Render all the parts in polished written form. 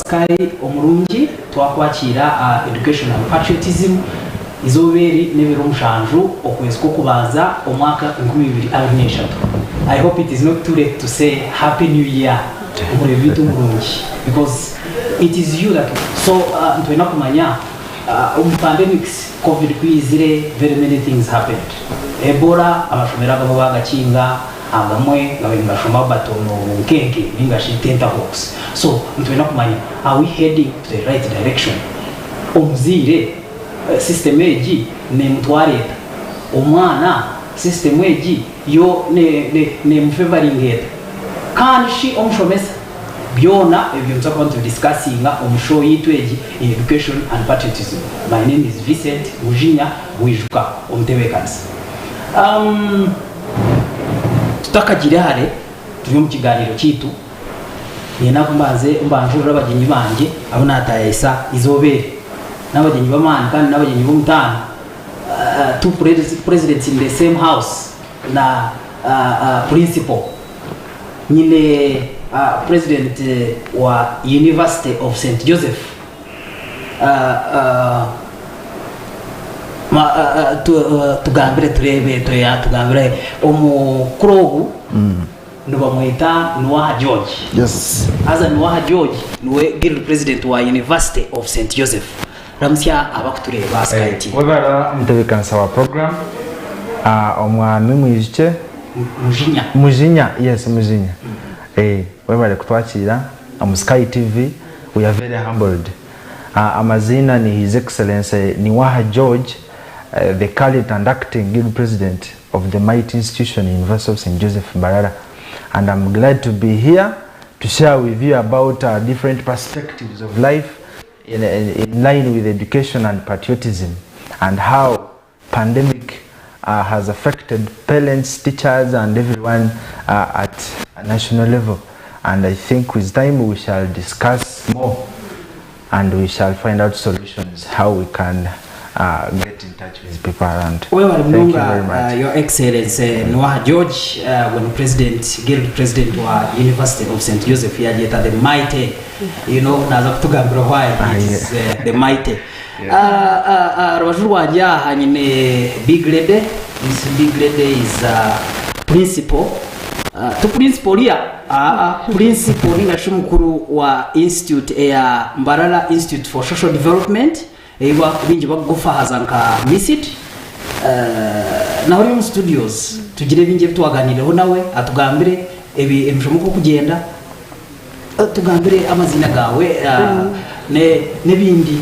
Sky omurungi twakwakiira aha Education and Patriotism. Eizooba eri n'ebiro mushanju okwezi kw'okubanza omwaka 2023. I hope it is not too late to say happy new year omureebi waitu omurungi because it is you that so nitwenda kumanya omu pandemics covid ku yaizire very many things happened Ebola amashomero agamwe bagakinga agamwe gabaire nigashoma but omu bunkenke ninga shi tenterhooks so nitwenda kumanya are we heading to the right direction omuzaire System egi nemutwara eta? Omwana system egi yo nemufevaringa eta? Kandi shi omushomesa? Byona ebyo nituza kuba nitubidiscussinga omu show yaitu egi eya Education and Patriotism. My name is Vincent Mujinya Bwijuka omutebeekanisa. Tutakagiire hare turi omu kigaaniiro kyaitu, niinyenda ngu mbanze mbanjurire abagyenyi bangye abu naataayaayisa eizooba eri. N'abagyenyi b'amaani kandi n'abagyenyi b'omutaano, two presidents in the same house na principal. Nyine president wa University of Saint Joseph, Tugambire tureebe tugambire omukuru ogu nibamweta Nuwaha George. Yes. Haza Nuwaha George niwe Guild President wa University of Saint Joseph. Ramutsya abakutureeba aha Sky TV. Webare omutebekanisa wa program omwami Mwijukye. Mujinya. Mujinya, yes Mujinya. Webare kutwakiira omu Sky TV, we are very humbled. Amaziina ni His Excellency Niwaha George, the current and acting Guild President of the mighty institution University of St. Joseph Mbarara and I'm glad to be here to share with you about different perspectives of life in, in line with education and patriotism and how pandemic has affected parents, teachers and everyone at a national level and I think with time we shall discuss more and we shall find out solutions how we can uh, get in touch with people around. Webale Thank you munonga very much. Your Excellency Nuwaha George uh, when President Guild President wa University of St Joseph yagyeta the mighty you know naza kutugambira why Ah, it is the mighty Ah, ah, ah, rubaju rwangye aha nyine big lady this big lady is principal Ah, ti principal oriya aa principal ninga shi omukuru wa institute eya Mbarara Institute for Social Development ei baingi bakugufahaza nka MISD Eh, nawe ori omu studios tugire bingi ebi twaganiireho nawe atugambire ebi emishomo oku erikugyenda Tugambire amaziina gaawe n'ebindi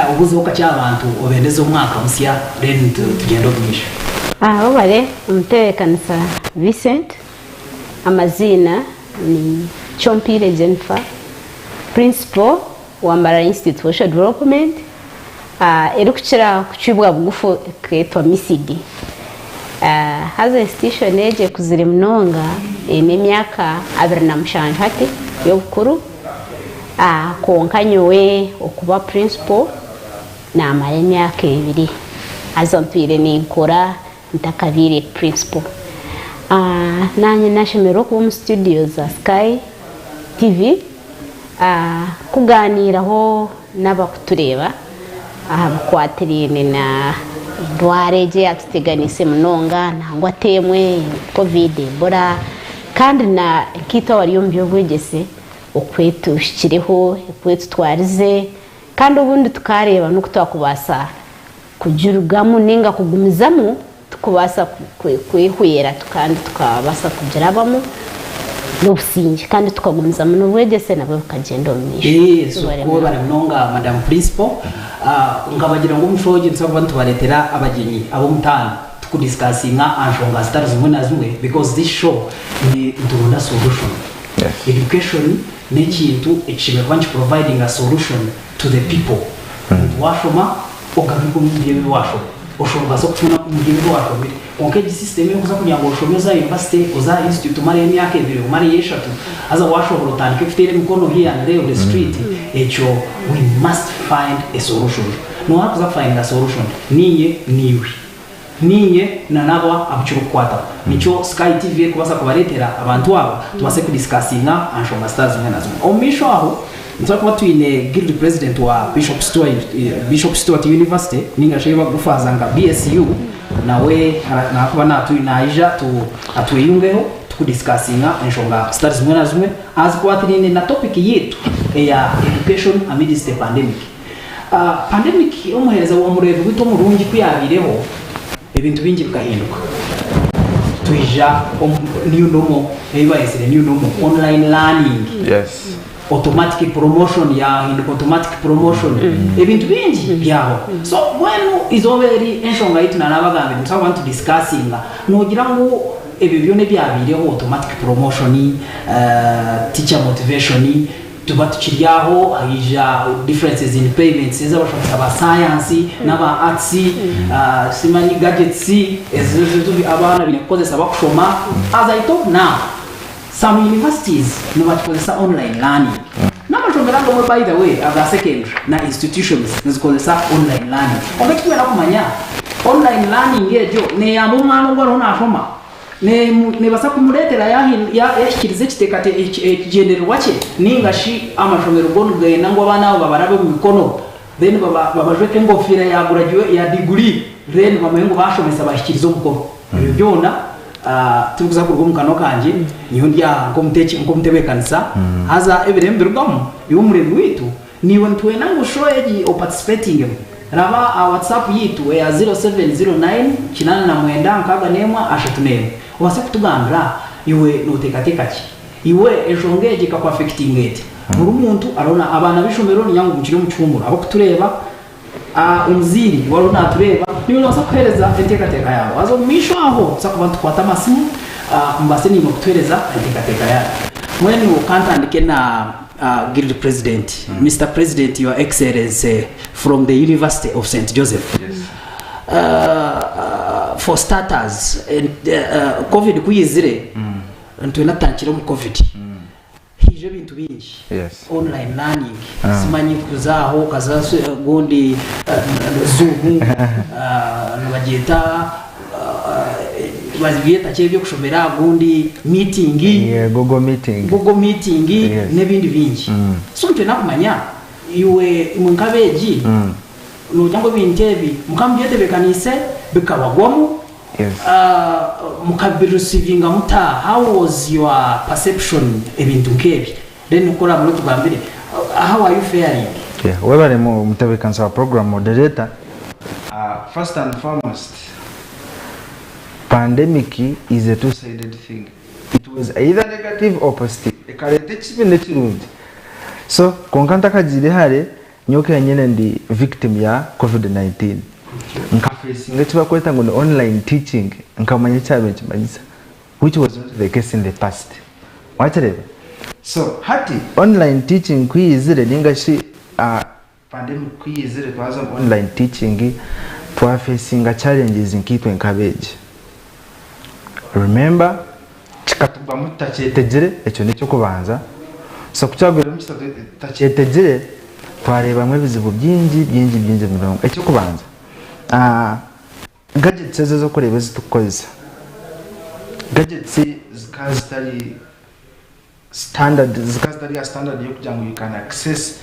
obuuzeho kakye aha bantu obendeze omwaka musya then tugyende omu maisho. Webare omutebeekanisa Vincent, amaziina ni Kyompiire Jennifer, Principal wa Mbarara Institute for Social Development erikukira kucwibwa bugufu ekeetwa MISD. Haza institution egi ekuzire munonga eine emyaka 27 hati y'obukuru kwonka nyowe okuba principal namara emyaka ebiri haza ntwire ninkora ntakabaire principal. Nanye nashemererwa okuba omu studio za Sky TV Kugaaniiraho n'abarikutureeba aha bikwatiraine na endwara egi eyatuteganiise munonga nangwa ti emwe, Covid, Ebola kandi na nkaitwe abari omu by'obwegyese oku etuhikireho, oku etutwarize kandi obundi tukareeba n'oku twakubaasa kugirugamu ninga kugumizamu tukubaasa kwehwera kandi tukabaasa kugirabamu n'obusingye kandi tukagumizamu n'obwegyese nabwo bukagyenda omu maisho. Eeh so webare munonga madam principal. Nkabagira ngu omushoho ogu nituza kuba nitubaretera abagyenyi ab'omutaano tukudiscussinga aha nshonga zitari zimwe na zimwe because this show nituronda solution. Education n'ekintu ekishemereire kuba nikiprovidinga solution to the people. Omuntu washoma ogaruke omu ebi washoma. Oshobora kufuna omuri ebi washomire. Kwonka egi system ey'okuza kugira ngu oshome oze aha university, oze aha institute omareyo emyaka ebiri, omareyo eshatu, haza washohora otandike kuteera emikono here and there on the street, ekyo we must find a solution. Nooha arikuza kufindinga solution? Niinye, niiwe. Niinye na n'abo abu kirikukwataho. Nikyo Sky TV erikubaasa kubareetera abantu aba tubaase kudiscussinga aha nshonga zitari zimwe na zimwe. Omu maisho aho. Nituba kuba twine Guild President wa Bishop Stuart, Bishop Stuart University ninga shi ei barikugufaaza nka BSU nawe nakuba naija atweyungeho tukudiscussinga enshonga zitari zimwe na zimwe azikwatiraine na topic yaitu eya education amidst the pandemic. Pandemic omuheereza wa mureebi waitu omurungi ku yaabaireho ebintu bingi bikahinduka twija omu new normal ei bayetsire new normal online learning. Yes. Automatic promotion yahinduka automatic promotion ebintu bingi byabaho so mbwenu eizooba eri enshonga yaitu nanabagambire nituza kuba nitu discussinga nogira ngu ebyo byona ebyabaireho automatic promotion, teacher motivation tuba tukiri aho haija differences in payments ez'abashomesa ba science n'aba arts simanyi gadgets ezi abaana baine kukozesa bakushoma as I talk now Some universities nibakikozesa online learning. N'amashomero agamwe by the way aga secondary na institutions nizikozesa online learning. Kwonka eki twenda kumanya, online learning egyo neyamba omwana ogu ariho nashoma? Nebaasa kumureetera yahikiriza ekigyendererwa kye ninga shi amashomero go nigenda ngu abaana abo babarabe omu mikono then babajweke engofiira ya diguri then bamanye ngu bashomesa bahikiriza omukoro. Ebyo byona Tibikuza kuruga omu kanwa kangye, nyowe ndi aha nk'omutebeekanisa, haza ebiro ebi birugamu, iwe omureebi waitu, naiwe nitwenda ngu show egi opatisipetingemu. Raba aha WhatsApp yaitu eya 0709 89 61 31 obaase kutugambira iwe nooteekateeka ki? Iwe enshonga egi ekakuafekitinga eta? Buri muntu ariho na abaana b'eishomero niinyanga ngu mukiri omu kihuumuro abarikutureeba, Omuzaire waaba naatureeba, naiwe noobaasa kuheereza enteekateeka yaawe. Haza omu maisho aho nituza kuba nitukwata amasimu mubaase naimwe kutuheereza enteekateeka yaanyu. Mbwenu ka ntandike na Guild President. Mister President, Your Excellency from the University of Saint Joseph. For starters, Covid ku yaizire, nitwenda tutandikire omu Covid. Haija ebintu bingi, Yes. online learning, simanyi kuza aho okaza gundi zoom, nibagyeta babyeta ki eby'okushomera gundi meeting, Yeah, Google meeting. Google meeting Yes. n'ebindi bingi. So nitwenda kumanya iwe imwe nk'abeegi nogira ngu ebintu ebi mukaba mubyetebeekaniise bikabagwamu Yes. Mukabireceivinga muta? How was your perception ebintu nkebi? Then ku oramara otugambire how are you faring? Yeah, webare mutebekanisa wa program moderator. First and foremost, pandemic is a two-sided thing. It was either negative or positive. Ekareeta ekibi n'ekirungi. So, kwonka ntakagiire hare, Nyowe kenyine ndi victim ya covid 19 nka facinga eki barikweta ngu ni online teaching nkamanya eki kyabaire nikimanyisa which was not the case in the past wakireeba so hati online teaching ku yaizire ninga shi pandemic ku yaizire twaza omu online teaching twa facinga challenges nkaitwe nk'abeegi remember Kikatugwamu tutakyetegire, ekyo n'eky'okubanza. So ku kyagwiremu tutakyetegire, twareebamu ebizibu bingi bingi bingi munonga. Eky'okubanza, gadgets ezi ez'okureeba ezi turikukozesa, gadgets zikaba zitari standard, zikaba zitari aha standard y'okugira ngu you can access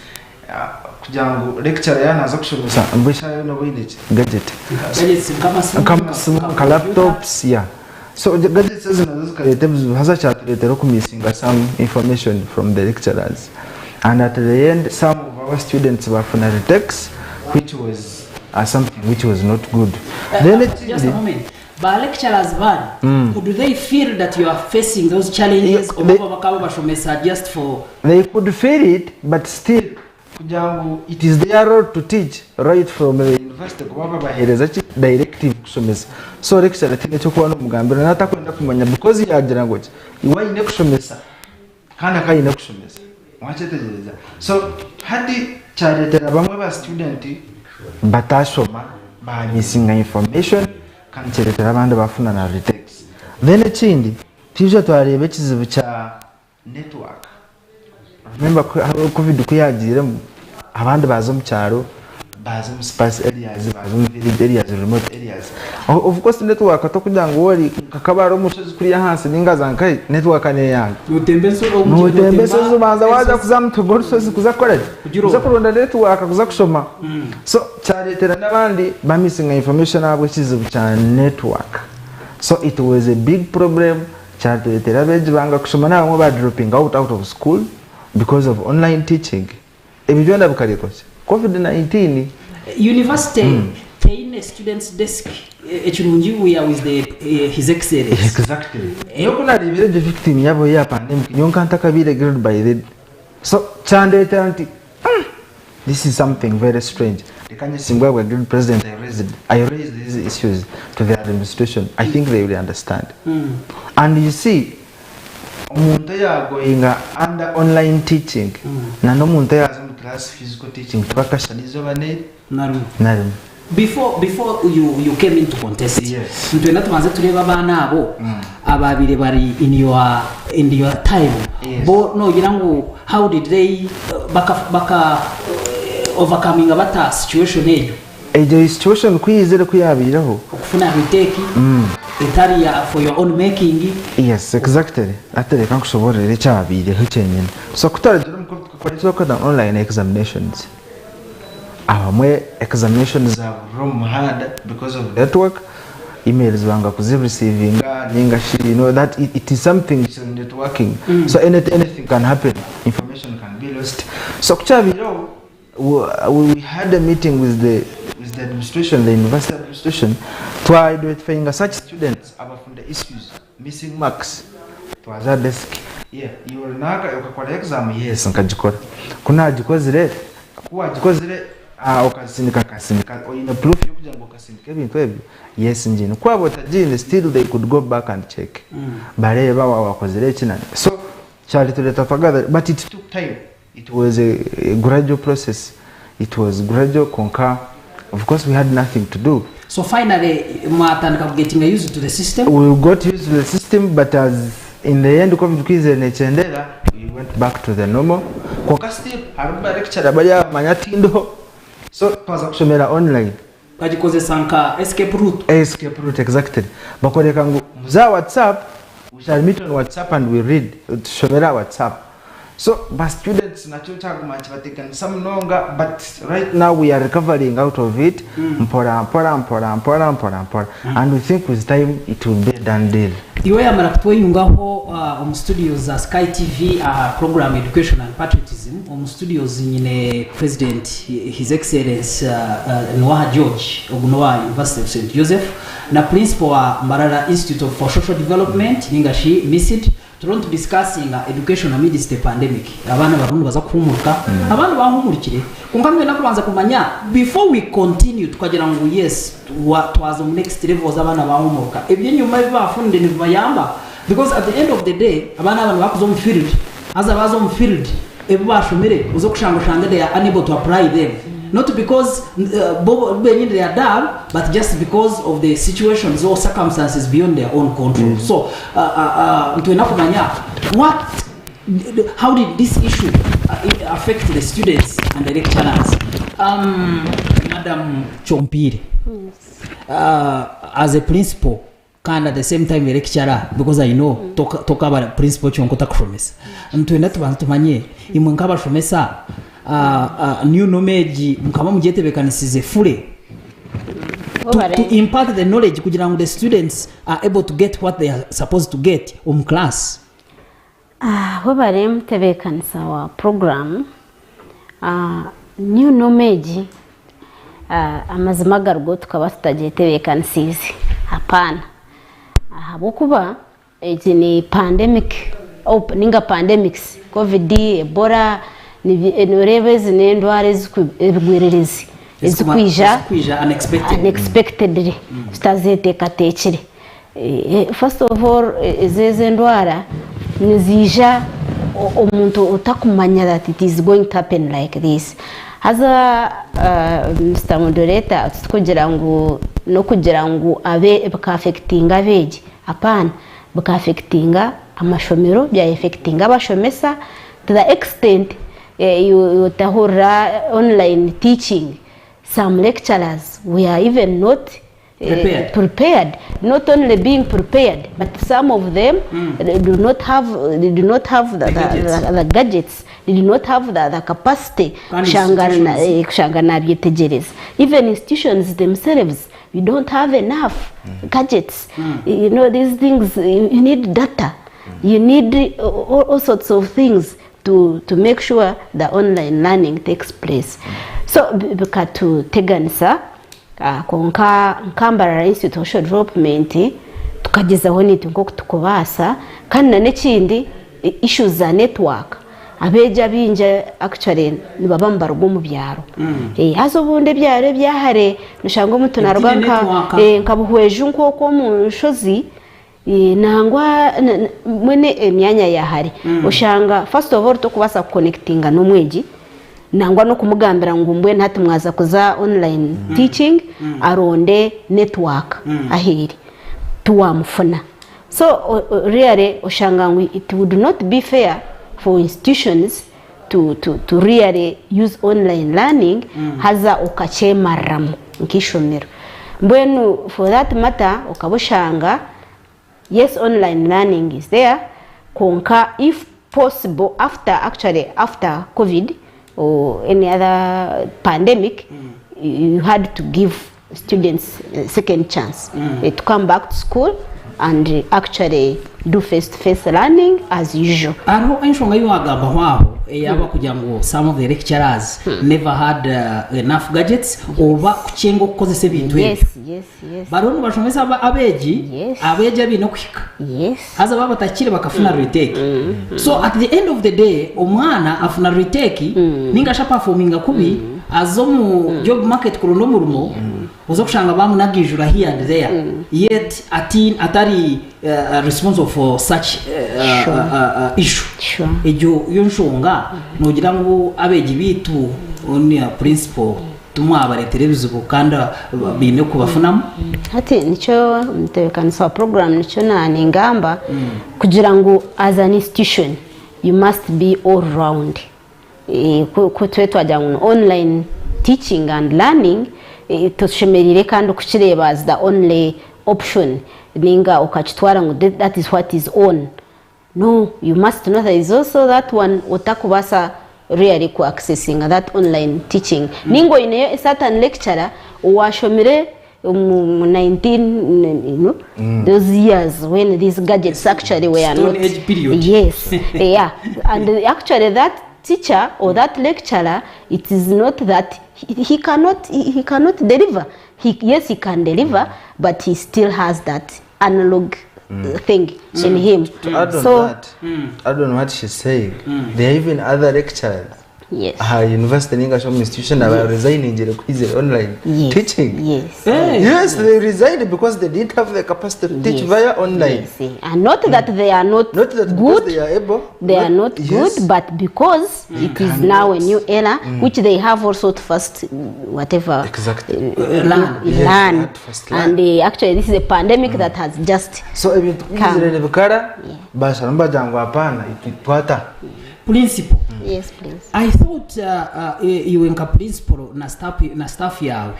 kugira ngu lecturer yaaba naaza kushomesa mbwenu eshaaha yoona obe oine ki? Gadget. Gadgets nk'amasimu, Nk'amasimu, nka laptops, yeah. So gadgets ezo nazo zikareeta ebizibu haza kyatureetera okumissinga some information from the lecturers and at the end some of our students baafuna retakes which was something which was not good. Then Just a ekindi moment. Ba lecturers banyu, could they feel that you are facing those challenges Yeah, oba bo bakaba babashomesa just for They could feel it but still kugira ngu it is their role to teach right from the university kuba babahereza ki directive kushomesa so lecturer tihaine ekyokuba nomugambira natakwenda kumanya because yagira ngu ki iwe aine kushomesa kandi akaba aine kushomesa wakyetegyereza so hati kyaretera bamwe ba student batashoma ba missinga information kandi kyaretera abandi bafuna na retakes then ekindi twija twareeba ekizibu kya Network. Remember ku covid ku yagiiremu abandi baaza omu kyaro Baaza omu sparse areas, baaza omu village areas, remote areas. Of course network tokugira ngu ori nka Kabale omu nshozi kuriya ahansi ninga za nkahi, network neyanga. Notemba ensozi, Notemba ensozi obanza waaza kuza aha mutwe gw'orushozi kuza kukora ki? Kugironda. Kuza kuronda network kuza kushoma. So kyareetera n'abandi bamisinga information ahabw'ekizibu kya network. So it was a big problem, kyatureetera abeegi banga kushoma n'abamwe ba dropping out out of school because of online teaching. Ebyo byona bikareetwa ki? Covid 19. University teine students desk ekirungi we are with the his excellence. Exactly. Nyowe ku nareebire egyo victim yaabo eya pandemic nyowe nka ntakabaire grilled by then. So kyandeetera nti mm, this is something very strange. Reka nyesimbwe ahabwa guild president I raised, I raised these issues to the administration. I think they will understand. And you see Omuntu oyagoyinga under online teaching na n'omuntu oyaza omu class physical teaching tibakashushana eizooba neri Narimwe. narimwe. Before before you you came into contest Yes. nitwenda tubanze tureebe abaana abo ababaire bari in your in your time Yes. bo nogira ngu how did they baka baka overcominga bata situation egyo? Egyo situation ku yaizire ku yabaireho. Okufuna retake etari ya for your own making. Yes exactly hati reka nkushobororere ekyabaireho kyenyine. So kutarugire omu covid tukakora eki barikweta ngu online examinations. Abamwe examinations zaburira omu muhanda because of network, emails banga kuzi receivinga ninga shi you know that it is something kiri networking so anything can happen, information can be lost. So kukyabaireho We had a meeting with the, with the administration, the university administration, twa identifying such students abafunda issues, missing marks, twaza desk. Yeah, iwe runaka okakora exam? Yes, nkagikora. Ku nagikozire, ku wagikozire ah, okazisindika nkasindika. Oine proof y'okugira ngu okasindika ebintu ebyo? Yes, ngiine. Ku waba otagiine, still they could go back and check. Bareebe waaba wakozire eki na So, kyaritureeta twagather, but it took time. It was a gradual process, it was gradual kwonka of course we had nothing to do. So finally mwatandika ku gettinga used to the system? We got used to the system but as in the end covid kwizire nekyendera we went back to the normal kwonka still harimu ba lecturer bari abamanya tindiho so twaza kushomera online. Bagikozesa nka escape route. Escape route exactly bakoreka ngu muze aha whatsapp we shall meet on whatsapp and we read tushomere aha whatsapp so ba students nakyo kyaguma nikibateganisa munonga but right now we are recovering out of it mpora mpora mpora mpora mpora mpora and we think with time it will be a done deal. Iwe yamara kutweyungaho omu studios za Sky TV aha program Education and Patriotism. Omu studios nyine President His Excellence Nuwaha George ogu n'owa University of St Joseph na Principal wa Mbarara Institute of for Social Development ninga shi MISD turiho nitu discussinga education amidst the pandemic. Abaana bariho nibaza kuhumurika, abandi bahumurikire kwonka nitwenda kubanza kumanya before we continue tukagira ngu yes twaza omu next levels abaana bahumurika eby'enyima ebi bafunire nibibayamba because at the end of the day abaana aba nibakuza omu field haza baaza omu field ebi baashomire oze kushanga oshange they are unable to apply them not because bo benyini they are dull but just because of the situations or circumstances beyond their own control so nitwenda kumanya what how did this issue affect the students and the lecturers madam Kyompiire as a principal Kandi at the same time a lecturer because I know tokaba principal kyonka otakushomesa. Nitwenda tubanze tumanye imwe nk'abashomesa new norm egi mukaba mugyetebekanisize fully to impart the knowledge kugira ngu the students are able to get what they are supposed to get omu class. Webare mutebeekanisa wa puroguraamu. New norm egi amazima agarigo tukaba tutagyetebeekanisiize hapaana ahabw'okuba egi ni pandemic ninga pandemics covid, ebola noreeba ezi n'endwara ebigwererezi ezirikwija unexpectedly tutazeteekateekire. First of all ezi ezi endwara niziija omuntu otakumanya that it is going to happen like this. Haza Mister Moderator tikugira ngu n'okugira ngu abe bika affectinga abeegi hapaana, bika affectinga amashomero, bya affectinga abashomesa to the extent otahurira online teaching. Some lecturers were even not Prepared. prepared. Not only being prepared, but some of them they do not have, they do not have The gadgets. the gadgets. They do not have the capacity Kandi kushanga institutions. kushanga nabyetegyereza. Even institutions themselves, we don't have enough gadgets. You know, these things, you need data. You need all sorts of things to make sure the online learning takes place. So bikatuteganisa kwonka nka Mbarara Institute of Social Development tukagyezaho naitwe nk'oku tukubaasa kandi na n'ekindi issues za network. Abeegi abaingi actually nibaba nibaruga omu byaro. Haza obundi ebyaro ebya hare noshanga omuntu naruga Ebitiine network. nka Buhweju nk'okwo omu nshozi. Nangwa mbwenu emyanya ya hare oshanga first of all tokubaasa kukonekitinga n'omwegi nangwa n'okumugambira ngu mbwenu hati mwaza kuza online teaching aronde network ahu eri tiwamufuna. So really oshanga ngu it would not be fair for institutions to really use online learning haza okakyemariramu nk'eishomero. Mbwenu for that matter okaba oshanga yes online learning is there kwonka if possible after actually after covid or any other pandemic you had to give students a second chance to come back to school and actually do face to face learning as usual. Hariho enshonga ei wagambaho aho eyaaba kugira ngu some of the lecturers never had enough gadgets oba kukyenga okukozesa ebintu ebyo. Bariho nibashomesa abeegi, abeegi abaine okuhika. Haza baaba batakire bakafuna retake. So at the end of the day omwana afuna retake ninga shi apafominga kubi aza omu job market kuronda omurimo oza kushanga bamunagiijura here and there yet ati atari responsible for such issue. Egyo yo nshonga nogira ngu abeegi beitu on principle Timwabareetera ebizibu kandi baine kubafunamu. Hati nikyo omutebeekanisa wa puroguraamu nikyo ningamba kugira ngu as an institution you must be all round. Ku tube twagira ngu ni online teaching and learning toshemereire kandi kukireeba as the only option ninga okakitwara ngu that is what is on. No, you must know there is also that one otakubaasa really ku accessinga that online teaching. Ninga oineyo a certain lecturer owashomire omu 19 you know, those years when these gadgets actually were Stone not. Age period. Yes, yeah. And actually that teacher or that lecturer, it is not that he cannot deliver. He, yes, he can deliver, but he still has that analog thing in him. To add on So that, to add on what she's saying, there are even other lecturers yes. aha university ninga shi omu institution aba resigning kwizera online teaching. Yes, they resigned because they didn't have the capacity to teach via online. Yes. And not that they are not, Not that because good, they are able. they are not good, but because it is now a new era, which they have also to first whatever Exactly. learn. Yes, they had to first learn. And actually, this is a pandemic that has just So ebintu come. kubizire bikara bashara bagira ngu hapana itwe twata. Principal. Yes, please. I thought iwe nka principal na staff yawe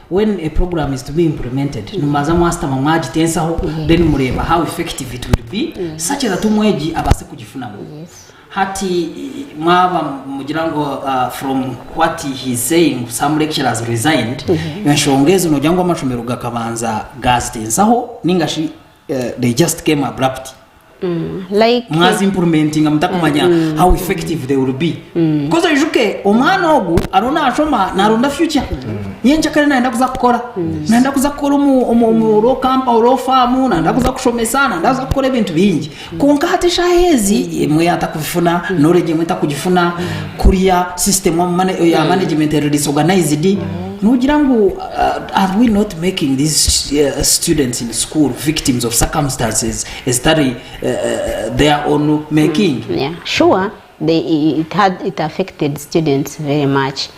when a program is to be implemented nimubanza mwasitama mwagitensaho then mureeba how effective it will be such that omwegi abaase kugifunamu. Hati mwaba mugira ngu from what he is saying some lecturers resigned enshonga ezo nogira ngu amashomero gakabanza gazitensaho ninga shi they just came abrupt? Like Mwazi improvementinga mutakumanya how effective they will be, because oijuke omwana ogu ariho nashoma naronda future nyencakare, nayenda kuza kukora, nayenda kuza kukora omu law company, law firm, nayenda kuza kushomesa, nayenda kuza kukora ebintu bingi. Kwonka hati eshaaha ezi emwe atakubifuna, knowledge emwe takugifuna, kuriya system ya management eri disorganized. Nogira ngu are we not making these students in school victims of circumstances ezitari their own making? Yeah, sure. They, it had it affected students very much.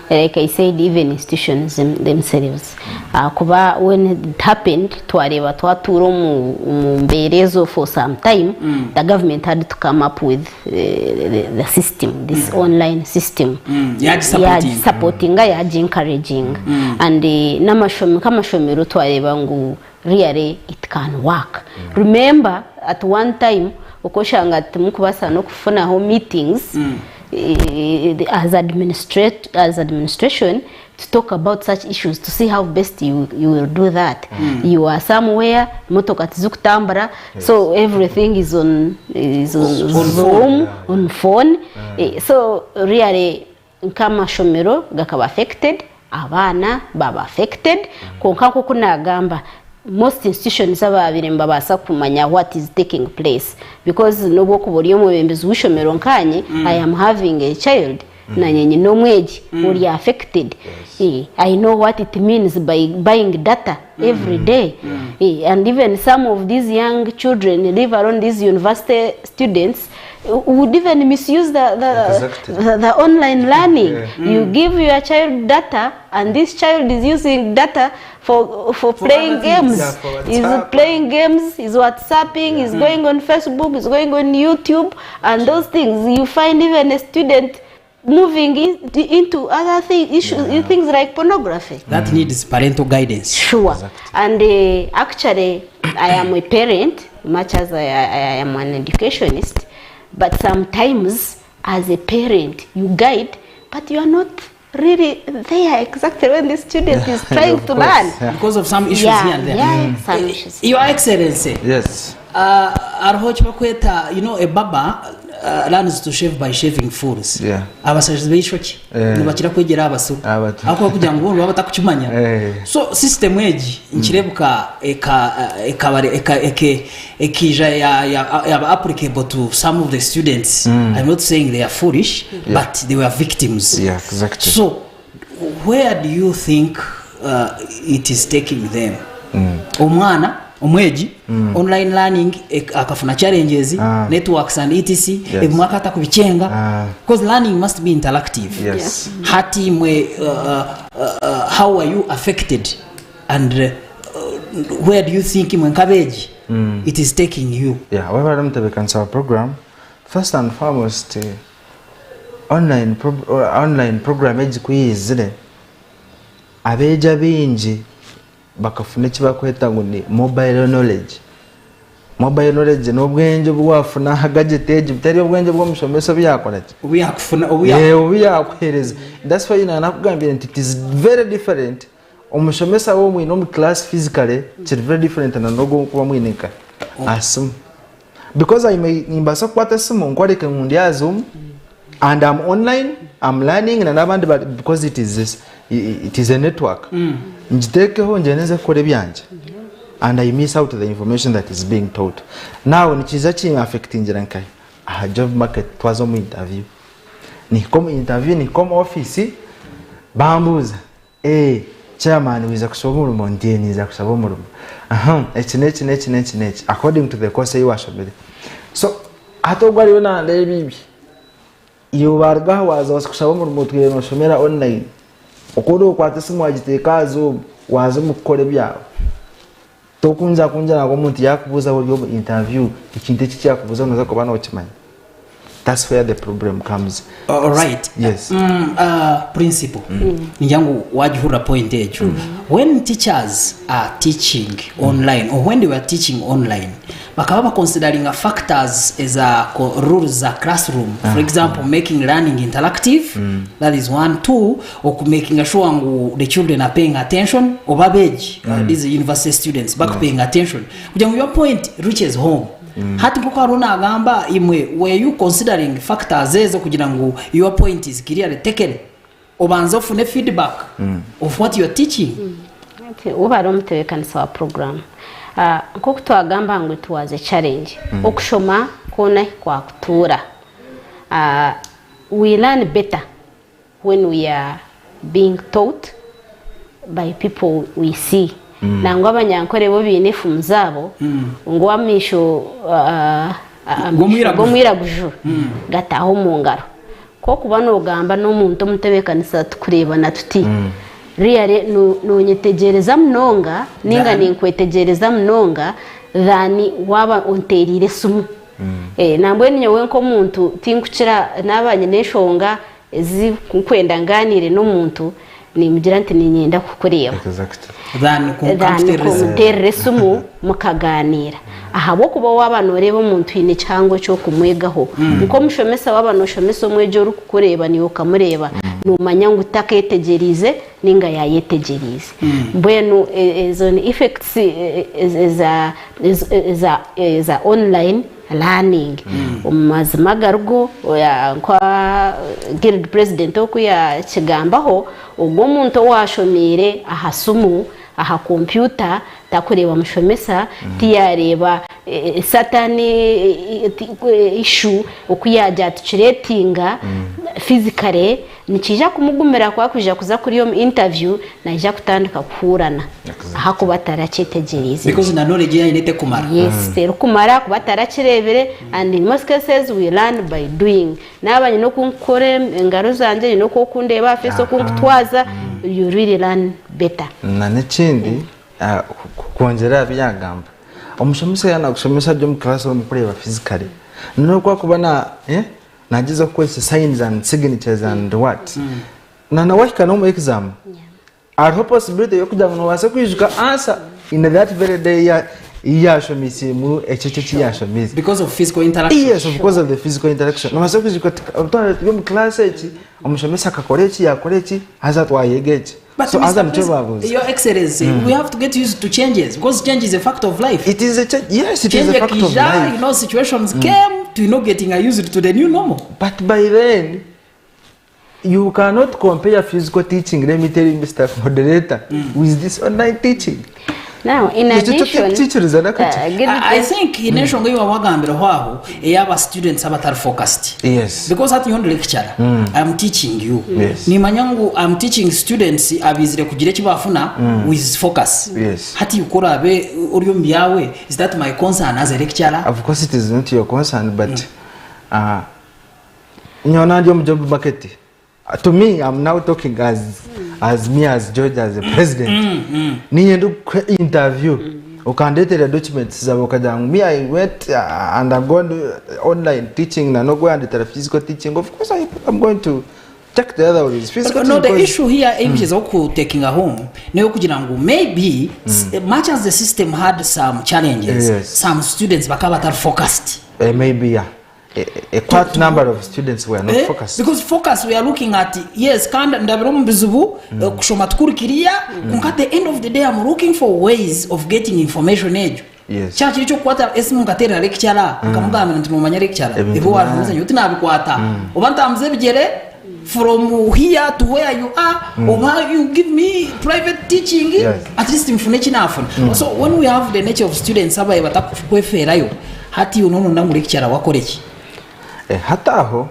Like I said even institutions themselves ahakuba when it happened twareeba twatuura omu mbeera ezo for some time the government had to come up with the system this online system yagisupportinga yagi encouraginga and nk'amashomero twareeba ngu really it can work. Remember at one time okoshanga timukubaasa n'okufunaho meetings as administrate as administration to talk about such issues to see how best you, you will do that. You are somewhere, motoka tizikutambura, so everything is on is on, On Zoom, on phone. So really Nk'amashomero gakaba affected, abaana baaba affected, kwonka nk'oku naagamba most institutions abaabaire nibabaasa kumanya what is taking place because n'obu okuba ori omwebembezi w'eishomero nkaanye, I am having a child, naanye nyine omwegi ori affected, I know what it means by buying data every day and even some of these young children leave alone these university students would even misuse the, the, Exactly. the, the online learning. Yeah. You give your child data, and this child is using data for for, for playing games. Yeah, for is playing games, is WhatsApping, is going on Facebook, is going on YouTube, and those things. You find even a student moving in, into other thing, issues, yeah. things like pornography. That needs parental guidance. Sure. Exactly. And actually, I am a parent, much as I, I, I am an educationist, but sometimes as a parent, you guide, but you are not really there exactly when the student is trying to learn. Yeah. Because of some issues yeah, here and there. Yeah, mm. some issues. Your Excellency. Yes. Hariho eki barikweta you know a barber learns to shave by shaving fools. Yeah. Abashazi b'eishokye Eh. nibakira kwegyera aha basiru Abatu. ahakuba kugira ngu bo nibaba batakukimanya. Eh. So system egi nikireebeka eka ekaba eka eke ekaija ya ya yaba applicable to some of the students. I'm not saying they are foolish but they were victims. Yeah, exactly. So where do you think it is taking them? Omwana omwegi online learning akafuna challenges Ah. networks and etc ebimwe akaba atakubikyenga Ah. because learning must be interactive. Yes. Hati imwe how are you affected and where do you think imwe nk'abeegi it is taking you? Yeah, webale omutebeekanisa wa program. First and foremost, online, pro, online program egi ku yaizire, abeegi abaingi bakafuna eki barikweta ngu ni mobile knowledge. Mobile knowledge n'obwengye obu waafuna aha gadget egi butari obwengye bw'omushomesa obu yaakora ki? Obu yaakufuna, obu ya- Eh, obu yaakuheereza. That's why naakugambire nti it is very different omushomesa ou omwine omu class physically kiri very different na n'ogu orikuba omwine nka aha simu. Because I may nimbaasa kukwata esimu nkworeke ngu ndi aha zoom and am online am learning na n'abandi bari because it is this, it is a network ngiteekeho ngyende nze kukora ebyangye and I miss out the information that is being taught. Now nikiija kin affectingira nkahi? Aha job market twaza omu interview. Nihika omu interview nihika omu office bambuuza Eeh chairman wiza kushaba omurimo nti eeh ninza kushaba omurimo ahaa eki n'eki n'eki n'eki n'eki according to the course ei washomire so hati ogwo ariyo nandeeba ebi iwe waruga aha waaza kushaba omurimo otwire noshomera online oku orikukwata esimu wagiteeka aha zoom waaza omu kukora ebyawe tokunza kungira ngu omuntu yakubuuza ori omu interview ekintu eki ekyakubuuza noza kuba nokimanya that's where the problem comes. Alright. Yes. Principal, ningira ngu wagihurira point egyo. When teachers are teaching online or when they were teaching online, bakaba baconsideringa factors eza rules za classroom. For example, making learning interactive, that is one. Two, okumakinga sure ngu the children are paying attention, oba abeegi, these university students, bakupaying attention. Kugira ngu your point reaches home. Hati nk'oku hariho naagamba, imwe were you considering factors ezo kugira ngu your point is clearly taken? Obanze ofune feedback of what you are teaching. Ati, Obu ari omutebeekanisa wa puroguraamu. Nk'oku twagamba ngu it was a challenge, okushoma kwona ahi kwakutuura. We learn better when we are being taught by people we see nangwa abanyankore bo baine efumu zaabo ngu amaisho g'omwiraguju gataaha omu ngaro. Ku okuba noogamba n'omuntu omutebeekanisa tukureebana tuti, really noonyetegyereza munonga nainga ninkwetegyereza munonga than waaba onteereire esimu. Nambwenu nyowe nk'omuntu tinkukira naaba nyine enshonga ezi nkwenda ngaaniire n'omuntu, nimugira nti niinyenda kukureeba. Than Than kumuteerera esimu mukagaaniira. Ahabw'okuba waaba nooreeba omuntu haine kihango eki orikumwegaho. Nk'omushomesa waaba nooshomesa omwegi orikukureeba naiwe okamureeba, noomanya ngu takeetegyereize nainga yaayetegyereize. Mbwenu ezo ni effects eza online learning. Omu mazima agarigo nka guild president oku yaakigambaho, ogwo omuntu owaashomeire aha simu, aha kompyuta, takureeba mushomesa, tiyareeba certain issue oku yaagyatukireetinga physically, nikiija kumugumira ku arikwija kuza kuriya omu interview naija kutandika kuhuurana ahakuba tarakyetegyereize Because gye. na knowledge ei aine tekumara. Yes, terikumara kuba atarakireebire and in most cases we learn by doing. Naaba nyine oku nkukora engaro zangye, nyine oku okundeeba aha face oku nkutwaza, you really learn better. Na n'ekindi kwongyera aha bi yaagamba, omushomesa yaaba naakushomesa ari omu class orikumureeba physically, n'obu akuba naagyezaho kukozesa signs and signatures and what, na waahika n'omu exam, Hariho possibility y'okugira ngu nobaasa kwijuka answer in that very day ei yashomeisemu ekyo ekyo eki yashomize. Because of physical interaction. Yes, because of the physical interaction. Nobaasa kwijuka oti twaba turi omu class eki, omushomesa akakora eki, yakora eki, haza twayega eki. But So haza Mr. nikyo President, babuuza. Your Excellency, we have to get used to changes because change is a fact of life. It is a change. Yes, it is Change a fact of ekija, life. you know, situations came to you know getting used to the new normal. But by then, You cannot compare physical teaching, let me tell you Mr. Moderator, with this online teaching. Now, in Ekyo kyo addition, tikikiriza nakakye. give I this- think haine enshonga ei waabagambiraho aho ey'aba students abatari focused. Yes. Because hati nyowe ndi lecturer, I am teaching you. Yes. Nimanya ngu I am teaching students abaizire kugira eki baafuna with focus. Yes. Hati ku oraabe ori omu byawe, is that my concern as a lecturer? Of course it is not your concern but uh, Nyowe nandi omu job market to me I'm now talking as as me as George as a president ninye ndikukuha interview okandetera documents zawe okagira ngu me I went and I'm going to online teaching na n'okweyandetera physical teaching of course I, I'm going to take the other one is physical No, teaching the because issue here ei nkugyezaho ku takinga home n'ey'okugira ngu maybe much as the system had some challenges, Yes. some students bakaba batari focused. Eh, maybe yeah a, a quite number of students were not Eh, focused because focus we are looking at yes kandi ndabire omu bizibu eh, kushoma tikurikiriya kwonka at the end of the day I'm looking for ways of getting information egyo Yes. kyaba kiri ekyokukwata esimu nkateerera lecturer nkamugambira nti nomanya lecturer Ebintu ebi wabibuuza nyowe tinabikwata oba ntambuze ebigyere from here to where you are oba you give me private teaching Yes. at least nfune eki nafuna so when we have the nature of students abaye batakwefeerayo Hati iwe nononda ngu lecturer wakore ki? Eh, hati aho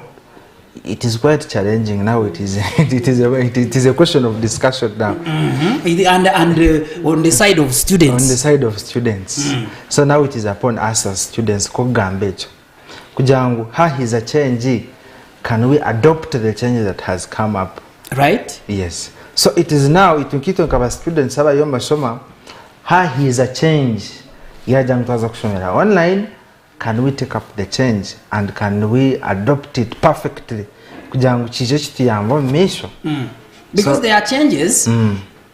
it is quite challenging now it is, it is, a, it is a question of discussion now And, and on the side of students on the side of students so now it is upon us as students kugamba ekyo kugira ngu hahiza change can we adopt the change that has come up right yes so it is now itwe nkitwe nkaba students abariyo nibashoma Hahiiza change yagira ngu twaza kushomera online, can we take up the change and can we adopt it perfectly kugira ngu kiije kituyambe omu maisho. Because So- there are changes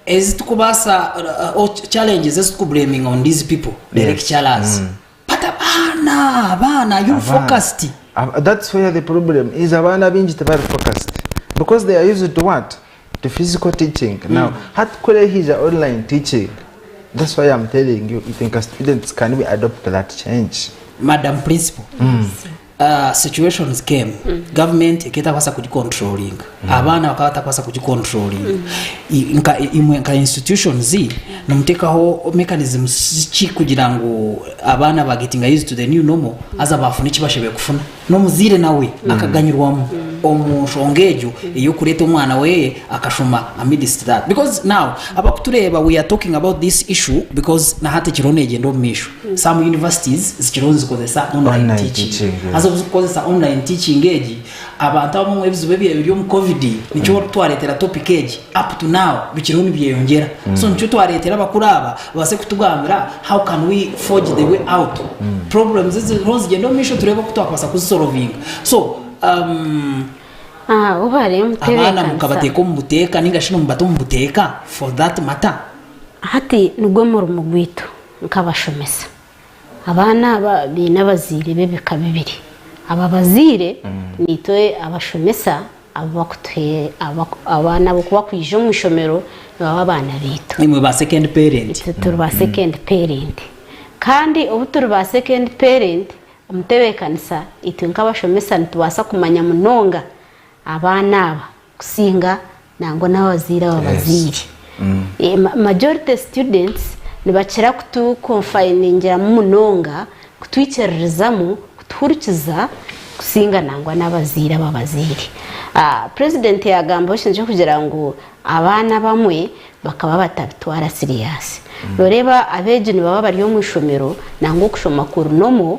ezitukubaasa or challenges ezitukublaminga on these people, the Yes. lecturers. But abaana, abaana, are you Abaana. focused? That's where the problem is abaana baingi tibari focused because they are used to what? To physical teaching. Now, hati kuri haija online teaching, that's why I'm telling you, itwe nka students can we adopt that change? Madam Principal, situations came, government ekaba etakubaasa kugicontrollinga, abaana bakaba batakubaasa kugicontrollinga. Nka imwe nka institutions nimuteekaho mechanisms ki kugira ngu abaana ba gettinga used to the new normal haza baafuna eki bashemereire kufuna n'omuzaire nawe akaganyirwamu? omu nshonga egyo ey'okureeta omwana weye akashoma amidst that? Because now abakutureeba we are talking about this issue because na hati ekiriho negyenda omu maisho. Some universities zikiriho nizikozesa online Online teaching. teaching, yeah. Haza obu zikukozesa online teaching egi, abantu abamwe ebizibu ebi ebiri omu covid nikyo twareetera topic egi up to now bikiriho nibyeyongyera. So nikyo twareetera abakuru aba babaase kutugambira how can we forge the way out. Problems eziriho nizigyenda omu maisho tureebe oku twakubaasa kuzisolovinga. So um, Ah, obu hariyo abaana omutebeekanisa mukabateeka omu buteeka ninga shi nimubata omu buteeka for that matter? Hati nigwo murimo gwaitu nk'abashomesa. Abaana aba baine abazaire b'ebika bibiri. Aba bazaire niitwe abashomesa abaana abo ku bakwija omu ishomero nibaba abaana baitu. Imwe ba second parent. Itwe turi ba second parent. Kandi obu turi ba second parent, omutebeekanisa itwe nk'abashomesa nitubaasa kumanya munonga abaana aba kusinga nangwa n'abazaire ababazaire. Majority students nibakira kutu confiningiramu munonga, kutwikiririzamu, kutuhurikiza kusinga nangwa n'abazaire ababazaire. President yagambaho ekintu ky'okugira ngu abaana abamwe bakaba batabitwara siriyasi. Noreeba abeegi nibaba bari omu ishomero nangwa okushoma kuri normal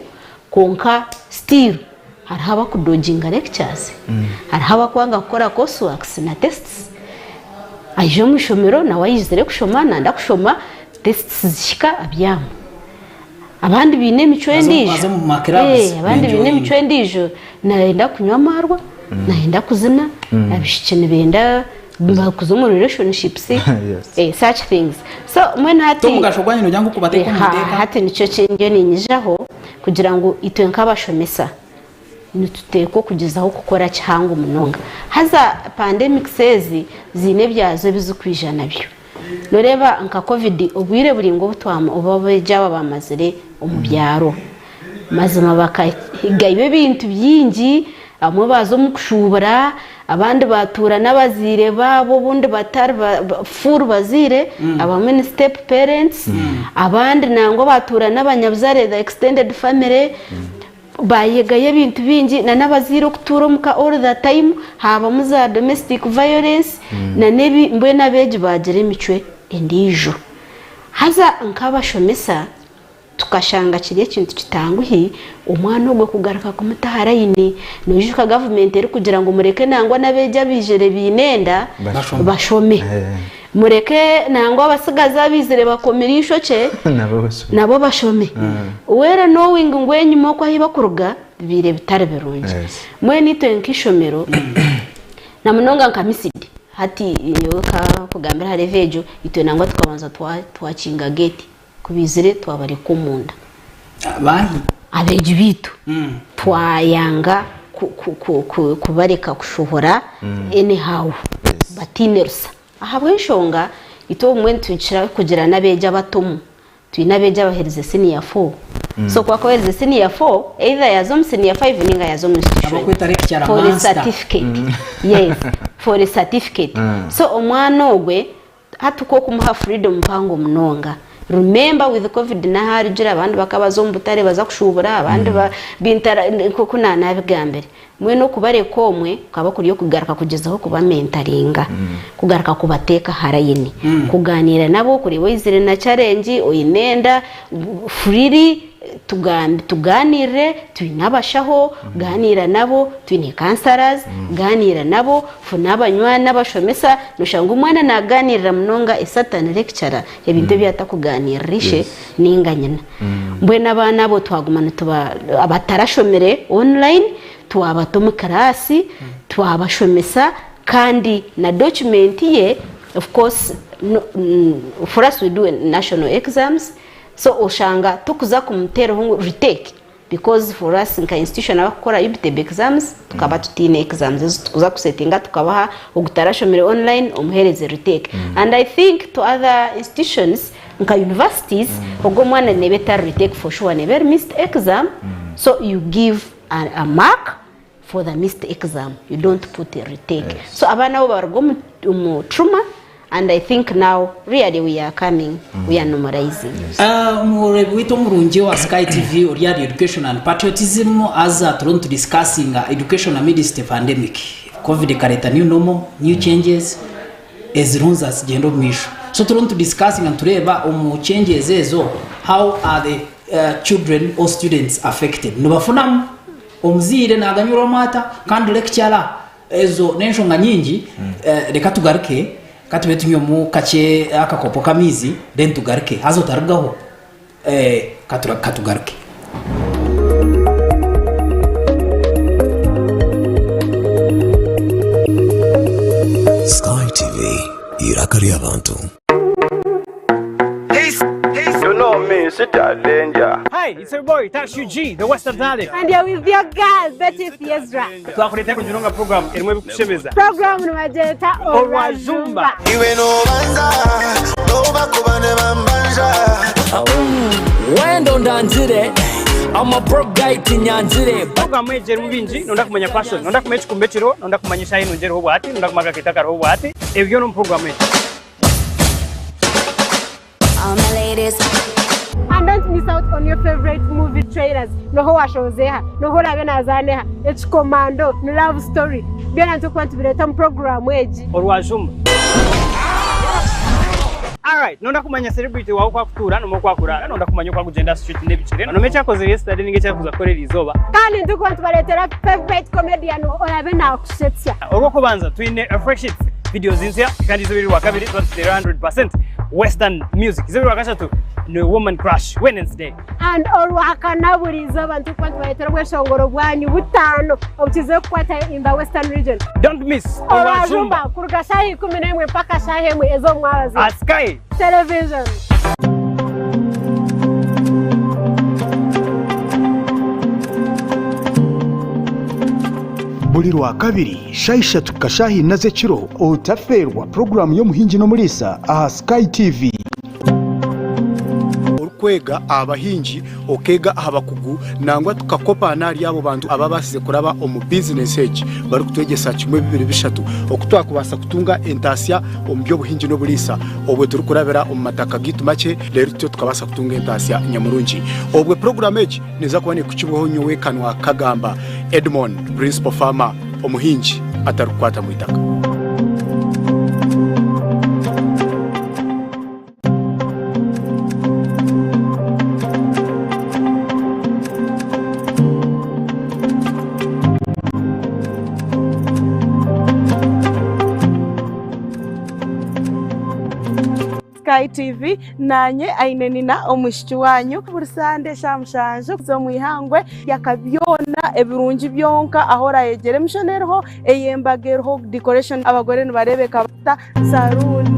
kwonka still Hariho abakudoginga lectures, hariho abakwanga kukora course works na tests. Aija omu ishomero nawe aizire kushoma nanda kushoma, tests zihika abyama. Abandi baine emicwe endiijo, Baza omu ma clubs, eh, abandi baine emicwe endiijo, nayenda kunywa amaarwa, nayenda kuzina, abaishiki nibenda kuza omu relationships, Yes. eh, such things. So mbwenu hati So omugasho gwanyu nogira ngu kubateeka omu Ha- buteeka? hati nikyo kindiyo ninyijaho kugira ngu itwe nk'abashomesa nituteekwa okugyezaho kukora kihango munonga. Haza pandemics ezi ziine ebyazo ebi zirikwija nabyo. Nooreeba nka covid obwire buraingwa obu twama obu abeegi aba baamazire omu byaro, mazima bakahigayo ebintu bingi, abamwe baaza omu kushuubura, abandi baatuura n'abazaire baabo obundi batari full bazaire, abamwe ni step parents, abandi nangwa baatuura n'abanyabuzaare the extended family, Bayegayo ebintu bingi na n'abazaire okutuura omuka all the time haabamu za domestic violence na n'ebi mbwenu abeegi baagira emicwe endiijo. Haza nk'abashomesa tukashanga kiri ekintu kitanguhi omwana ogwo kugaruka kumuta aha layini. Noijuka gavumenti erikugira ngu mureke nangwa n'abeegi abaijire baine enda Bashome. bashome. Mureke nangwa abatsigazi abaizire bakomire eishokye Nabo bashome. nabo bashome. Well knowing ngu enyima oku ahu bakuruga bibaire bitari birungi. Yes. Mbwenu itwe nk'eishomero na munonga nka MISD hati nyowe kakugambira aha level egyo itwe nangwa tukabanza twakinga gate ku baizire twabareka omunda. Baahi? Abeegi baitu twayanga kubareka kushohora anyhow bataine rusa. Ahabw'enshonga, itwe obumwe nitukira kugira n'abeegi abatomu. Twine abeegi abaherize siniya fo. So ku akuba aherize siniya fo, either yaaza omu siniya fayivu nainga yaaza omu institution. Abakweta lecturer For a master. certificate. Yes, for a certificate. So omwana ogwe hati ku okumuha freedom mpango munonga. Remember with covid n'ahu arugire abandi bakaba baza omu butare baza kushuubura, abandi ba bintara nk'oku naanabigambire. Mbwenu okubareka omwe kukaba kuri okugaruka kugyezaho kubamentaringa, kugaruka kubateeka aha layini, kugaaniira nabo kureeba oizire na challenge, oine enda, freely tugaaniire, twine abashaho, gaaniira nabo, twine counsellors, gaaniira nabo, funa abanywani abashomesa, noshanga omwana nagaaniirira munonga a certain lecturer ebintu ebi atakugaaniirira ishe ninga nyina. Mbwenu abaana abo twaguma nituba abatarashomire online twabata omu kiraasi twabashomesa kandi na document ye of course no, for us we do national exams so oshanga tokuza kumuteeraho ngu retake Because for us nka institution abakukora UBTEB exams tukaba tutiine exams ezi tukuza kusetinga tukabaha ogutarashomire online omuhereze retake and I think to other institutions nka universities ogwo omwana neeba etari retake for sure neeba eri missed exam so you give a mark for the missed exam you don't put a retake so abaana abo baruga omu trauma. And I think now really we are coming, we are normalizing. Omureebi waitu omurungi owa Sky TV ori ahari Education and Patriotism haza turiho nitu discussinga education amidst a pandemic. Covid ekareeta new normal, new changes eziriho nizazigyenda omu maisho. So turiho nitu discussinga nitureeba omu changes ezo how are the children or students affected. Nibafunamu? Omuzaire naganyirwamu ata? Kandi lecturer Ezo n'enshonga nyingi. Reka tugaruke, ka tube tunywemu kakye akakopo k'amaizi, then tugaruke. Haza otarugaho. Ka tugaruke. Sky TV, eiraka ry'abantu. You know me, Sita Danger. Hi, it's your boy Tash UG, the Western Addict. And you're with your girl, Betty Fiezra. Twakureetera kugira program erimu ebikushemeza. Program nibagyeta Orwajumba. Iwe nobanza nobakuba ne bambanja. Wenda ondangire, I'm a broke guy tinyangire. Program egi erimu bingi, nonda kumanya fashion, nonda kumanya ekikumba ekiriho, nonda kumanya eshaaha enungi eriho obwahati, nonda kumanya akakeito akariho obwahati, ebyo byona omu program egi. All my ladies. And don't miss out on your favorite movie trailers. Noho washozeha, noho orabe nazaneha, ekikomando, ni love story. Byona nitukuba nitubireeta omu program egi. Orwajumba. Alright, nonda kumanya celebrity wawe oku akutuura nomwe oku akuraara, nonda kumanya oku akugyenda aha street n'ebigyere, nomwe eki akozire yesterday ninga eki arikuza kukora eriizooba. Kandi nitukuba nitubareetera favorite comedian orabe nakushetsya. Orw'okubanza twine Fresh Hits. Videos nsya kandi izooba erya Rwakabiri tuba nituteera 100% Western music. Izooba erya Rwakashatu ni Woman Crush Wednesday. And Orwakana buri izooba nitukuba nitubareetera obweshongoro bwanyu butaano obukizire kukwata in the Western region. Don't miss Orwajumba kuruga shaaha 11 mpaka shaaha emwe ez'omwabazyo. Aha Sky Television. Buri Rwakabiri shaaha ishatu kuhika shaaha ina z'ekiro otafeerwa puroguraamu y'Omuhingi n'Omuriisa aha Sky TV. Orikwega aha bahingi, okeega aha bakugu nangwa tukakopa n'ahari abo bantu ababaasize kuraba omu bizinesi egi barikutwegyesa kimwe bibiri bishatu oku twakubaasa kutunga entaasya omu by'obuhingi n'oburiisa obwo turikurabira omu mataka gaitu makye reero tutyo tukabaasa kutunga entaasya nyamurungi. Obwo puroguraamu egi Neeza kuba nekukibwaho nyowe Kanwa Kagamba Edmond, Principal Farmer, omuhingi atarikukwata mu itaka. Sky TV Naanye aine nina omwishiki waanyu buri Sande eshaaha mushanju z'omu ihangwe yaka byona ebirungi byonka ahu orayegyera emishono eriho, ey'embaga eriho, decoration abagore nibareebeka bata, saruuni.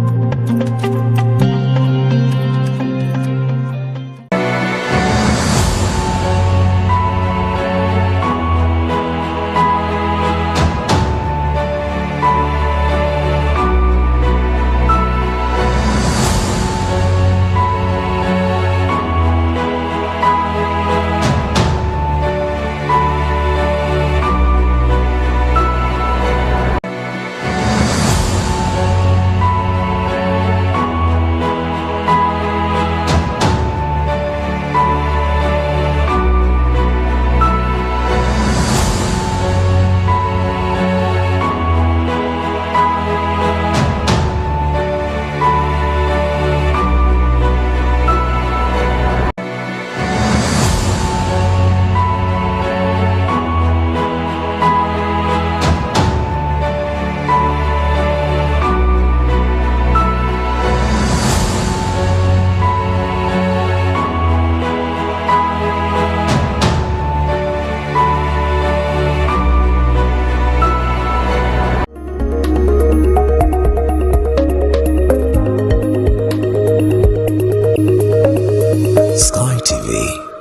Sky TV,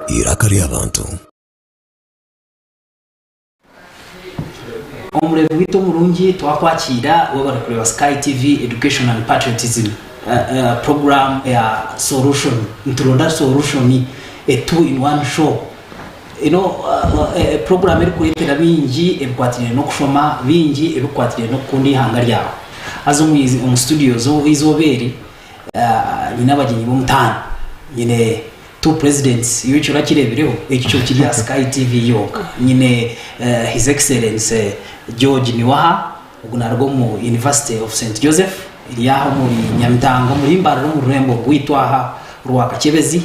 eiraka ry'abantu. Omureebi waitu omurungi twakwakiira webare kureeba Sky TV Education and Patriotism program ya solution nituronda solution a two in one show you know, program erikureetera bingi ebikwatiraine n'okushoma bingi ebikwatiraine n'okukunda eihanga ryawe. Haza omu studios eizooba eri nyine abagyenyi b'omutaano. Nyine two presidents, iwe ekyo orakireebireho? Ekyo kyo kiri aha Sky TV yonka. Nyine His Excellency George Niwaha, ogu naaruga omu University of Saint Joseph eri aha omuri Nyamitanga omuri Mbarara omu rurembo rwaitu aha rwa Kakyebezi.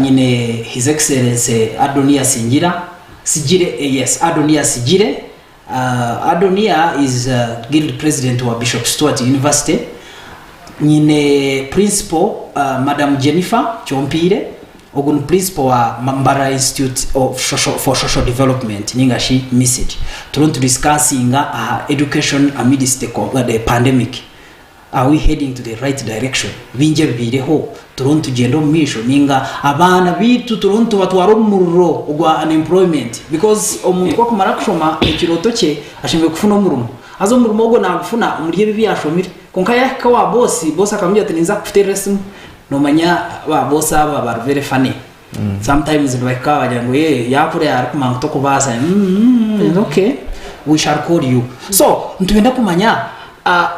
Nyine His Excellency Adonia Singira, Sigire, yes, Adonia Sigire, Adonia is Guild President wa Bishop Stuart University. Nyine Principal Madam Jennifer Kyompiire, ogu ni Principal wa Mbarara Institute of Social, for Social Development ninga shi MISD. Turiyo nitudiscussinga aha education amidst the, the pandemic. Are we heading to the right direction? Bingi ebibaireho, turiho nitugyenda omu maisho ninga abaana baitu turiho nitubatwara omu muriro ogwa unemployment because omuntu ku akumara kushoma ekirooto kye ashemereire kufuna omurimo haza omurimo ogwo nagufuna omuri ebi ebi yashomire kwonka yahika owa boss, boss akamugira ati ninza kukuteerera esimu nomanya ba boss aba bari very funny sometimes nibahika bagira ngu eh yakuriya arikumanya ngu tokubaasa mm okay we shall call you so nitwenda kumanya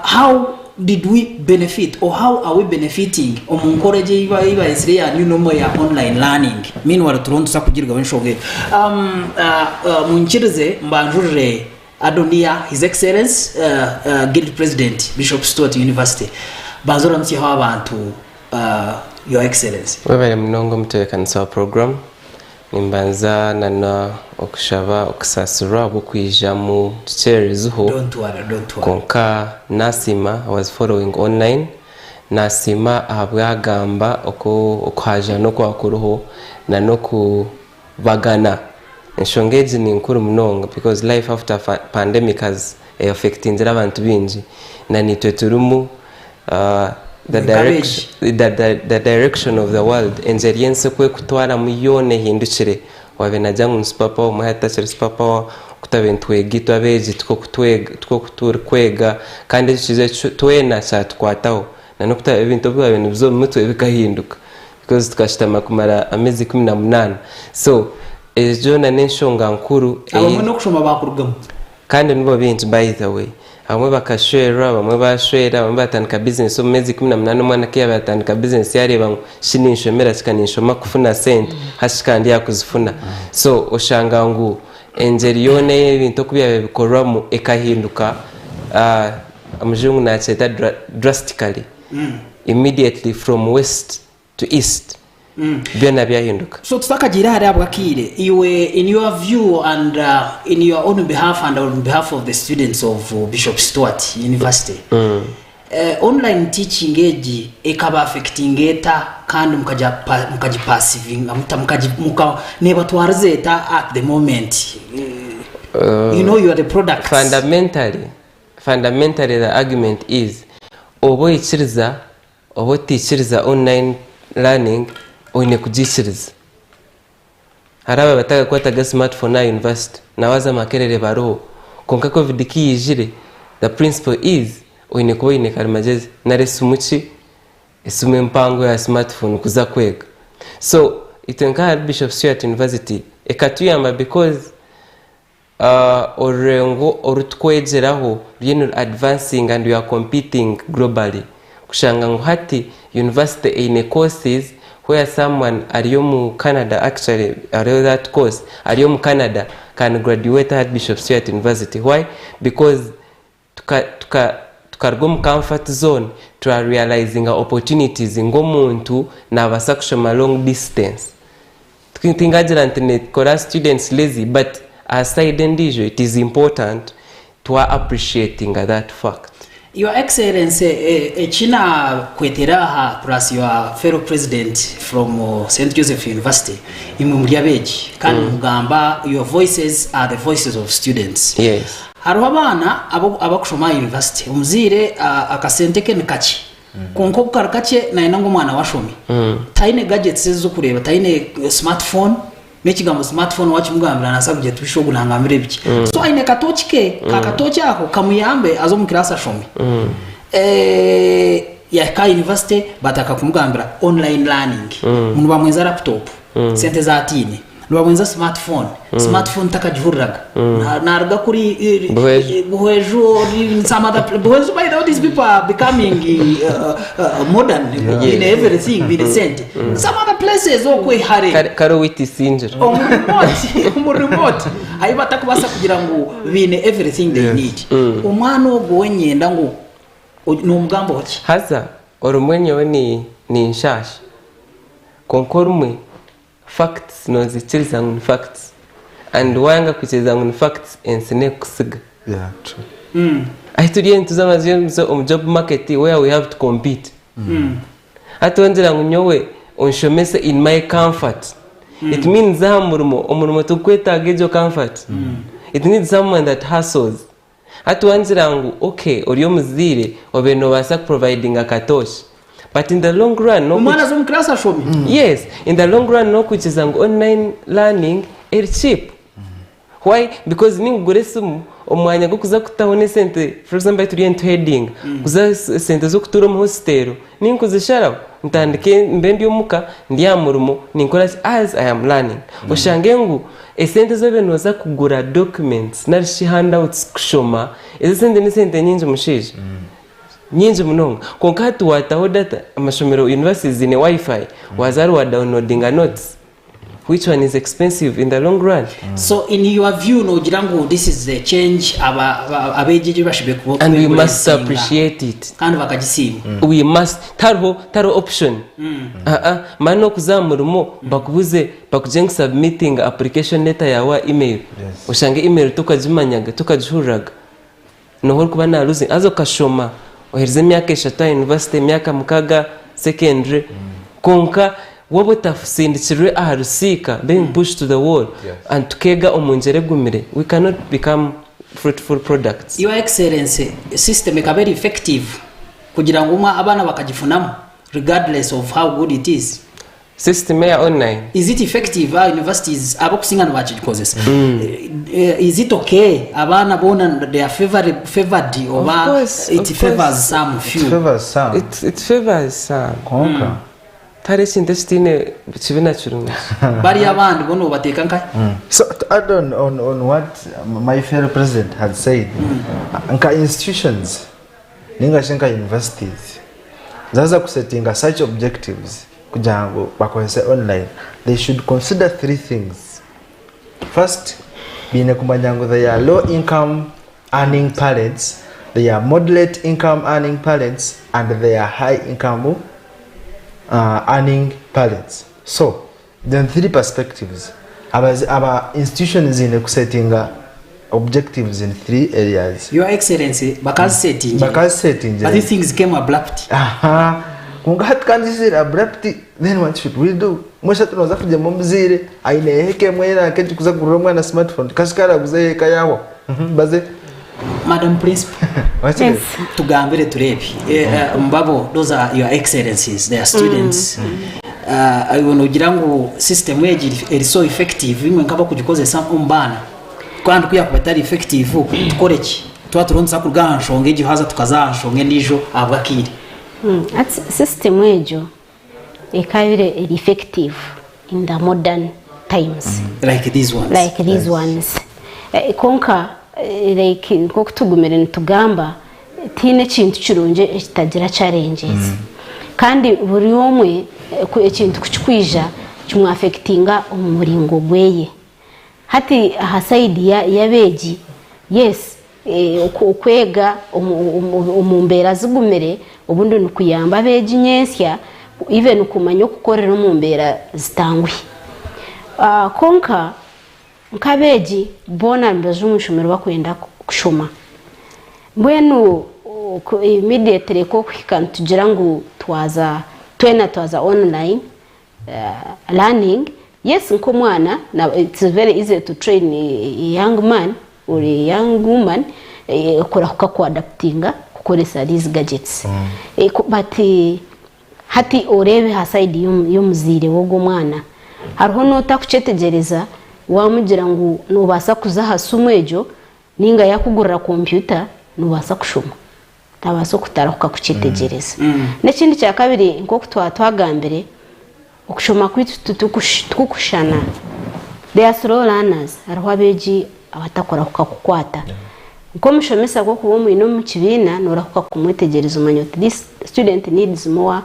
how did we benefit or how are we benefiting omu nkora egi ei bayetsire eya new normal ya online learning meanwhile turiho nituza kugirwaho enshonga egyo um, uh, uh, munyikirize mbanjurire Adonia His Excellence uh, uh, Guild President Bishop Stuart University banza oramutsyeho abantu Your Excellency. Webare munonga omutebekanisa wa program. Nimbanza nana okushaba okusaasirwa ahabw'okwija mutukyererizeho Don't worry, don't worry. kwonka nasiima I was following online nasiima ahabwagamba oku okuhaajana okwakuriho na n'okubagana enshonga egi ninkuru munonga because life after pandemic has affectingire abantu baingi na naitwe turimu The direction of the world, engyeri y'ensi oku ekutwaramu yoona ehindukire. Waabaire naagira ngu ni super power obumwe hati takiri super power, oku twabaire nitwega itwe abeegi tikwo oku turikwega kandi ekyo kiija twena kyatukwataho. Na n'oku ebintu obu byabaire nibiza omu mutwe bikahinduka because tukashutama kumara ameezi 18. So egyo yoona n'enshonga nkuru. Abamwe n'okushoma baakurugamu. Kandi nibo baingi by the way. Abamwe bakashwerwa, abamwe bashwera, abamwe batandika business omu meezi 18 omwana ku yaabaire atandika business yareeba ngu shi ninshomera ki ka ninshoma kufuna sente hati shi ka ndi aha kuzifuna. So oshanga ngu engyeri yoona ey'ebintu oku byabaire bikorwamu ekahinduka omujungu nakyeta drastically, immediately from west to east byona byahinduka. So tutakagiire ahari ahabw'akaire, iwe in your view and in your own behalf and on behalf of the students of Bishop Stuart University, online teaching egi ekaba affectinga eta kandi mukagi perceivinga muta, neebatwariza eta at the moment? You know you are the products. Fundamentally the argument is oba oikiriza Oba otaikiriza online learning oine kugiikiriza. Hariho ababaire batakakwataga smartphone aha university na waaza Makerere bariho kwonka covid ku yaijire the principle is oine kuba oine karimagyezi nari esimu ki, esimu empango ya smartphone kuza kwega. So itwe nk'ahari Bishop Stuart University ekatuyamba because Orurengo oru tukwegyeraho ruriyo niru advancing and we are competing globally kushanga ngu hati university eine courses where someone ari omu Canada actually hariho that course ari omu Canada can graduate ahari Bishop Stuart University why because tuka tuka tukaruga omu comfort zone twa realizinga opportunities ngu omuntu nabaasa kushoma long distance. Tingagira nti nikora students lazy but aha side endiijo it is important twa appreciatinga that fact. Your Excellency, eki nakwetera aha plus your fellow president from Saint Joseph University, imwe muri abeegi kandi mugamba your voices are the voices of students. Yes. Hariho abaana abakushoma aha university, omuzaire akasente ke ni kakye kwonka obu kari kakye nayenda ngu omwana we ashome. Taine gadgets ezi ez'okureeba, taine smartphone, n'ekigambo smartphone wakimugambira naasa kugira ati busha ogu nangambira ebiki. So aine katooki ke, ka katooki ako kamuyambe aze omu kiraasi ashome. Yahika aha university batandika kumugambira online learning, ngu nibamwenza laptop, sente ezi ataine. Nibabwenza smartphone. Smartphone takagihuriraga. Naruga kuri Buhweju. Buhweju or in some other pla- Buhweju by the way these people are becoming modern in everything in sente. Some other places okwe hare. Kare owaitu Isingiro. Omu remote, omu remote ahi batakubaasa kugira ngu baine everything they need. Omwana ogwo we nyenda ngu nomugambaho ki? Haza orumwe nyowe ni ninshaasha kwonka orumwe Facts nozikiriza ngu ni facts and wayanga kwikiriza ngu ni facts ensi nekukusiga. Yeah, true. Ahi turiyo nituza mazima nituza omu job market where we have to compete. Hati wangira ngu nyowe onshomese in my comfort it means aha murimo omurimo tigukwetaaga egyo comfort. It needs someone that hustles. Hati wangira ngu ok ori omuzaire obaire nobaasa ku providinga akatooshi but in the long run Omwana aze omu class ashome. Yes, in the long run nokwikiriza ngu online learning eri cheap. Why? Because ninkugura esimu omu mwanya gw'okuza kutaho n'esente for example ahi turiyo nituhedinga kuza esente z'okutuura omu hositero ninkuzisharaho ntandike mbe ndi omuka ndi aha murimo ninkora ki as I am learning. Oshange ngu Esente ezi obaire nooza kugura documents nari shi handouts kushoma, ezo esente n'esente nyingi mushaija. Nyingi munonga. Kwonka hati waataho data, amashomero, universities ziine wifi, waaza ahari wa downloadinga notes. Which one is expensive in the long run? So in your view nogira ngu this is the change aba aba abeegi egi bashoboire kuba And we must kuembracinga appreciate it. kandi bakagisiima. We must, tihariho tihariho option. Aa, manya n'okuza aha murimo bakubuze Bakugire ngu submittinga application letter yaawe aha email, oshange email tokagimanyaga, tokagihuriraga. Nooha orikuba na losing? Haza okashoma oherize emyaka eshatu aha university, emyaka mukaga secondary, kwonka waaba otasindikirwe aha rusiika, being pushed to the wall, and tukeega omu ngyera egumire, we cannot become fruitful products. Your Excellency, system ekaba eri effective kugira ngu abaana bakagifunamu regardless of how good it is? System eya online. Is it effective aha universities abakusinga nibakigikozesa is it okay abaana boona they are favored, favored oba Of course, it of course. favors some few It favors some. It, it favors some. Kwonka. Tihariho ekintu ekitaine kibi na kirungi. Bariya abandi bo nobateeka nkahi? So to add on, on, on what my fellow president had said, nka institutions ninga shi nka universities zaza kusetinga such objectives kugira ngu bakozese online they should consider three things first baine kumanya ngu they are low income earning parents they are moderate income earning parents and they are high income uh, earning parents so Then three perspectives Abazi aba institution ziine kusetinga objectives in three areas. Your Excellency bakazisetingire Bakazisetingire. but these things came abrupt. Aha. Kwonka hati kandi zizire abrupt then what should we do? Mbwenu hati nooza kugyema omuzaire aine eka emwe nanka egi kuza kugurira omwana smartphone kasi ku araaguze eka yahwaho. Baze. Madam Principal. Wakire? Yes. Tugambire tureebe. Eh, eh, mbabo those are your excellencies they are students. Ah, iwe nogira ngu system egi eri- eri so effective imwe nk'abakugikozesa omu baana kandi ku yakuba etari effective tukore ki? Twaba turiho nituza kuruga aha nshonga egi haza tukaza aha nshonga endiijo ahabw'akaire. Hati system egyo ekabaire eri effective in the modern times. Like these ones. Like these ones. Kwonka like nk'oku tugumire nitugamba tihaine ekintu kirungi ekitagira challenges. Kandi buri omwe ekintu ku kikwija kimwafectinga omu muringo gweye. Hati aha side y'abeegi, yes okwega omu mbeera zigumire obundi nikuyamba abeegi nyentsya even kumanya okukorera omu mbeera zitanguhi. Kwonka nk'abeegi boona nibaza omu ishomero barikwenda kushoma. Mbwenu immediately ku orikuhika nitugira ngu twaza twena twaza online learning, yes nk'omwana it's very easy to train a young man or a young woman kurahuka ku adaptinga kukoresa these gadgets but hati oreebe aha side y'omuzaire w'ogwo mwana hariho n'otakukyetegyereza wamugira ngu nobaasa kuza aha simu egyo ninga yakugurira kompyuta nobaasa kushoma. Naabaasa okutarahuka kukyetegyereza. N'ekindi kya kabiri nk'oku twaba twagambire, okushoma kwaitu tikukushushana. They are slow learners, hariho abeegi abatakurahuka kukwata. Nk'omushomesa ku orikuba omwine omu kibiina noorahuka kumwetegyereza omanye oti this student needs more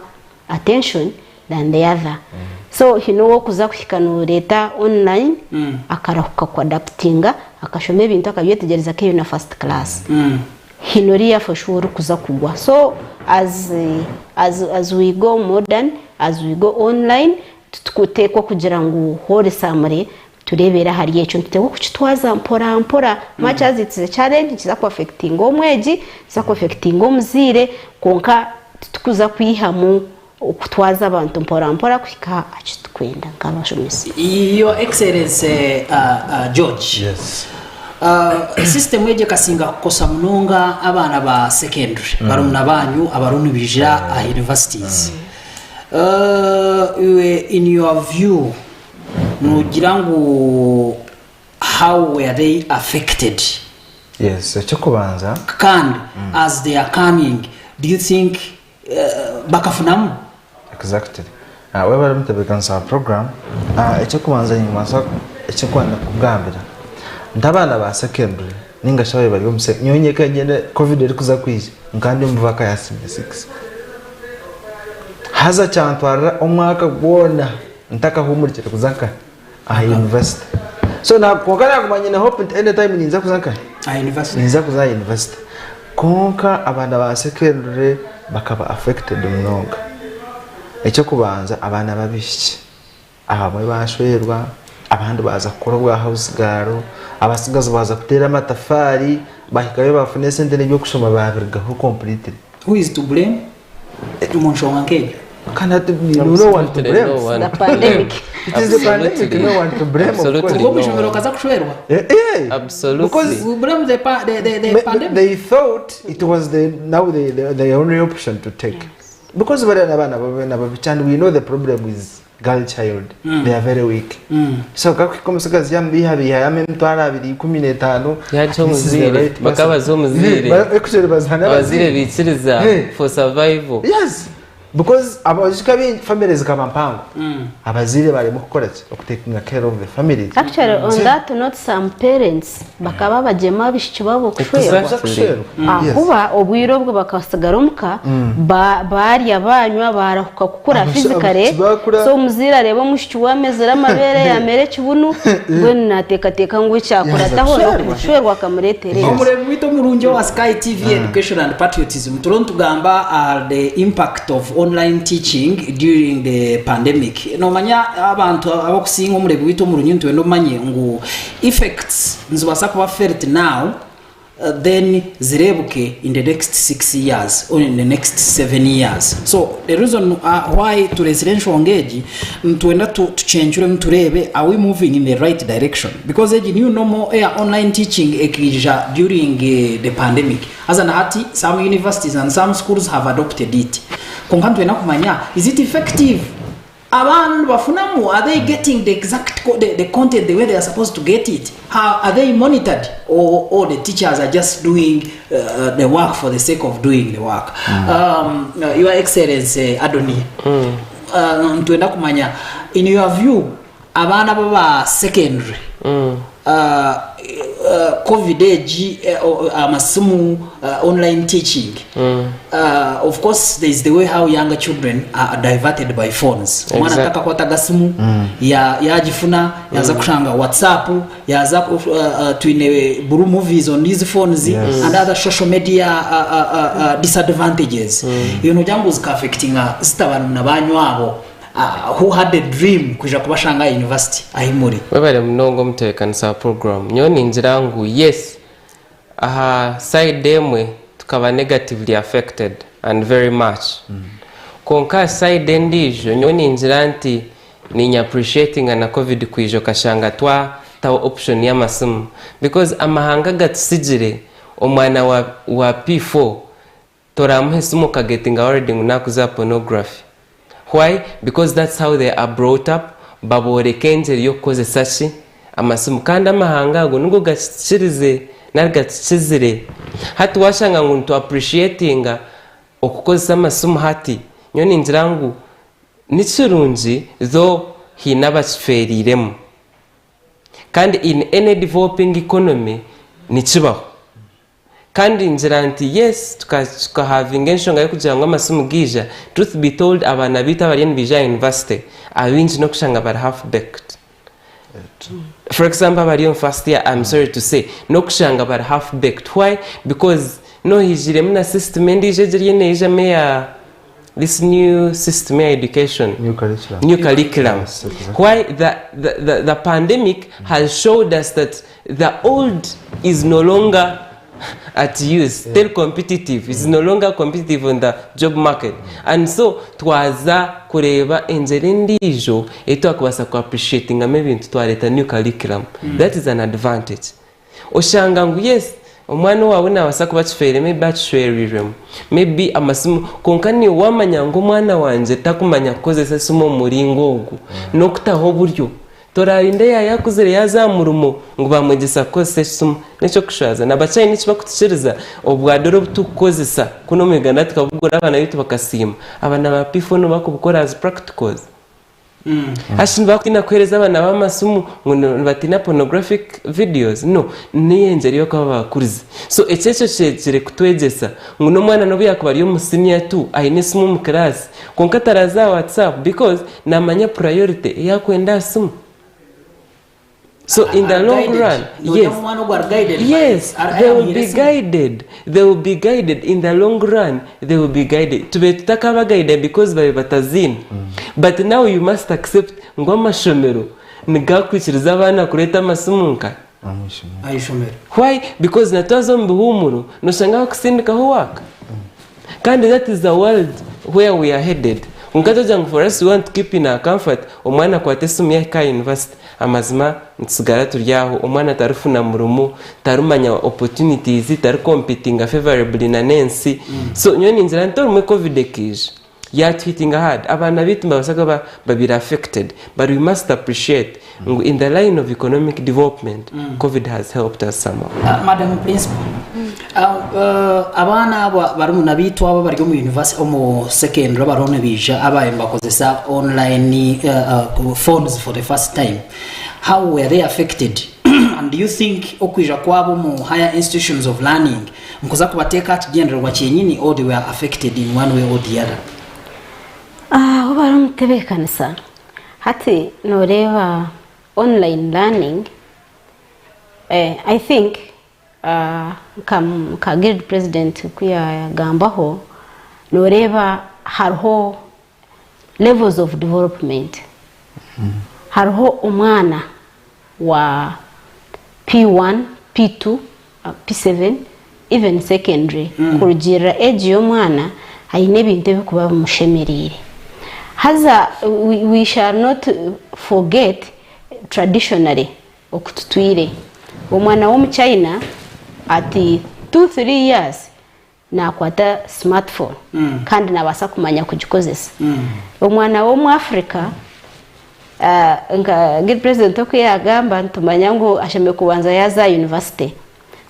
attention than the other. So haine ou orikuza kuhika nooreeta online akarahuka ku adaptinga akashoma ebintu akabyetegyereza akaihayo na first class. Haine oriya for sure orikuza kugwa. So as as as we go modern, as we go online, titukuteekwa kugira ngu wholesamely tureebere ahari ekyo. Nituteekwa kukitwaza mpora mpora. Much as it's a challenge, nikiza ku affectinga omwegi, nikiza ku affectinga omuzaire, kwonka titukuza kwihamu okutwaza abantu mpora mpora kuhika aha ki turikwenda nk'abashomesa. Your Excellency George, Yes. System egi ekasinga kukosa munonga abaana ba secondary, barumuna banyu abariho nibaija aha universities. Iwe in your view nogira ngu how were they affected? Yes, eky'okubanza. Kandi as they are coming, do you think bakafunamu? Exactly. Webare mutebeekanisa wa program. Eky'okubanza nimbaasa eky'okubanza kukugambira nti abaana ba secondary ninga shi ababaire bari omu nyowe nyekenyine covid erikuza kwija nkaba ndi omu vaaka ya senior six. Haza kyantwarira omwaka gwona ntakahuumurikire kuza nkahi? Aha university. So kwonka naguma nyine hope nti anytime ninza kuza nkahi? Aha university. Ninza kuza aha university. Kwonka abaana ba secondary bakaba affected munonga. Eky'okubanza abaana b'abaishiki abamwe bashwerwa, abandi baaza kukora obwa house girl, abatsigazi baaza kuteera amatafaari, bahikayo baafuna esente n'eby'okushoma baabirugaho completely. Who is to blame omu nshonga nk'egyo? Kandi hati no one to Absolutely blame. no one The to pandemic. blame. It is the pandemic, Absolutely. no one to blame, of Absolutely course. Ubwo no omu ishomero one. okaza kushwerwa? Eh, eh. Absolutely. Because We blame the, pa the, the, the pandemic. They thought it was the now the, the, the only option to take. Because bariya n'abaana babi na babi and we know the problem with girl child. They are very weak. So kakuhika omutsigazi yamubiihabiiha yamuha emitwaro abiri 15. Yagiha This is the omuzaire right person. bakabaza omuzaire Actually baziha abazaire baikiriza Hey. for survival. Yes. Because abajika baingi family zikaba mpango. Abazaire baremwa kukora ki? Okutakinga care of the families. Actually on that note some parents bakaba bagyema abaishiki baabo kushwerwa. Exactly. Kushwerwa. Yes. Ahakuba obwire obwo bakasigara omuka ba- barya banywa barahuka kukura physically Abaishiki bakura. so omuzaire areeba omwishiki we amezire amabeere yamera ekibunu mbwenu nateekateeka ngu ekyakurataho Yaza kushwerwa. n'okushwerwa akamureetera eki. Omureebi waitu omurungi owa Sky TV Education and Patriotism turiho nitugamba aha the impact of online teaching during the pandemic. Nomanya abantu abakusinga omureebi waitu omurungi nitwenda omanye ngu effects nizibaasa kuba felt now then zireebuke in the next 6 years or in the next 7 years. So the reason why tureetsire enshonga egi nitwenda tucencuremu tureebe are we moving in the right direction because egi new normal eya online teaching ekaija during the pandemic haza na hati some universities and some schools have adopted it kwonka nitwenda kumanya is it effective? Abaana nibafunamu? Are they getting the exact the, the content the way they are supposed to get it? How, are they monitored or, or the teachers are just doing uh, the work for the sake of doing the work? Your Excellency Adoni, nitwenda kumanya in your view abaana baba secondary covid egi amasimu online teaching of course there is the way how younger children are diverted by phones omwana atakakwata agasimu yagifuna yaza kushanga whatsapp yaza twine blue movies on these phones and other social media disadvantages ebintu byangu zika affectinga zita barumuna banyu abo who had a dream kwija kubashanga aha university ahi muri. Webare munonga omutebekanisa wa program. Nyowe ningira ngu yes aha side emwe tukaba negatively affected and very much kwonka aha side endiijo nyowe ningira nti ninye appreciatinga na covid kwija okashanga twataho option y'amasimu because amahanga agatusigire omwana wa wa P4 Toramuha esimu okagetinga worried ngu nakuza aha pornography. Why? Because that's how they are brought up, baboreka engyeri y'okukozesa ki? Amasimu. Kandi amahanga ago nigo gatukirize nari gatukizire. Hati washanga ngu nitu appreciatinga okukozesa amasimu hati, nyowe ningira ngu nikirungi though haine abakifeereiremu. Kandi in any developing economy nikibaho. Kandi ngira nti yes tukahavinga enshonga y'okugira ngu amasimu gaija, truth be told abaana baitu abariyo nibaija aha university abaingi n'okushanga bari half baked. For example abari omu first year I'm sorry to say n'okushanga bari half baked. Why? Because nohaijiremu na system endiijo egi eriyo neijamu eya this new system ya education. New curriculum. New curriculum. Yes, exactly. Why the pandemic has showed us that the old is no longer at use, still competitive, is no longer competitive on the job market. And so twaza kureeba engyera endiijo ei twakubaasa ku appreciatingamu ebintu twareeta new curriculum. That is an advantage. Oshanga ngu yes omwana owaawe nabaasa kuba akifeire maybe akishwerirwemu maybe amasimu kwonka niiwe wamanya ngu omwana wangye takumanya kukozesa esimu omu muringo ogu n'okutaho oburyo torarinde yaaba akuzire yaaza aha murimo ngu bamwegyesa kukozesa esimu n'ekyokushwaza na bakyayine eki bakutukiriza obwadora obu turikukozesa kunu omu Uganda tukabugura abaana baitu bakasiima abaana ba P4 nibo bakubukora as practicals. Hati nibakutiina kuheereza abaana b'amasimu ngu nibatiina pornographic videos? No, niyo engyeri y'okuba bakurize. So eki ekyo kyegire kutwegyesa ngu n'omwana n'obu yaakuba ari omu senior two aine esimu omu kiraasi kwonka taraza aha WhatsApp because naamanya priority ei arikwenda aha simu. So in the long run, yes, yes, they will be guided. They will be guided in the long run. They will be guided. Tube tutakaba guided because babe batazine. But now you must accept ngu amashomero nigakwikiriza abaana kureeta amasimu nka Ah'ishomero. Why? Because na twaza omu bihuumuro noshanga bakusindikaho work. Kandi that is the world where we are headed. Kwonka togira ngu for us we want to keep in our comfort, omwana akwate esimu ye ahike aha university. Amazima nitusigara turi aho, omwana tarifuna murimo, tarimanya opportunities, tari competinga favourably na n'ensi. So nyowe ningira nti obumwe covid ekaija yatuhitinga hard, abaana baitu nibabaasa kuba babaire affected but we must appreciate ngu in the line of economic development, covid has helped us somehow. Madam Principal, abaana abo barimu na baitu abo abari omu university omu secondary abariho nibaija ababaire nibakozesa online phones for the first time, how were they affected and do you think okwija kwabo omu higher institutions of learning nikuza kubateeka aha kigyendererwa kyenyini or they were affected in one way or the other? Aho bari omu kutebeekanisa hati nooreeba online learning I think Nka guild president ku yagambaho noreeba hariho levels of development hariho omwana wa P1, P2, P7 even secondary kurugirira age y'omwana haine ebintu ebirikuba bimushemereire haza we shall not forget traditionally Oku tutwire. Omwana w'omuchina at two three years nakwata smart phone kandi nabaasa kumanya kugikozesa. Omwana w'omu Africa nka Guild president oku yagamba nitumanya ngu ashemereire kubanza yaaza aha university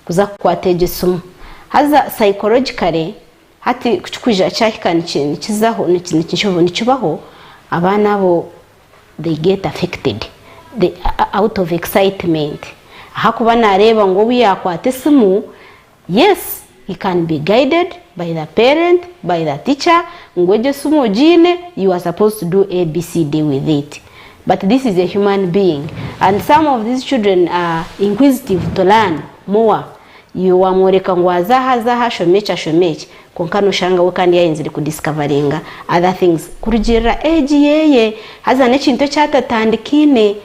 kuza kukwata egyo esimu. Haza psychologically hati kukikwija kyahika nikizaho nikibaho abaana abo they get affected they out of excitement ahakuba nareeba ngu obu yakwata esimu yes he can be guided by the parent by the teacher ngu egyo esimu ogiine you are supposed to do ABCD with it but this is a human being and some of these children are inquisitive to learn more Iwe wamworeka ngu aze aha aze aha ashome eki ashome eki kwonka noshanga we kandi yayenzire ku discoveringa other things kurugirira age yeye haza nekintu eki atatandikaine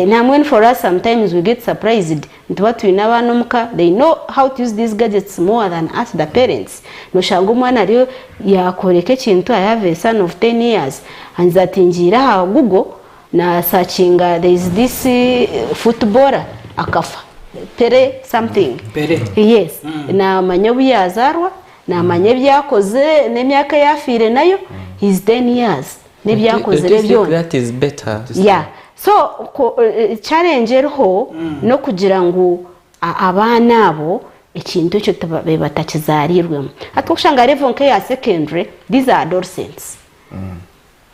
Nambwenu for us sometimes we get surprised nituba twine abaana omuka they know how to use these gadgets more than us the parents noshanga omwana ariyo yakworeka ekintu I have a son of 10 years angize ati ngiire aha google Na searchinga there is this footballer akafa Pele something Pele. yes namanya obu yazarwa namanya ebi yakozire n'emyaka ei afiire nayo he is 10 years n'ebi yakozire Do you think byona that is better? yeah so ko- eh, challenge eriho n'okugira ngu a- abaana abo ekintu ekyo tiba- babe batakizaariirwemu hati okushanga level nk'eya secondary these are adolescents.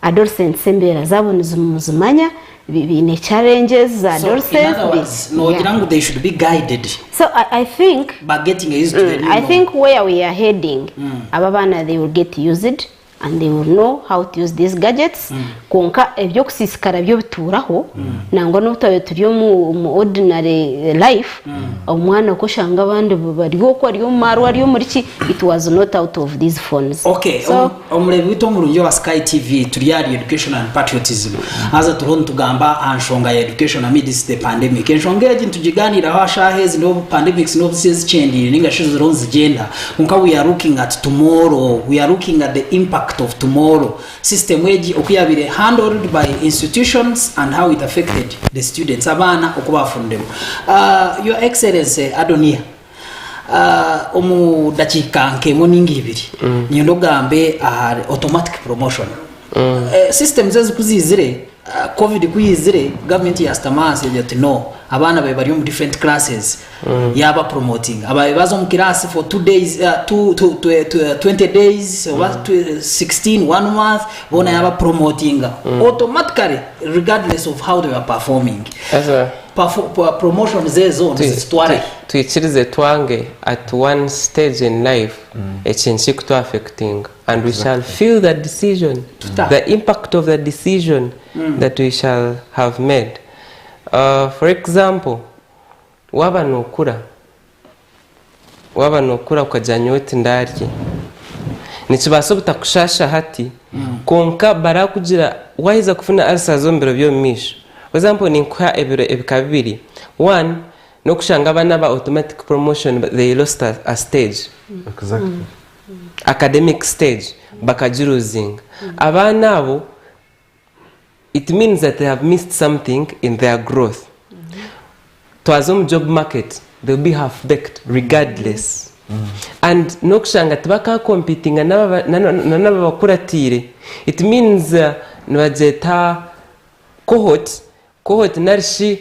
Adolescents embeera zaabo nimuzimanya, baine challenges za So, in adolescence. other words, noogira ngu they should be guided So I, I think by getting used to the new I norm. think where we are heading, aba abaana they will get used and they will know how to use these gadgets. Kwonka eby'okusiisikara byo bituuraho, nangwa n'obu twabaire turi omu omu ordinary life, omwana ku oshanga abandi bari oku ari omu maarwa ari omuri ki, it was not out of these phones. Okay, So, Omureebi waitu omurungi owa Sky TV, turi ahari Education and Patriotism. Haza turiho nitugamba aha nshonga ya education amidst the pandemic. Enshonga egi nitugigaaniiraho aha shaaha ezi n'obu pandemics n'obu ziriyo zikyendeire ninga shi ziriho nizigyenda, kwonka we are looking at tomorrow, we are looking at the impact of tomorrow. System egi oku yaabaire handled by institutions and how it affected the students, abaana oku baafuniremu. Your Excellency Adonia, Omu dakiika nk'emwe ninga ibiri, niinyenda ogambe ahari automatic promotion. Systems ezi ku ziizire, covid ku yaizire, gavumenti yaashutama ahansi yagira eti no, abaana baabaire bari omu different classes, yaaba promotinga. Abaabaire baza omu kiraasi for two days, two, two, 20 days oba 16, one month, boona yaaba promotinga automatically regardless of how they were performing. Promotions ezo nizitutwara hi? Twikirize twange at one stage in life ekintu kikutu affectinga and we shall feel the decision, the impact of the decision that we shall have made. For example, waaba nokura, Waaba nookura okagira nyowe tindaarye, nikibaasa obutakushaasha hati, kwonka barakugira waaheza kufuna ulcers omu biro by'omu maisho. For example ninkuha ebiro ebika bibiri, one n'okushanga abaana aba automatic promotion they lost a stage, academic stage bakagiruzinga. Abaana abo it means that they have missed something in their growth twaza omu job market they will be half baked regardless and n'okushanga tibakakompitinga n'ababakuratiire it means uh, nibagyeta cohort cohort narishi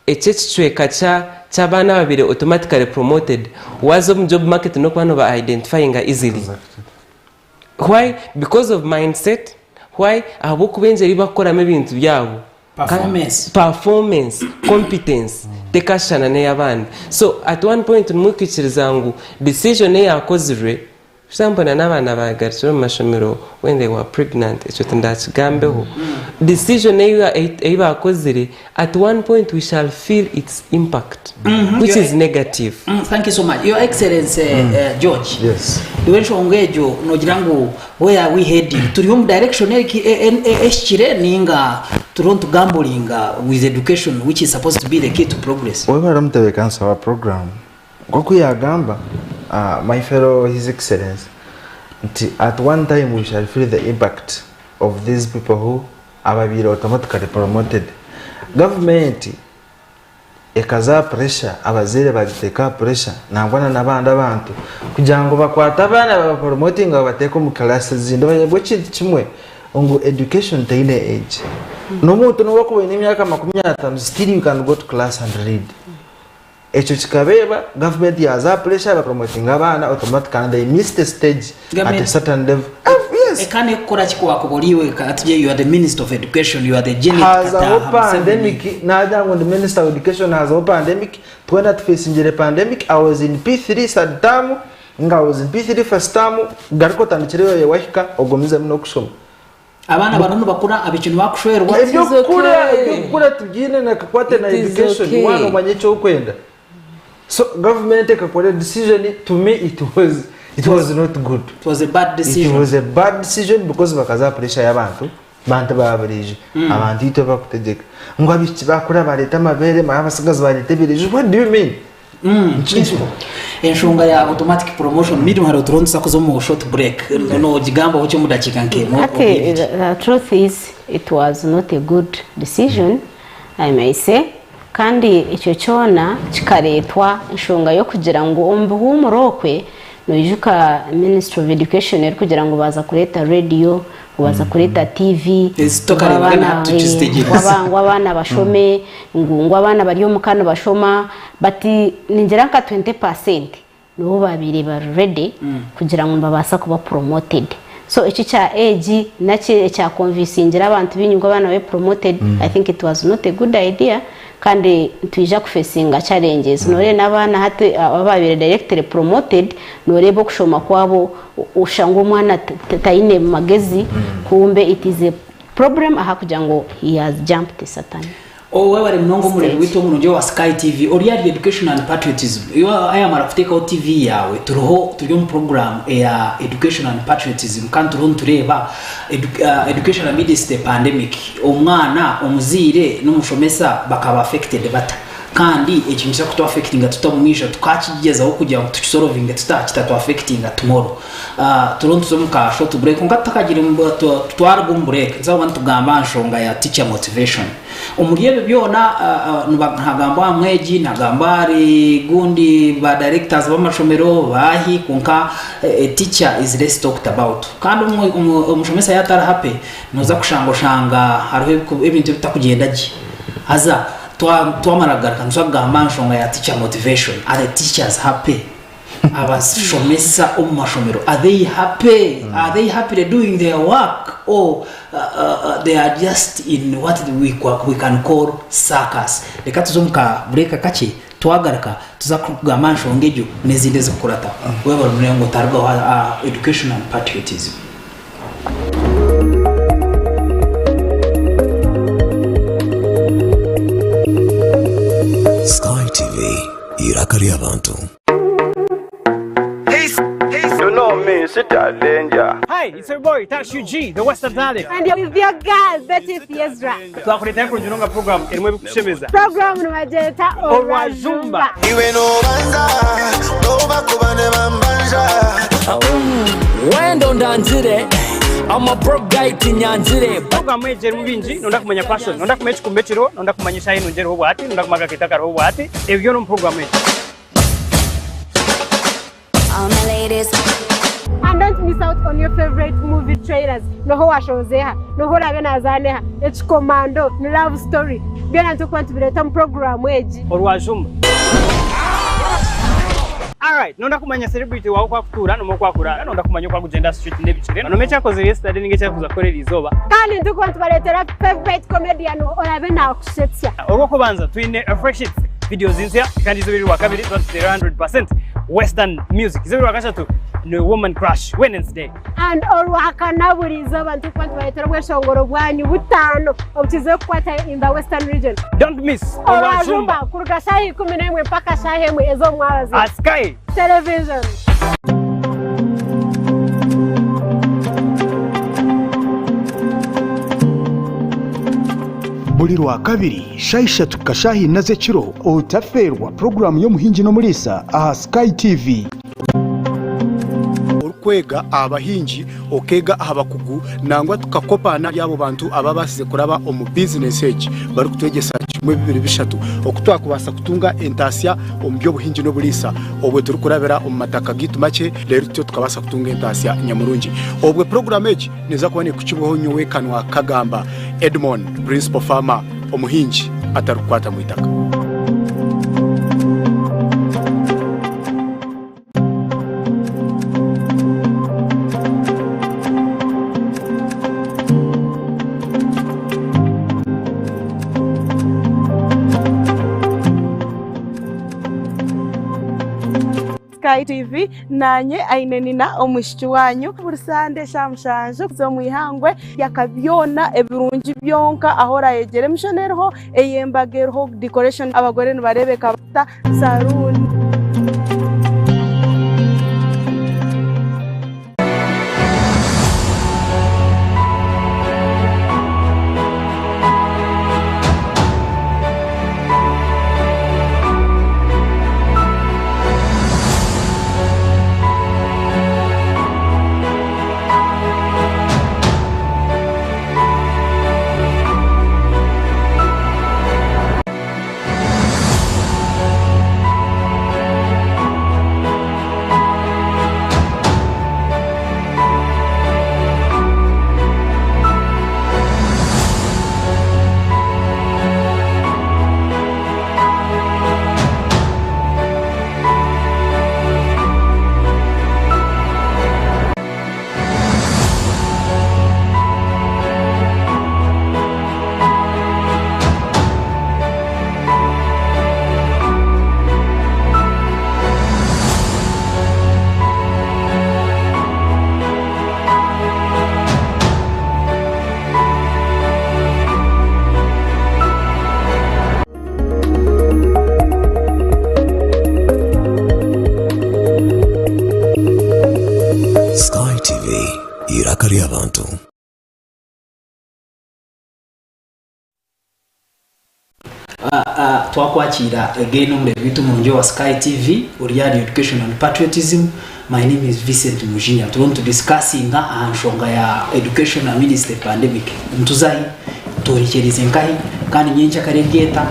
eki ekicweka ky'abaana ababaire automatically promoted waza omu job market n'okuba noba identifyinga easily Why? Because of mindset. Why? Ahabw'okuba engyeri ei barikukoramu ebintu byabo. Performance. Performance, competence tekashushana n'ey'abandi. So at one point nimwikiriza ngu decision eyakozirwe, for example na n'abaana baagarukire omu mashomero when they were pregnant, ekyo tindakigambeho. Decision ei baakozire, at one point we shall feel its impact which is negative. Thank you so much. Your Excellency George. Yes. Iwe enshonga egyo nogira ngu where are we heading? Turi omu direction ehikire ninga turiho nitugambulinga with education which is supposed to be the key to progress? Webare omutebeekanisa wa program. Nk'oku yaagamba my fellow his excellency nti at one time we shall feel the impact of these people who ababaire automatically promoted. Gavumenti ekaza aha pressure, abazaire bagiteeka aha pressure nangwa na n'abandi abantu kugira ngu bakwate abaana babaporomotinge babateeke omu class ezindi bayebwe ekintu kimwe ngu education teine age. N'omuntu n'obu okuba oine emyaka 50 still you can go to class and read. Ekyo kikabeeba, gavumenti yaaza aha pressure yabapromotinga abaana automatically and they missed a stage at a certain level. Yes. Eka nekukora ki kuwakuba ori iwe katugye you are the minister of education you are the Janet Hazaho Kataha Museveni. pandemic, nagira ngu ndi minister of education hazaho pandemic, twena tufacingire pandemic, I was in P3 third term, nga I was in P3 first term, garuka otandikire eyo wahika ogumizemu n'okushoma. Abaana bariho nibakura abaishiki nibakushwerwa. It is Ebyokukura okay. ebyokukura tibyine nakakwate na It is education okay. waaba nomanya eki orikwenda. So government ekakora a decision to me it was it was not good. It was a bad It decision. was a bad decision because bakaza aha pressure y'abantu bantu ba buriijo abantu itwe abakutegyeka ngu abaishiki bakura bareeta amabeere mara abatsigazi bareeta ebireju what do you mean? Principal, enshonga ya automatic promotion mirimu hariho turiho nituza kuza omu short break nogigambaho ki omu dakiika nk'emwe Hati oba ibiri. the truth is it was not a good decision I may say kandi ekyo kyona kikareetwa enshonga y'okugira ngu omu bihuumuro okwe noijuka ministry of education erikugira ngu baaza kureeta radio ngu baaza kureeta TV Ezi ngu tokareebaga abaana na hati tukizitegyereza. ngu abaana bashome ngu ngu abaana bari omuka nibashoma but ningira nka 20 percent nibo baabaire bari ready kugira ngu nibabaasa kuba promoted. So eki ekya age naki ekya convincingire abantu baingi ngu abaana babe promoted I think it was not a good idea kandi nitwija ku facinga challenges. Noreeba n'abaana hati ababaire directly promoted noreeba okushoma kwabo oshusha ngu omwana taine magezi kumbe it is a problem ahakugira ngu he has jumped a certain Oh webare munonga omureebi stage. waitu omurungi owa Sky TV ori ahari Education and Patriotism. Iwe ayamara kuteekaho TV yaawe turiho turi omu program eya Education and Patriotism kandi turiho nitureeba edu, uh, education amidst the pandemic. Omwana, omuzaire n'omushomesa bakaba affected bata? Kandi eki nikiza kutu affectinga tuta omu maisho? Tukakigyezaho kugira ngu tukisolovinge tuta kitatu affectinga tomorrow? Uh, turiho nituza omu ka short break kwonka tutakagire twaruga omu break nituza kuba nitugamba aha nshonga ya teacher motivation. Omuri ebyo byona nihagambwa aha mwegi, nihagambwa ahari gundi ba directors b'amashomero baahi kwonka teacher is less talked about. Kandi omushomesa yaaba atari happy nooza kushanga oshanga hariho ebintu ebitakugyenda gye. Haza twamara kugaruka nituza kugamba aha nshonga ya teacher motivation, are the teachers happy? Abashomesa omu mashomero are they happy? Are they happily doing their work or they are just in what we, we can call circus? Reka tuze omu ka break kakye twagaruka tuza kugamba aha nshonga egyo n'ezindi ezikukurataho. Webare munonga otarugaho aha education and patriotism. Sky TV, eiraka ry'abantu. You know me, sit danger. Hi, it's your boy Tash UG, the Western Talent. And you're with your girl, Betty Fiezra. Twakureetayo kurungi munonga program erimu ebikushemeza. Program nibagyeta Orwajumba. Iwe nobanza nobakuba ne bambanja Wendo ndangire I'm a broke guy tinyangire Program egi erimu bingi, nonda kumanya fashion, nonda kumanya ekikumba ekiriho, nonda kumanya eshaaha enungi eriho obwahati, nonda kumanya akakeito akariho obwahati, ebyo byona omu program egi. All my ladies. And don't miss out on your favorite movie trailers. Noho washozeha, noho orabe nazaneha, ekikomando, ni love story. Byona nitukuba nitubireeta omu program egi. Orwajumba. Alright, nonda kumanya celebrity wawe oku akutuura nomwe oku akuraara, nonda kumanya oku akugyenda aha street n'ebigyere, nomwe eki akozire yesterday ninga eki arikuza kukora eriizooba. Kandi nitukuba nitubareetera favorite comedian orabe nakushetsya. Orw'okubanza twine Fresh Hits videos nsya kandi izooba eri Rwakabiri tuba nituteera 100% Western music. Izooba Rwakashatu ni Woman Crush Wednesday. And Orwakana buri izooba nitukuba nitubareetera obweshongoro bwanyu butaano obukizire kukwatayo in the Western region. Don't miss Orwajumba kuruga shaaha 11 mpaka shaaha emwe ez'omwabazyo. Aha Sky Television. Buri Rwakabiri shaaha ishatu kuhika shaaha ina z'ekiro, otafeerwa puroguraamu y'Omuhingi n'Omuriisa aha Sky TV. Orikwega aha bahingi, okeega aha bakugu nangwa tukakopa n'ahari abo bantu ababaasize kuraba omu bizinesi egi barikutwegyesa kimwe bibiri bishatu oku twakubaasa kutunga entaasya omu by'obuhingi n'oburiisa obwo turikurabira omu mataka gaitu makye reero tutyo tukabaasa kutunga entaasya nyamurungi. Obwo puroguraamu egi neeza kuba neekukibwaho nyowe Kanwa Kagamba Edmond, Principal Farmer, omuhingi atarikukwata mu itaka. Sky TV nanye aine nina omwishiki wanyu buri sande eshaaha mushanju z'omwihangwe yaka byona ebirungi byonka ahu orayegyera emishono eriho ey'embaga eriho decoration abagore nibareebeka bata saruuni. ry'abantu. Twakwakiira again omureebi waitu omurungi owa Sky TV ori ahari Education and Patriotism. My name is Vincent Mujinya. Turiyo nitudiscussinga aha nshonga ya education amidst the pandemic. Nituza hi? Tworekyerize nkahi? Kandi nyenkyakare eryeta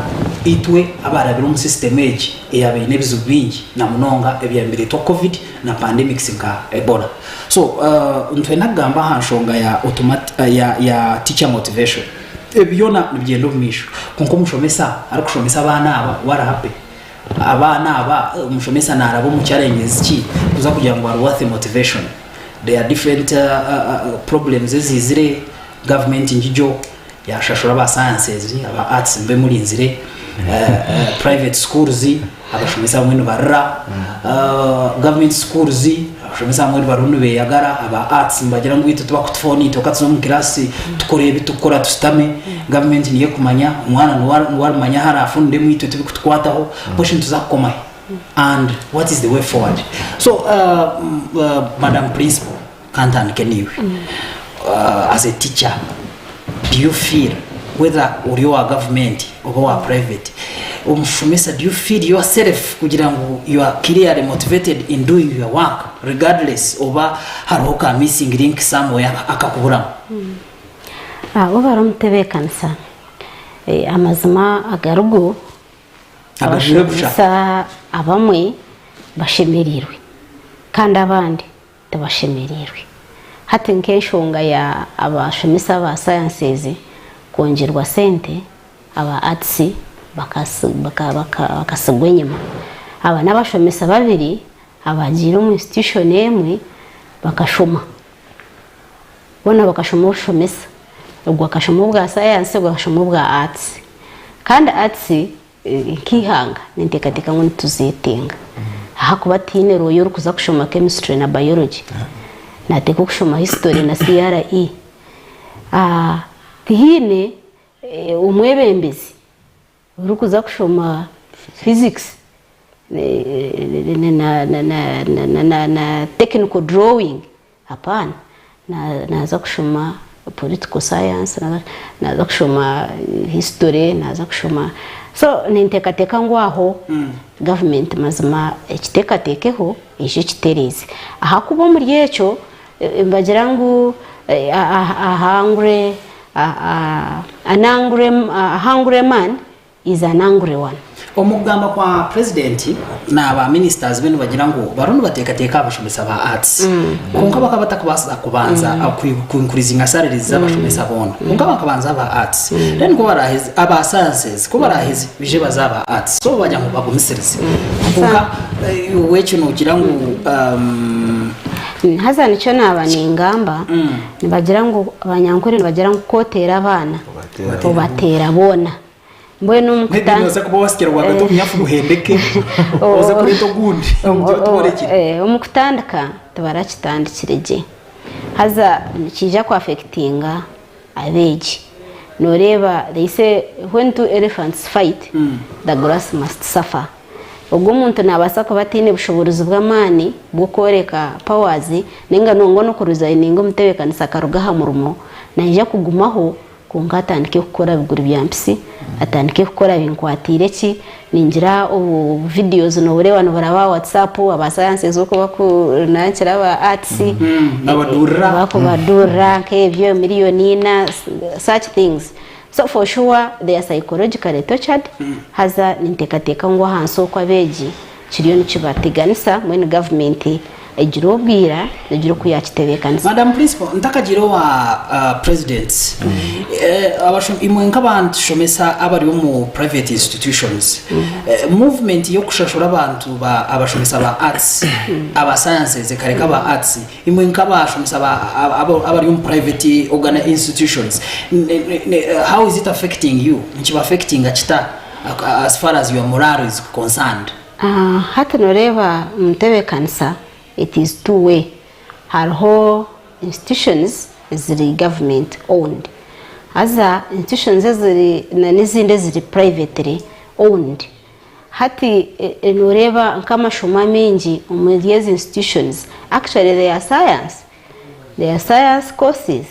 itwe abarabire omu system egi eyabaire eine ebizibu bingi na munonga ebyabireetwa covid na pandemics nka Ebola. So nitwenda kugamba aha nshonga ya ya ya teacher motivation. Ebi byona nibigyenda omu maisho kwonka omushomesa arikushomesa abaana aba what happen? Abaana aba omushomesa naaraba omu challenges ki kuza kugira ngu ari worth motivation? There are different problems eziizire, government ngigyo yashashura aba sciences, aba arts mube murinzire, private schools abashomesa abamwe nibarira, government schools abashomesa abamwe bariho nibeyagara, aba arts nibagira ngu itwe tibakutufaho naitwe katuze omu class tukore ebi tukukora tushutame, government niyo ekumanya, omwana niwe arimanya ahu arafuniremu itwe tibikutukwataho, mbwenu shi nituza kukoma hi and what is the way forward? So madam principal kantandike naiwe, as a teacher do you feel whether ori owa government oba owa private, omushomesa do you feel yourself kugira ngu you are clearly motivated in doing your work regardless oba hariho ka missing link somewhere akakuburamu? Abo bari omutebeekanisa amazima agarigo abashomesa abamwe bashemereirwe kandi abandi tibashemereirwe. Hati nk'enshonga ya abashomesa aba sciences kwongyerwa sente, aba arts bakatsigwa enyima. Aba n'abashomesa babiri abagiire omu institution emwe bakashoma. Boona bakashoma obushomesa. Ogwo akashoma obwa science, ogwo akashoma obwa arts. Kandi arts Nk'eihanga ninteekateeka ngu nituzeetenga ahakuba tihaine rooya orikuza kushoma chemistry na biology naateekwa kushoma history na CRE. Tihaine omwebembezi orikuza kushoma physics na technical drawing. Hapana, naaza kushoma political science, naaza kushoma history, naaza kushoma so ninteekateeka ngu aho gavumenti mazima ekiteekateekeho eije ekitereeze ahakuba omuri ekyo nibagira ngu a hungry an angry a hungry man is an angry one. Omu kugamba kwa Purezidenti na ba ministers be nibagira ngu bariho nibateekateeka aha bashomesa ba Arts kwonka bakaba batakubaasa kubanza ku increasinga salaries z'abashomesa boona kwonka bakabanza aba Arts then ku baraheze aba Sciences ku baraheze baije baze aba Arts so bagira ngu bagumisirize kwonka iwe ekyo nogira ngu Haza nikyo naaba ningamba nibagira ngu abanyankore nibagira ngu ku oteera abaana obateera boona. Mbwenu omu Maybe kuta nooza kuba wasikira rwagati omunyafu guhendeke oze kureeta ogundi ogire otuborekire. Eh, omu kutandika tibarakitandikire gye haza nikiija ku affectinga abeegi. Nooreeba they say when two elephants fight the grass must suffer. Ogwo omuntu naabaasa kuba ataine bushoboorozi bw'amaani bw'okworeka powers nainga nangwa n'okuresigninga omutebeekanisa akaruga aha murimo, naija kugumaho Kwonka atandike kukora biguru bya mpisi, atandike kukora binkwatiire ki, ningira obu videos nobureeba niburaba aha WhatsApp, aba sciences oku bakunankira aba arts, Nabadurira. bakubadurira nk'ebyo million ina, such things. So for sure they are psychologically tortured, haza ninteekateeka ngu ahansi okwo abeegi kiriyo nikibateganisa mbwenu gavumenti egire obwira egire oku yakitebeekanisa. Madam Principal, ntakagiire owa President, imwe nk'abashomesa abari omu private institutions, movement y'okushashura abantu abashomesa ba Arts, aba Sciences ekareka aba Arts, imwe nk'abashomesa abari omu private institutions, how is it affecting you? Nikiba affectinga kita as far as your morale is concerned? Hati noreeba omutebeekanisa it is two way hariho institutions eziri government owned haza institutions eziri n'ezindi eziri privately owned hati noreeba nk'amashomo amaingi omuri ezi institutions actually they are science. They are science courses.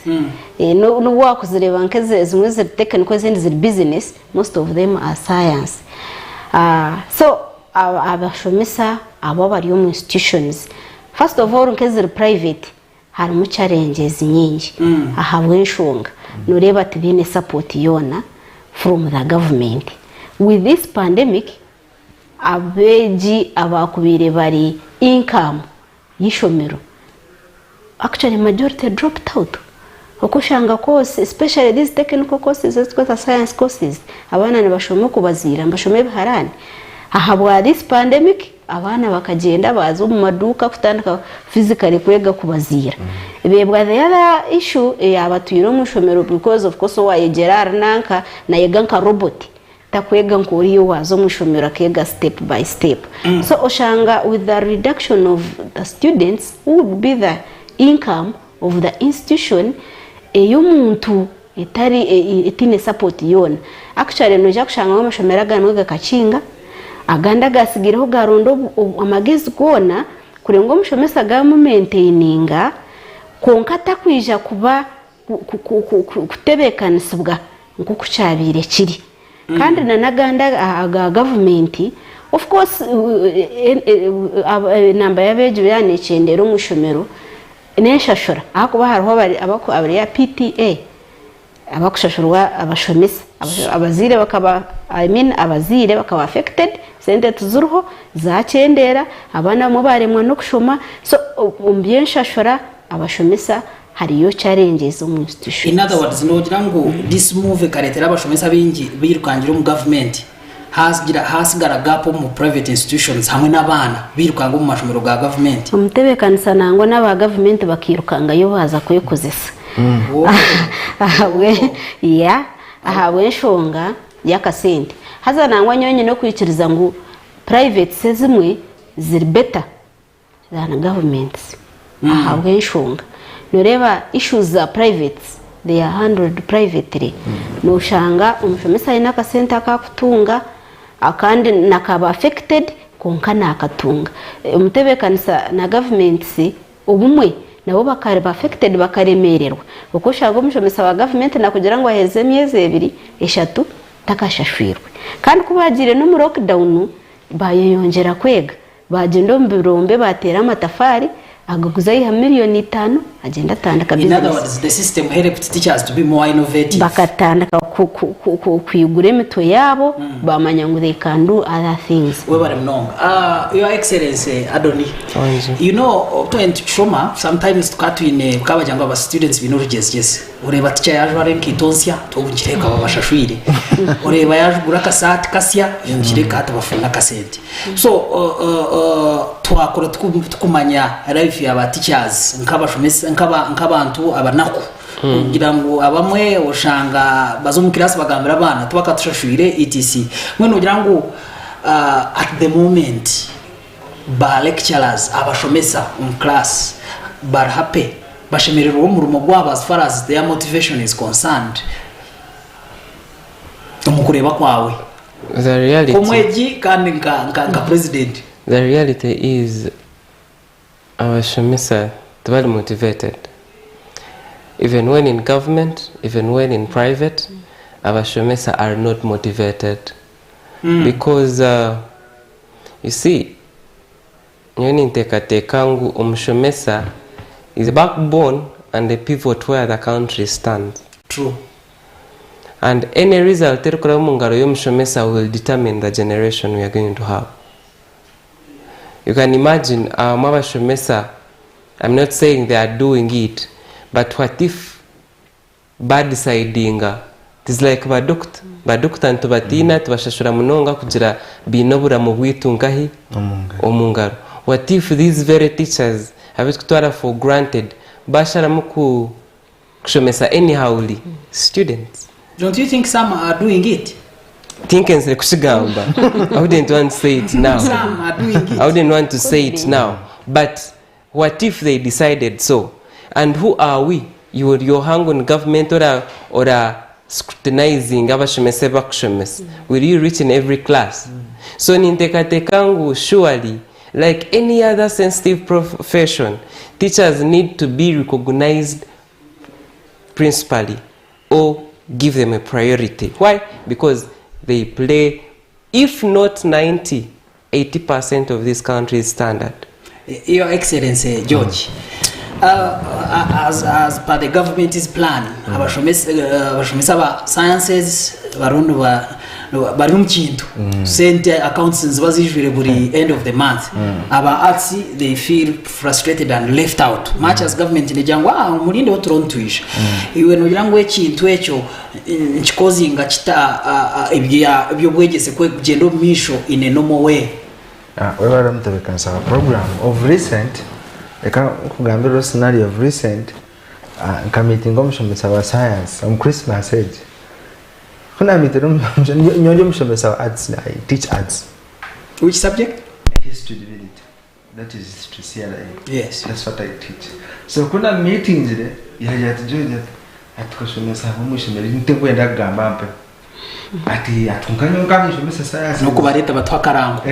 N'obu waakuzireeba nk'ezimwe ziri technical ezindi ziri business, most of them are science. So abashomesa abo abari omu institutions, first of all nk'eziri private harimu challenges nyingi ahabw'enshonga noreeba tibaine support yoona from the government. With this pandemic, abeegi abaakubaire bari income y'eishomero actually majority dropped out okushanga course especially these technical courses eziturikweta science courses abaana nibashoma okubaziira nibashoma ebiharaani ahabwa this pandemic abaana bakagyenda baaza omu maduuka kutandika physically kwega kubaziira beebwa the other issue eyabatwire omu ishomero because of course owayegyera ahari nanka nayega nka robot Takwega nk'oriya owaaza omu ishomero akeega step by step. So oshanga with the reduction of the students who would be the income of the institution ey'omuntu etari etaine support yoona. Actually noija kushanga ngu amashomero agamwe gakakinga, agandi agasigaireho garonda amagezi goona kureba ngu omushomesa gaamu maintaininga kwonka takwija kuba kutebeekanisibwa nk'oku kyabaire kiri. Kandi na n'agandi aga gavumenti, of course enamba y'abeegi yaaba neekyendeera omu ishomero n'enshashura ahakuba hariho abari aha PTA abarikushashurwa abashomesa. Abazaire bakaba I mean abazaire bakaba affected, sente tiziriho zaakyendeera, abaana abamwe baaremwa n'okushoma so omu by'enshashura abashomesa Hariyo challenges omu In institutions. other words, noogira ngu this move ekareetera abashomesa baingi bairukangira omu gavumenti haagira haasigara gap omu private institutions hamwe n'abaana bairukanga omu mashomero ga gavumenti? Omutebeekanisa nangwa n'aba gavumenti bakairukangayo baaza kwekozesa ahabwe yeah ahabw'enshonga y'akasente. Haza nangwa nyowe nyine okwikiriza ngu privates ezimwe ziri better than governments ahabw'enshonga noreeba issues za privates they are handled privately noshanga omushomesa aine akasente aku akutunga akandi nakaba affected kwonka nakatunga omutebekanisa na governments obumwe nabo bakaba affected bakaremererwa oku oshanga omushomesa wa government nakugira ngu aherize emyezi ebiri eshatu takashashwirwe kandi kubagiire nomu lockdown bayeyongyera kwega Baagyenda omu birombe baateera amatafaari, agaguza aiha miriyoni itaano agyenda atandika In other bizinesi. words, the system helped teachers to be more innovative. Bakatandika kwigura emitwe yaabo baamanya ngu they can do other things. Webare munonga. Ah, Your Excellency Adoni, you know twena nitukishoma sometimes tukaba twine bakaba bagira ngu aba students baine orugyezgyezi. Oreeba teacher yajwara enkaito nsya, tobugire babashashwire. Oreeba yajugura akasaati kasya, oyongire eka tibafuna akasente. So twakura tukumanya life ya ba teachers nk'abashomesa nk'abantu abanaku kugira ngu abamwe oshanga baza omu class bagambira abaana tibakatushashwire etc. Mbwenu nogira ngu at the moment ba lecturers abashomesa omu class bari happy bashemererwa omurimo gwabo as far as their motivation is concerned omu kureeba kwawe? The reality, Nk'omwegi kandi nka, nka, nka president. the reality is abashomesa tibari motivated. Even when in government, even when in private, abashomesa are not motivated. Because uh, you see, nyowe ninteekateeka ngu omushomesa is the backbone and the pivot where the country stands. True. And any result erikuraba omu ngaro y'omushomesa will determine the generation we are going to have. You can imagine abamwe abashomesa, I'm not saying they are doing it, but what if ba decidinga, it is like ba doctor, ba doctor nitubatiina tubashashura munonga kugira baine oburamu bwaitu nkahi? Omu ngaro. What if these very teachers abitukutwara for granted basharamu ku kushomesa anyhowly students. Don't you think some are doing it? Tinkenzire kukigamba. I wouldn't want to say it now. Some are doing it. I wouldn't want to say it now. But what if they decided so? And who are we? Iwe ori oha ngu ni government ora ora scrutinizing abashomesa ebi bakushomesa? Will you reach in every class? So ninteekateeka ngu surely. Like any other sensitive profession, teachers need to be recognized principally or give them a priority. Why? Because they play, if not 90, 80% of this country's standard. Your Excellency George, as per the government's plan, abashomesa abashomesa ba sciences bariho niba bari omu kintu sente accounts niziba zijwire buri end of the month. Aba arts, they feel frustrated and left out, much as government negira ngu ah murindeho turiho nitwija. Iwe nogira ngu ekintu ekyo nikikozinga kita ebya eby'obwegyese kugyenda omu maisho in a normal way? Webare omutebekanisa wa program. Of recent, reka nkugambire scenario of recent, nka meetinga omushomesa wa science omu Christmas egi. Ku namiitinga nyowe ndi omushomesa wa arts, I teach arts. Which subject? History divinity. That is history CRA. Yes. That's what I teach. So ku namiitingire, yagira ati George ati ati tukashomesa hamwe omu ishomero tinkwenda kugamba mpeho. Ati ati kwonka nyowe nkaba ninshomesa science. N'okubareeta batuhe akarango.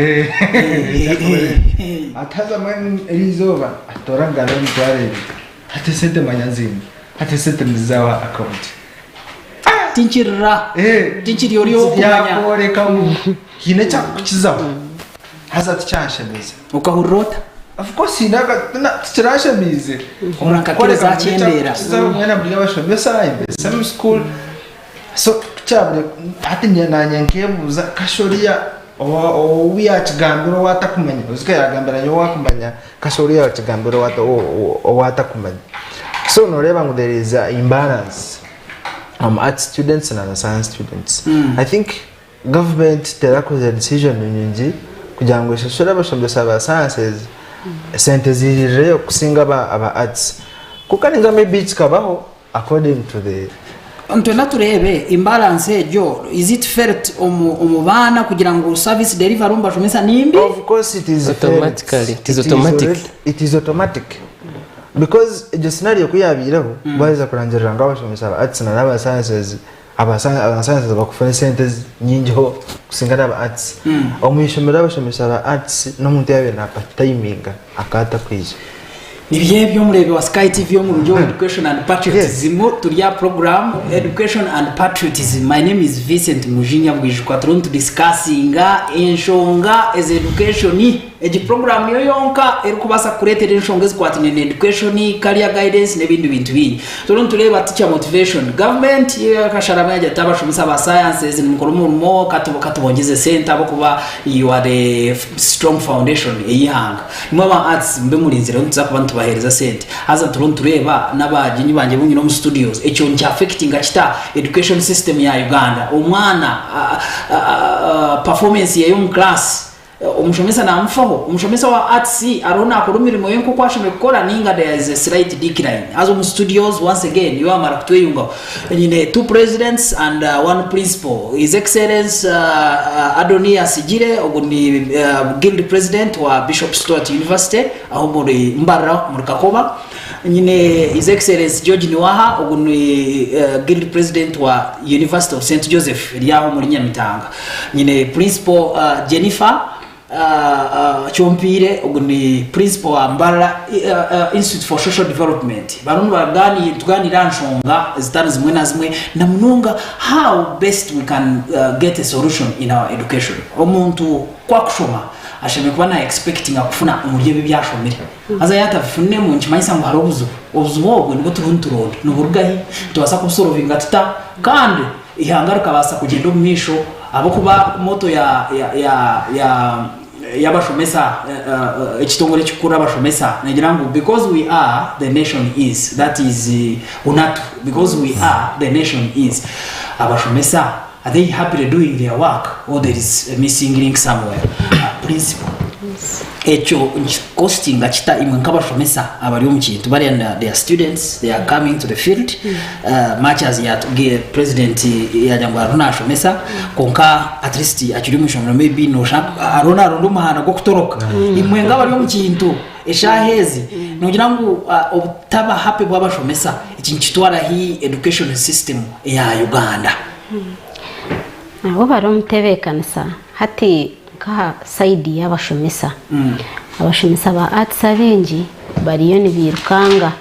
Ati haza mbwenu eriizooba ati toora ngambe emitwaro ebiri. Hati esente manya nziine. Hati esente niziza aha akawunti. Tinkirira. Tinkiri ori ow'okumanya. Yaakworeka ngu haine ekyakukizaho. Haza tikyanshemeza. Okahurira ota? Of course haine tikiranshemeire. Ohurira nka kiro zakyendeera. Ekyakukizaho mbwenu muri abashomesa in the same school. So kukyabire hati nanye nkebuuza kasha oriya ou yakigambira ou atakumanya ozi yagambira nyowe owakumanya kasha oriya yakigambira ou atakumanya. So noreeba ngu there is a imbalance omu arts students na science students. I think government terakozire decision nungi kugira ngu eshashure abashomesa ba sciences esente zirireyo kusinga aba arts. Kwonka ninga maybe kikabaho According to the. Twena tureebe imbalance egyo, is it felt omu omu baana kugira ngu service delivery omu bashomesa ni mbi? Of course it is felt. Automatically, it is automatic. It is automatic because egyo scenario ku yabaireho baaheza kurangirira ngu abashomesa ba arts na aba sciences aba sciences bakufuna esente nyingiho kusinga n'aba arts. Omu ishomero abashomesa ba arts n'omuntu yaabaire na part timinga akaba atakwija. Nibyo ebyo omureebi wa Sky TV omurungi owa Education and Patriotism turi aha program Education and Patriotism. My name is Vincent Mujinya Bwijuka turiho nitudiscussinga enshonga eza education. Egi program niyo yonka erikubaasa kukureetera enshonga ezikwatiraine na education, career guidance n'ebindi bintu bingi. Turiho nitureeba teacher motivation. Government yakasharamu yagira eti abashomesa ba sciences nimukora omurimo katubongyeze sente ahabw'okuba you are the strong foundation ey'eihanga. Imwe aba arts mube murinzire nituza kuba nitubahereza sente. Haza turiho nitureeba n'abagyenyi bangye abu nyine omu studios ekyo nikya affectinga kita education system ya Uganda. Omwana performance yeye omu class omushomesa namufaho? Omushomesa wa arts ariho nakora emirimo ye nk'oku ashemereire kukora ninga there is a slight decline? Haza omu studios once again iwe wamara kutweyungaho Nyine two presidents and one principal, His Excellence Adonia Asigire, ogu ni Guild President wa Bishop Stuart University aho omuri Mbarara omuri Kakoba. Nyine His Excellence George Niwaha, ogu ni Guild President wa University of Saint Joseph eri aho omuri Nyamitanga. Nyine Principal Jennifer Kyompiire ogu ni Principal wa Mbarara Institute for Social Development bariho nitugaaniira aha nshonga ezitari zimwe na zimwe na munonga how best we can get a solution in our education. Omuntu ku akushoma ashemereire kuba na expectinga kufuna omuri ebi ebi ashomire haza yaaba atabifuniremu nikimanyisa ngu hariho obuzibu. Obuzibu obwo nibwo turiho nituronda niburuga hi? Nitubaasa kubusorovinga tuta? Kandi Eihanga rikabaasa kugyenda omu maisho ahabw'okuba motto ya ya ya y'abashomesa ekitongore ekikukuru abashomesa negira ngu because we are the nation is that is UNATU because we are the nation is abashomesa are they happily doing their work or there is a missing link somewhere principal Ekyo nikikostinga kita imwe nk'abashomesa abari omu kintu bariya na their students they are coming to the field much as yatubwire president yagira ngu ariho nashomesa kwonka at least akiri omu ishomero maybe noshanga ariho naronda omuhanda gw'okutoroka imwe nk'abari omu kintu eshaaha ezi nogira ngu obutaba happy bw'abashomesa eki nikitwara hi education system eya Uganda? Nabo bari omutebeekanisa hati Nk'aha sayidi y'abashomesa, Abashomesa ba arts abaingi bariyo nibairukanga.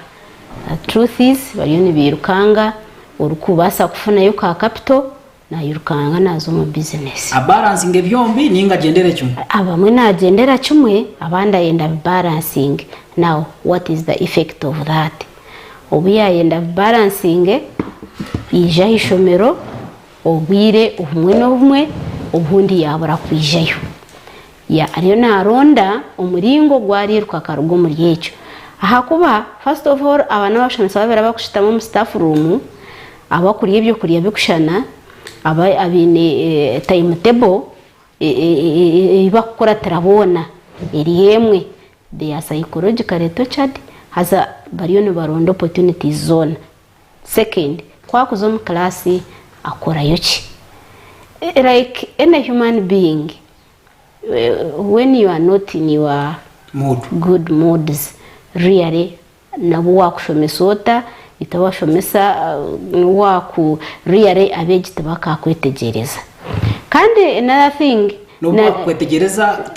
Truth is bariyo nibairukanga, orikubaasa kufunayo ka capital nairukanga naaza omu business. Abalansinge byombi ninga agyendere kimwe? Abamwe naagyendera kimwe abandi ayenda abibalansinge. Now what is the effect of that? Obu yaayenda abibalansinge, yaija aha ishomero obwire obumwe n'obumwe obundi yaabura kwijayo. Ya ariyo naaronda omuringo ogu ariiruka akaruga omuri ekyo. Ahakuba first of all aba n'abashomesa babiri abarikushutama omu staff room, abakurya ebyokurya birikushushana, abaine time table ei bakukuratira boona eri emwe. They are psychologically tortured haza bariyo nibaronda opportunities zoona. Second, ku akuza omu class akorayo ki? Like any human being when you are not in your Mood. good moods really nabwo wakushomesa ota itwe abashomesa waku really abeegi tibakakwetegyereza kandi another thing N'obu bakukwetegyereza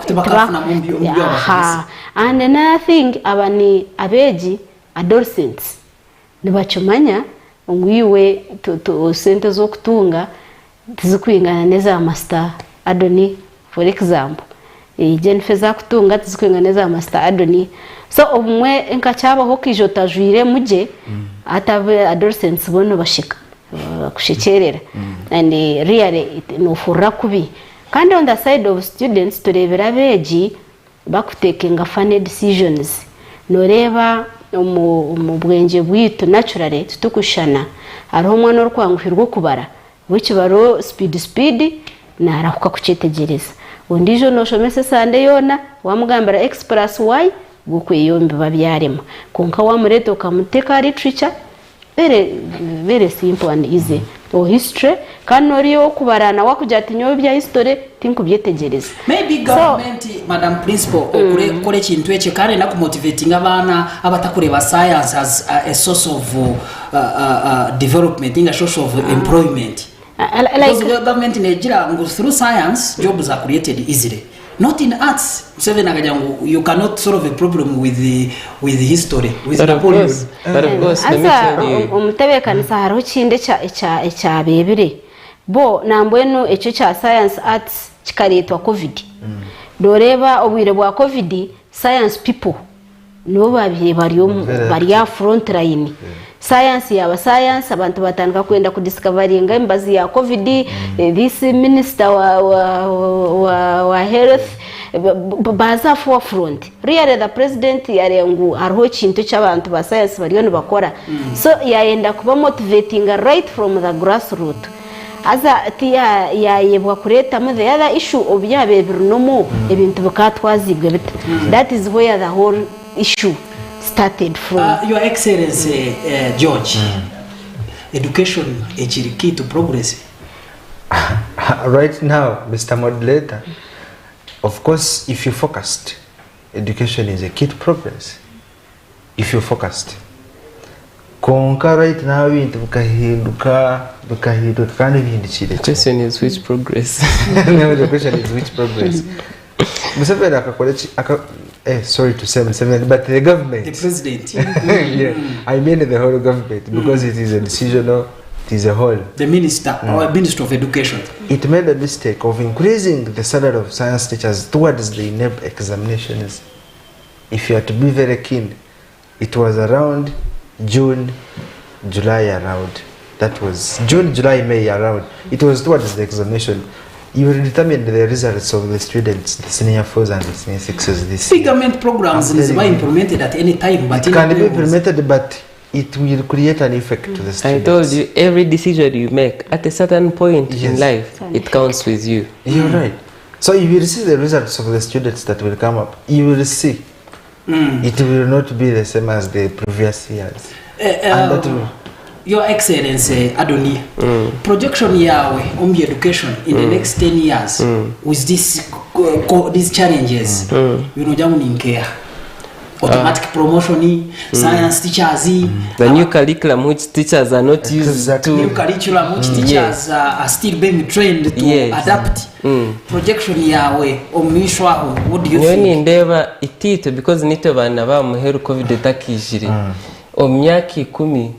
tibakafunamu omu bi wabashomesa. And another thing aba ni abeegi adolescents nibakimanya ngu iwe sente ez'okutunga tizikwingana n'eza Master Adoni for example. Jennifer ezi akutunga tizikwingana n'eza Master Adoni. So obumwe nka kyabaho okaija otajwairemu gye, hati adolescents bo nibasheka, bakushekyerera and really nohurira kubi. Kandi on the side of students tureebire abeegi bakutekinga funny decisions. Noreeba omu bwengye bwaitu naturally titukushushana. Hariho omwana orikwanguhirwa okubara, we ekibaro speed speed narahuka kukyetegyereza. Ondiijo noshomesa esande yoona wamugambira x plus y gukwe biba byarema. Kwonka wamureeta okamuteka aha literature Very very simple and easy or history kandi noriya owokubara nawe akugira ati nyowe ebya history tinkubyetegyereza. Maybe government madam principal okure kukora ekintu ekyo kandi na kumotivatinga abaana abatakureba science as a source of development ninga source of employment because government negira ngu through science jobs are created easily not in arts Museveni akagira ngu you cannot solve a problem with with history with But of Napoleon. course, but of course, let me Haza tell you. omutebeekanisa hariho ekindi ekyabeebire. Bo nambwenu ekyo ekya science arts kikareetwa covid. Noreeba obwire bwa covid science people nibo baabaire bari omu bari aha front line. Science yaaba science abantu baatandika kwenda kudiscoveringa emibazi ya covid, this minister wa wa wa wa health baaza aha forefront. Really the president yareeba ngu hariho ekintu eki abantu ba science bariyo nibakora so yaayenda kuba motivatinga right from the grass root. Haza tiyayebwa kureetamu the other issue obu byabaire biri normal ebintu bikatwaziibwe bita. That is where the whole issue started from. Your Excellency George, education ekiri key to progress? Right now, Mister Moderator, of course if you focused, education is a key to progress. If you focused. Kwonka right now ebintu bikahinduka bikahinduka kandi bihindukire The question is which progress? No, the question is which progress? Museveni akakora ki aka eh, sorry to say Museveni but the government The president. yeah, I mean the whole government because it is a decisional it is a whole. The minister or minister of education. It made a mistake of increasing the salary of science teachers towards the INEB examinations. If you are to be very keen, it was around June, July around. That was June, July, May around. It was towards the examination. You will determine the results of the students, the senior fours and the senior sixes this year. Government programs I'm telling niziba you. implemented at any time but It can be implemented, but it will create an effect to the I students. told you every decision you make at a certain point in life, it counts with you. You're right. So you will see the results of the students that will come up. You will see. It will not be the same as the previous years. And that will, Your Excellency Adoni, projection yawe omu education in the next 10 years with this, these challenges binogira ngu ninkeeha? Automatic promotion, science teachers, The new curriculum which teachers are not used to. New curriculum which teachers are still being trained to adapt. Projection yawe omu maisho aho, what do you Nyowe think? nindeeba itiitwe because nitwe baana ba muheru covid etakaijire. Omu myaka ikumi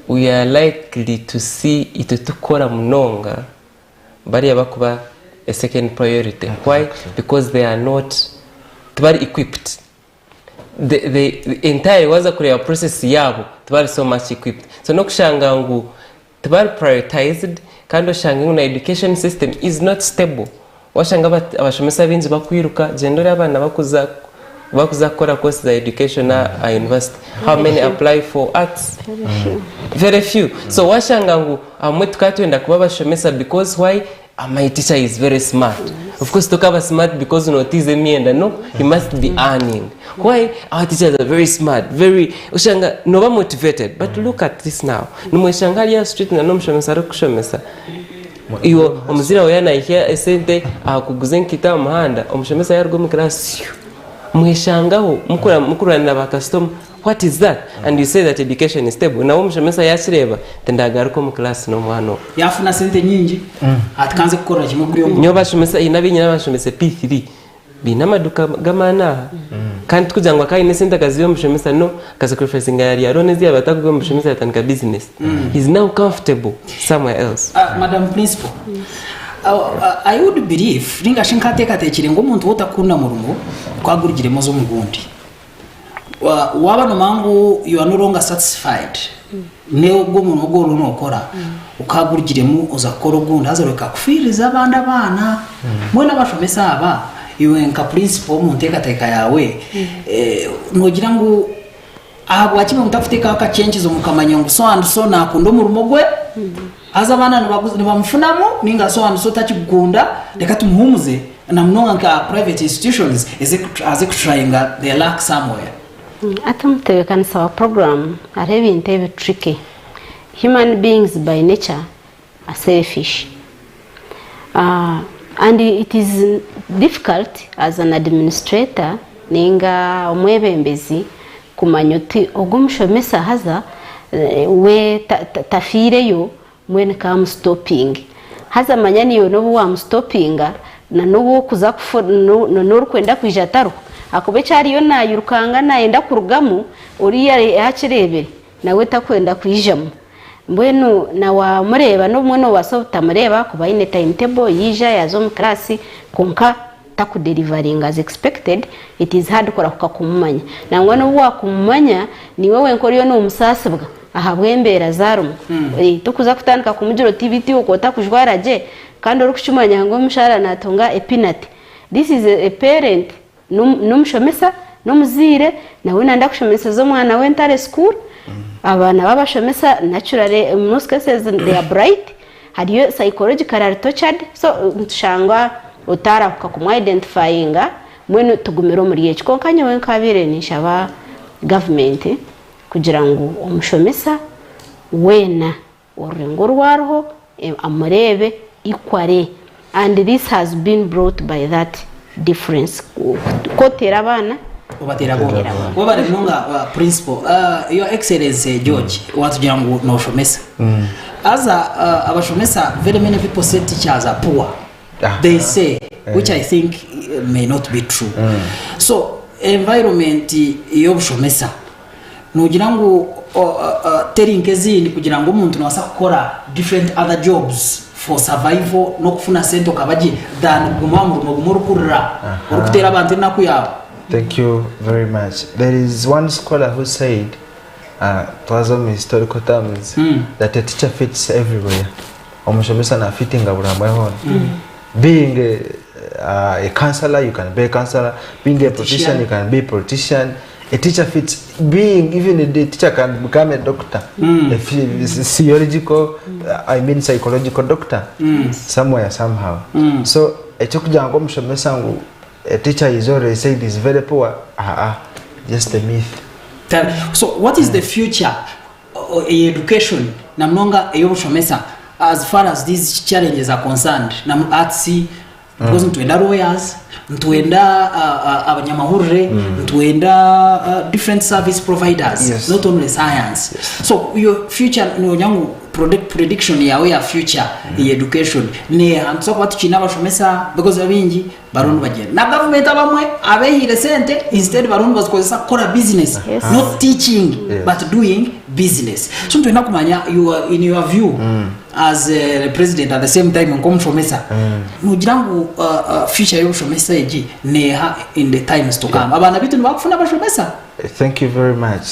we are likely to see itwe tukukora munonga bariya bakuba a second priority. Why? Because they are not tibari equipped. The, the, the entire waza kureeba process yaabo tibari so much equipped. So n'okushanga ngu tibari prioritized kandi oshange ngu na education system is not stable. Washanga abashomesa baingi bakwiruka, gyenda oreebe abaana bakuza bakuza kukora course za education aha university. How many apply for arts? Very few. So washanga ngu abamwe tukaba twenda kuba abashomesa because why? Ah, my teacher is very smart. Of course tokaba smart because notiiza emyenda no, you must be earning. Why? Our teachers are very smart, very oshanga noba motivated. But look at this now. Nimweshanga hariya aha street na n'omushomesa arikukushomesa. Iwe omuzaire waawe yaaba naihya esente aha kuguza enkaito aha muhanda, omushomesa yaaruga omu class shuu! Mweshangaho mukurwanira ba kasitoma. What is that? And you say that education is stable. Nawe omushomesa yaakireeba, tindagaruka omu class n'omwana ogu. Yaafuna sente nyingi, ati kanze kukorera kimwe kuri omu. Nyowe bashomesa, haine abu nyine abanshomesa P3 baine amaduuka g'amaani aha. Kandi tikugira ngu akaba aine esente akaziha omushomesa, no, akasacrificinga yaarya loan ezi yaabaire atarikuguha omushomesa yaatandika business. He is now comfortable somewhere else. Madam Principal, I would believe ninga shi nkateekateekire ngu omuntu waaba otakukunda murimo ku agurugiremu oza omu gundi. Waaba noomanya ngu you are no longer satisfied n'ogwo omurimo ogu oriho nookora, okagurugiremu oza kukora ogundi haza oreka kufiiririza abandi abaana. Mbwenu abashomesa aba, iwe nka principal omu nteekateeka yaawe, noogira ngu ahabwaki imwe mutakuteekaho akakyenkyezo mukamanya ngu so and so naakunda omurimo gwe, haza abaana nibamufunamu ninga so and so takigukunda reka tumuhuumuze na munonga nka private institutions aze kutrayinga their luck somewhere. Hati omutebeekanisa wa puroguraamu hariho ebintu ebi tricky. Human beings by nature are selfish and it is difficult as an administrator ninga omwebembezi kumanya oti ogu omushomesa haza we tafiireyo mbwenu ka musitopinge. Haza manya naiwe n'obu wamusitopinga na n'obu orikuza kufa n'orikwenda kwija tariho ahakuba eki ariyo naayirukanga naayenda kurugamu oriya yaakireebire nawe takwenda kwijamu. Mbwenu na waamureeba n'obumwe noobaasa obutamureeba ahakuba aine timetable yaija yaaza omu kiraasi kwonka takuderivaringa as expected, it is hard kurahuka kumumanya. Nangwa n'obu waakumumanya, niiwe wenka oriyo noomusaasibwa ahabw'embeera zi arimu. Tokuza kutandika kumugira oti beitu iwe ku otakujwara gye kandi orikukimanya ngu omushaara naatunga a peanut. This is a parent, n'omushomesa, n'omuzaire, nawe nayenda kushomeseza omwana we Ntare school, abaana b'abashomesa naturally in most cases they are bright, hariyo psychologically ari tortured so nitushanga otarahuka kumu identifyinga mbwenu tugumire omuri ekyo. Kwonka nyowe nkabaire ninshaba government kugira ngu omushomesa weena orurengo oru ariho amureebe equally and this has been brought by that difference ku oteera abaana Obateera boona. Webare munonga principal. Your excellency George watugira ngu noshomesa. Haza abashomesa very many people say teachers are poor. They say which I think may not be true. So environment y'obushomesa Noogira ngu teri nk'ezindi kugira ngu omuntu nabaasa kukora different other jobs for survival n'okufuna sente okaba gye than kuguma aha murimo gumwe orikurira orikuteera abantu enaku yaawe? Thank you very much. There is one scholar who said, uh, twaza omu historical terms, mm. that a teacher fits everywhere. Omushomesa na fittinga buri hamwe hoona. Mm. Being a, uh, a counselor, you can be a counselor. Being a politician, you can be a politician. A teacher fits being even a teacher can become a doctor mm. a theological mm. I mean psychological doctor mm. somewhere somehow mm. so ekyokugira ngu omushomesa ngu a teacher is always said is very poor ah, ah, just a myth so what is the future eye education na munonga ey'obushomesa as far as these challenges are concerned na arts Because nitwenda lawyers, nitwenda abanyamahurire, nitwenda different service providers, Yes. not only science. So your future nogira ngu prediction yawe ya future ya education neeha? Nituza kuba tukiine abashomesa because abaingi bariho nibagyenda. Na government abamwe abeehaire sente instead bariho nibazikozesa kukora business Yes. not teaching Yes. but doing business. So nitwenda kumanya your, in your view as a president at the same time nk'omushomesa nogira ngu future y'obushomesa egi neeha in the times to come? Abaana baitu nibakufuna abashomesa? Thank you very much.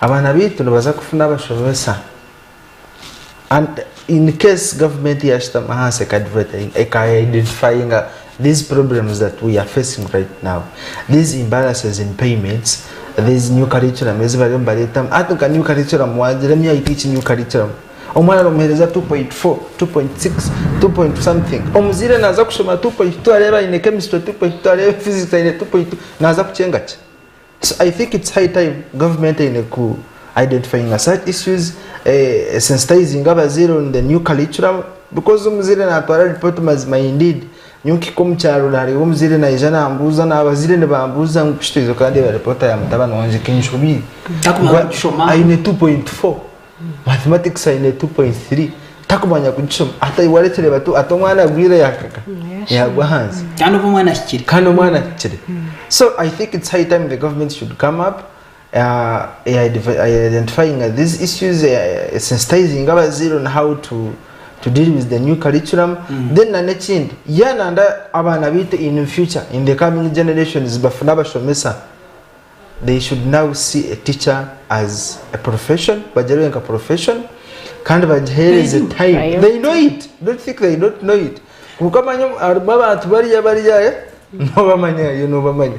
Abaana baitu nibaza kufuna abashomesa and in case government yashutama ahansi eka identifyinga these problems that we are facing right now, these imbalances in payments, these new curriculum ezi bariyo nibareetamu. Hati nka new curriculum wagira me I teach new curriculum. Omwana nomuheereza 2.4, 2.6, 2 point something. Omuzaire naaza kushoma 2.2 areebe aine chemistry 2.2 areebe physics aine 2.2 naaza kukyenga ki? So I think it's high time government eine ku identifyinga such issues, eh, sensitizing abazaire on the new curriculum because omuzaire natwara report mazima indeed nyowe nkihika omu kyaro nareeba omuzaire naija nambuuza na abazaire nibambuuza ngu kushitaize okandeeba report ya mutabani wangye kenshobiire Takumanya kugishoma. Aine 2.4 Mathematics aine 2.3 takumanya kugishoma ati warekyere batu ati omwana agwire yakaka yagwa ahansi Kandi obu omwana ahikire. Kandi omwana ahikire. So I think it's high time the government should come up identifying these issues, sensitizing abazaire on how to deal with the new curriculum. Then na n'ekindi yananda abaana baitu in future, in the coming generations, bafune abashomesa. They should now see a teacher as a profession, bagirebe nka profession kandi bagihereze time. They know it. Don't think they don't know it. Kwonka manya harimu abantu bariya bariya eh, nobamanya iyo nobamanya.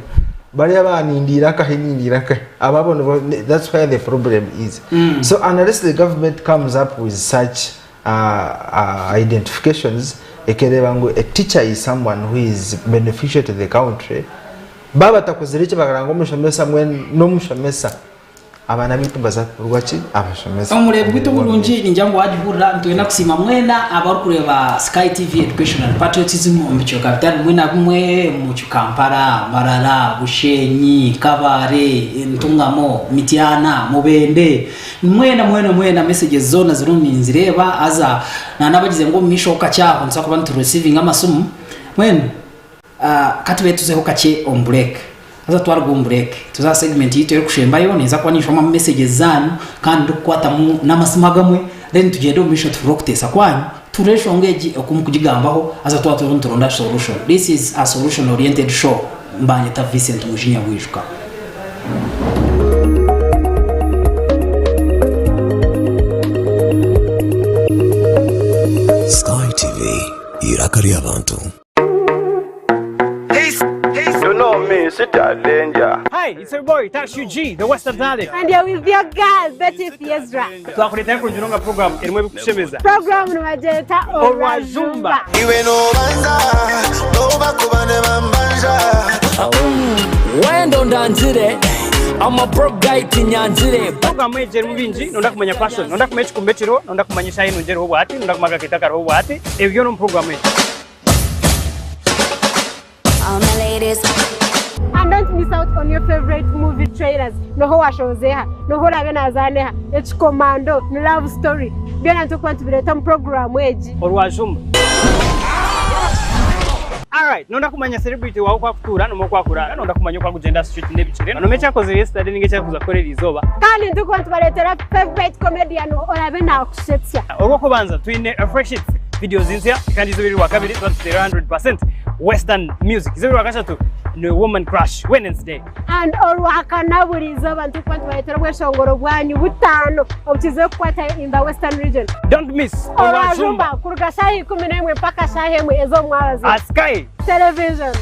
Bariya banindiire akahe nindiire akahe. Ababo nibo that's where the problem is. So unless the government comes up with such identifications ekereeba ngu a teacher is someone who is beneficial to the country, Baaba batakozire eki bakagira ngu omushomesa mbwenu n'omushomesa, abaana baitu nibaza kuburwa ki? Abashomesa. Omureebi gwaitu omurungi ningira ngu wagihurira. Nitwenda kusiima mwena abarikureeba Sky TV Education and Patriotism omu bicweka bitari bimwe na bimwe omu Kampala, Mbarara, Bushenyi, Kabale, Ntungamo, Mityana, Mubende. Mwena mwena mwena messages zoona zirimu ninzireeba haza nanabagize ngu omu maisho kakye aho nituza kuba nitu receiving amasimu. Mbwenu Ka tube tuzeho kakye omu bureeka. Haza twaruga omu bureeka, tuze aha segment yaitu erikushembayo, ninza kuba ninshomamu messages zaanyu kandi ndikukwatamu n'amasimu agamwe, then tugyende omu maisho tuhurire okuteesa kwanyu, tuhurire enshonga egi oku mukugigambaho, haza twaba turiho nituronda solution. This is a solution oriented show. Mbanyeta Vincent Mujinya Bwijuka. Sky TV, eiraka ry'abantu. You know me, sit danger. Hi, it's your boy Tash UG, the Western Talent. And you're with your girl, Betty Fiezra. Twakuleetera kurungi munonga program erimu ebikushemeza. Program nibagyeta Orwajumba. Iwe nobanza, nobakuba ne bambanja. Wendo ndangire, I'm a broke guy tinyanzire. Program egi erimu bingi, nonda kumanya fashion, nonda kumanya ekikumba ekiriho, nonda kumanya eshaaha enungi eriho obwahati, nonda kumanya akakeito akariho obwahati, ebyo byona omu program egi. All my ladies. And don't miss out on your favorite movie trailers. Noho washozeha, noho orabe nazaneha, ekikomando, ni love story. Byona nitukuba nitubireeta omu puroguraamu egi. Orwajumba. Alright, nonda kumanya celebrity wawe oku akutuura nomwe oku akuraara, nonda kumanya oku akugyenda aha street n'ebigyere, nomwe eki akozire yesterday ninga eki arikuza kukora eriizooba. Kandi nitukuba nitubareetera favorite comedian orabe nakushetsya. Orw'okubanza twine Fresh Hits. Videos nsya kandi izooba eri Rwakabiri tuba nituteera 100% Western music. Izooba eri Rwakashatu ni Woman Crush Wednesday. And Orwakana buri izooba nitukuba nitubareetera obweshongoro bwanyu butaano obukizire kukwatayo in the Western region. Don't miss Orwajumba kuruga shaaha 11 mpaka shaaha emwe ez'omwabazyo. Aha Sky Television.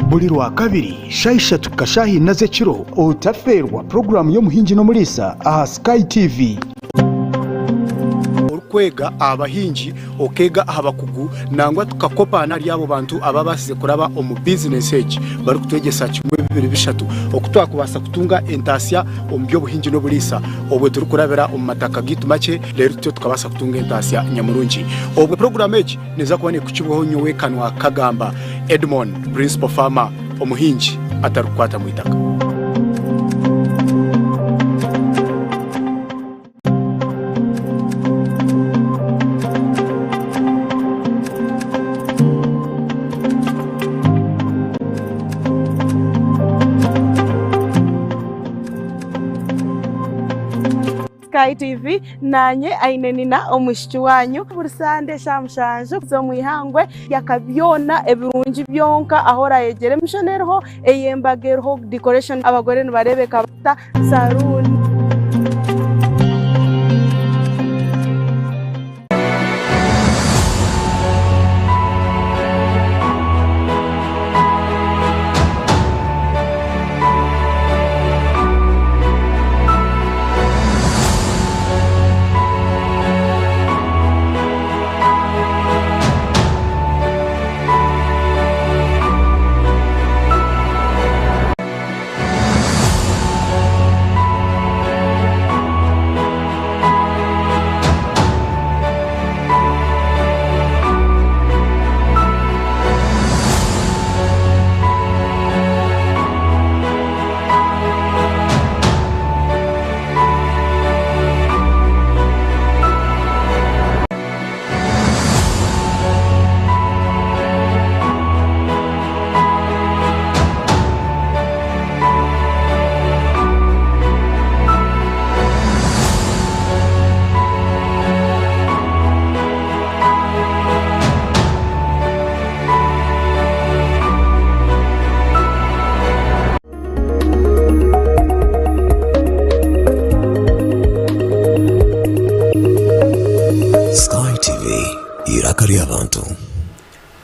Buri Rwakabiri shaaha ishatu kuhika shaaha ina z'ekiro otafeerwa puroguraamu y'Omuhingi n'Omuriisa aha Sky TV. Orikwega aha bahingi, okeega aha bakugu nangwa tukakopaana ahari abo bantu ababaasize kuraba omu bizinesi egi barikutwegyesa kimwe. bibiri bishatu oku twakubaasa kutunga entaasya omu by'obuhingi n'oburiisa obwo turikurabira omu mataka gaitu makye reero tutyo tukabaasa kutunga entaasya nyamurungi. Obwo puroguraamu egi neeza kuba neekukibwaho nyowe Kanwa Kagamba Edmond, Principal Farmer, omuhingi atarikukwata mu itaka. Sky TV nanye aine nina omwishiki wanyu buri sande eshaaha mushanju z'omu ihangwe yaka byona ebirungi byonka ahu orayegyera emishono eriho ey'embaga eriho decoration abagore nibareebeka bata saruuni. Sky TV, eiraka ry'abantu.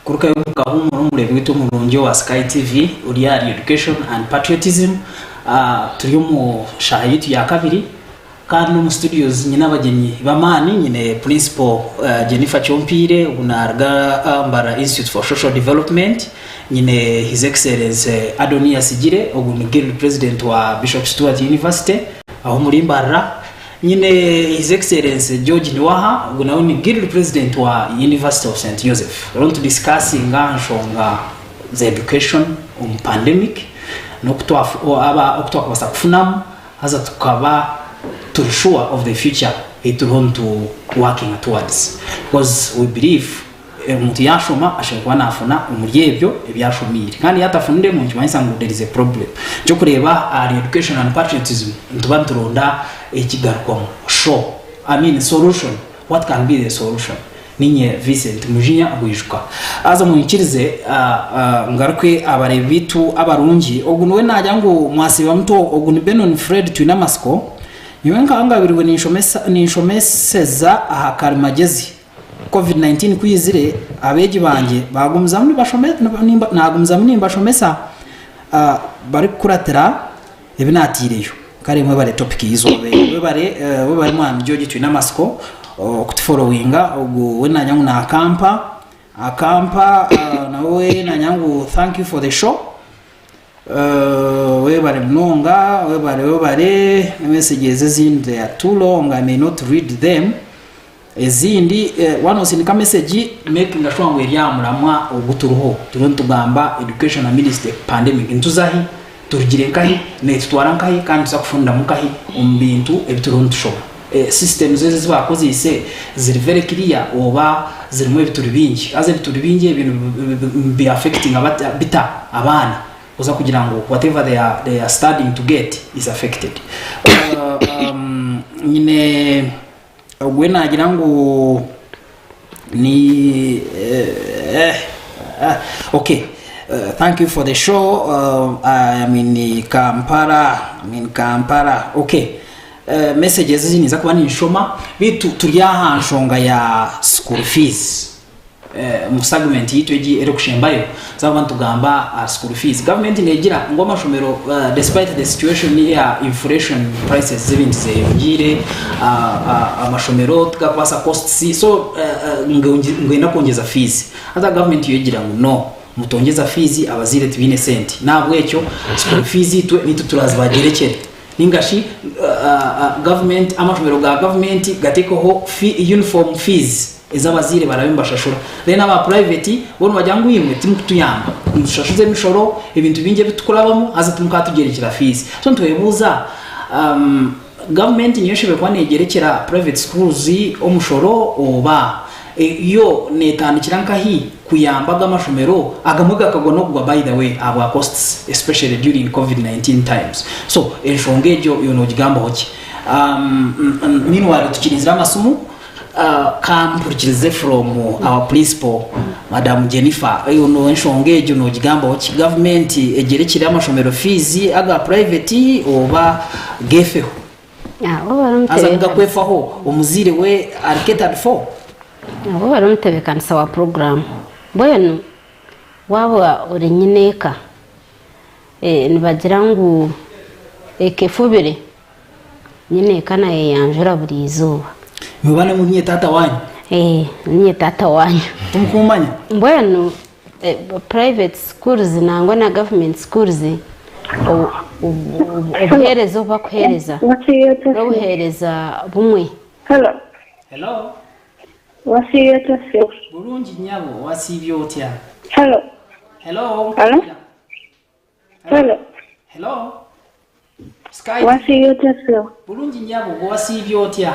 Kurukayo omu kahuumuro omureebi waitu omurungi owa Sky TV ori ahari Education and Patriotism. Turi omu shaaha yaitu ya kabiri kandi n'omu studios nyine abagyenyi b'amaani nyine Principal Jennifer Kyompiire ogu naaruga Mbarara Institute for Social Development, nyine His Excellency Adonia Sigire ogu ni Guild President wa Bishop Stuart University aho omuri Mbarara. Nyine His Excellency George Niwaha, ogu nawe ni Guild President wa University of St Joseph. Turiyo nitudiscussinga aha nshonga za education omu pandemic n'oku twakubaasa kufunamu haza tukaba turi sure of the future ei turiho nitu workinga towards because we believe Omuntu yaashoma ashemereire kuba naafuna omuri ebyo ebi ashomiire. Kandi yaatafuniremu nikimanyisa ngu there is a problem. Eky'okureeba ahari education and patriotism nituba nituronda ekigarukwamu, sure, I mean solution, what can be the solution? Niinye Vincent Mujinya Bwijuka. Haza mwikirize ngaruke abareebi baitu abarungi, ogu niwe naagira ngu mwasiiba muta, ogu ni Benon Fred Twinamasiko, nyowe nkangabirwe ninshomeseza aha Karimagyezi. Covid 19 ku yaizire, abeegi bangye baagumizamu naagumizamu nimbashomesa barikukuratira ebi naataireyo. Kare mwebare topic y'eizooba eri. Webare webare mwami George Twinamatsiko okutuforowinga. Ogu we nagira ngu naakampa, akampa nawe nagira ngu thank you for the show. Webare munonga, webare webare, messages ezindi they are too long I may not read them. Ezindi waaba noosindika mesegi mekinga shuwa ngu eri aha muramwa ogu turiho. Turiho nitugamba education amidst the pandemic. Nituza hi? Turugire nkahi? Neetutwara nkahi? Kandi nituza kufuniramu nkahi omu bintu ebi turiho nitushoma? Systems ezi ezi baakozeise ziri very clear oba zirimu ebituri bingi? Haza ebituri bingi ebi nibi affectinga bita abaana? Kuza kugira ngu whatever they are, they are studying to get is affected. Nyine Ogwe naagira ngu ni eh, eh, okay. Thank you for the show. I am in Kampala. I'm in Kampala. Okay. Messages ezi ninza kuba ninshoma beitu turi aha nshonga ya school fees. Omu segment yaitu egi erikushembayo nituza kuba nitugamba aha school fees. Gavumenti negira ngu amashomero despite the situation ya inflation prices z'ebintu zeyongiire, amashomero tigarikubaasa costs so ngu nibenda kwongyeza fees. Haza gavumenti yo egira ngu no. Mutongyeza fees abazaire tibaine sente nahabwekyo school fees itwe nitwe turazibagerekyere ninga shi government amashomero ga government gatekeho uniform fees ezi abazaire barabe nibashashura then aba private bo nibagira ngu imwe timukutuyamba nimutushashuza emishoro ebintu bingi ebitukurabamu haza timukatugyerekyera fees so nitwebuuza government niyo eshemereire kuba negyerekyera private schools omushoro oba Yo netandikira nkahi kuyamba ago amashomero agamwe gakagwa nokugwa by the way ahabwa costs especially during covid 19 times so enshonga egyo yo nogigambaho ki? Meanwhile tukirinzire amasimu kampurikirize from our principal madam Jennifer yo enshonga egyo nogigambaho ki? Government egyerekire amashomero fees aga private oba gefeho? Haza kugakwefaho omuzaire we ari catered for. Abo bari omutebeekanisa wa puroguraamu. Mbwenu waaba ori nyineeka, nibagira ngu eka efubire, nyineeka naayeyanjura buri izooba. Nimwe baana niinye taata waanyu? Niinye taata waanyu. Timukuumanya? Mbwenu Private schools nangwa na government schools obuheereza obu bakuheereza n'obuheereza bumwe. Hello. Hello. Wasiibye ota ssebo? Bulungi nyabo, wasiibye otya? Hello. Hello. Hello. Hello. Hello. Sky. Wasiibye otya ssebo? Bulungi nyabo, gwe wasiibye otya?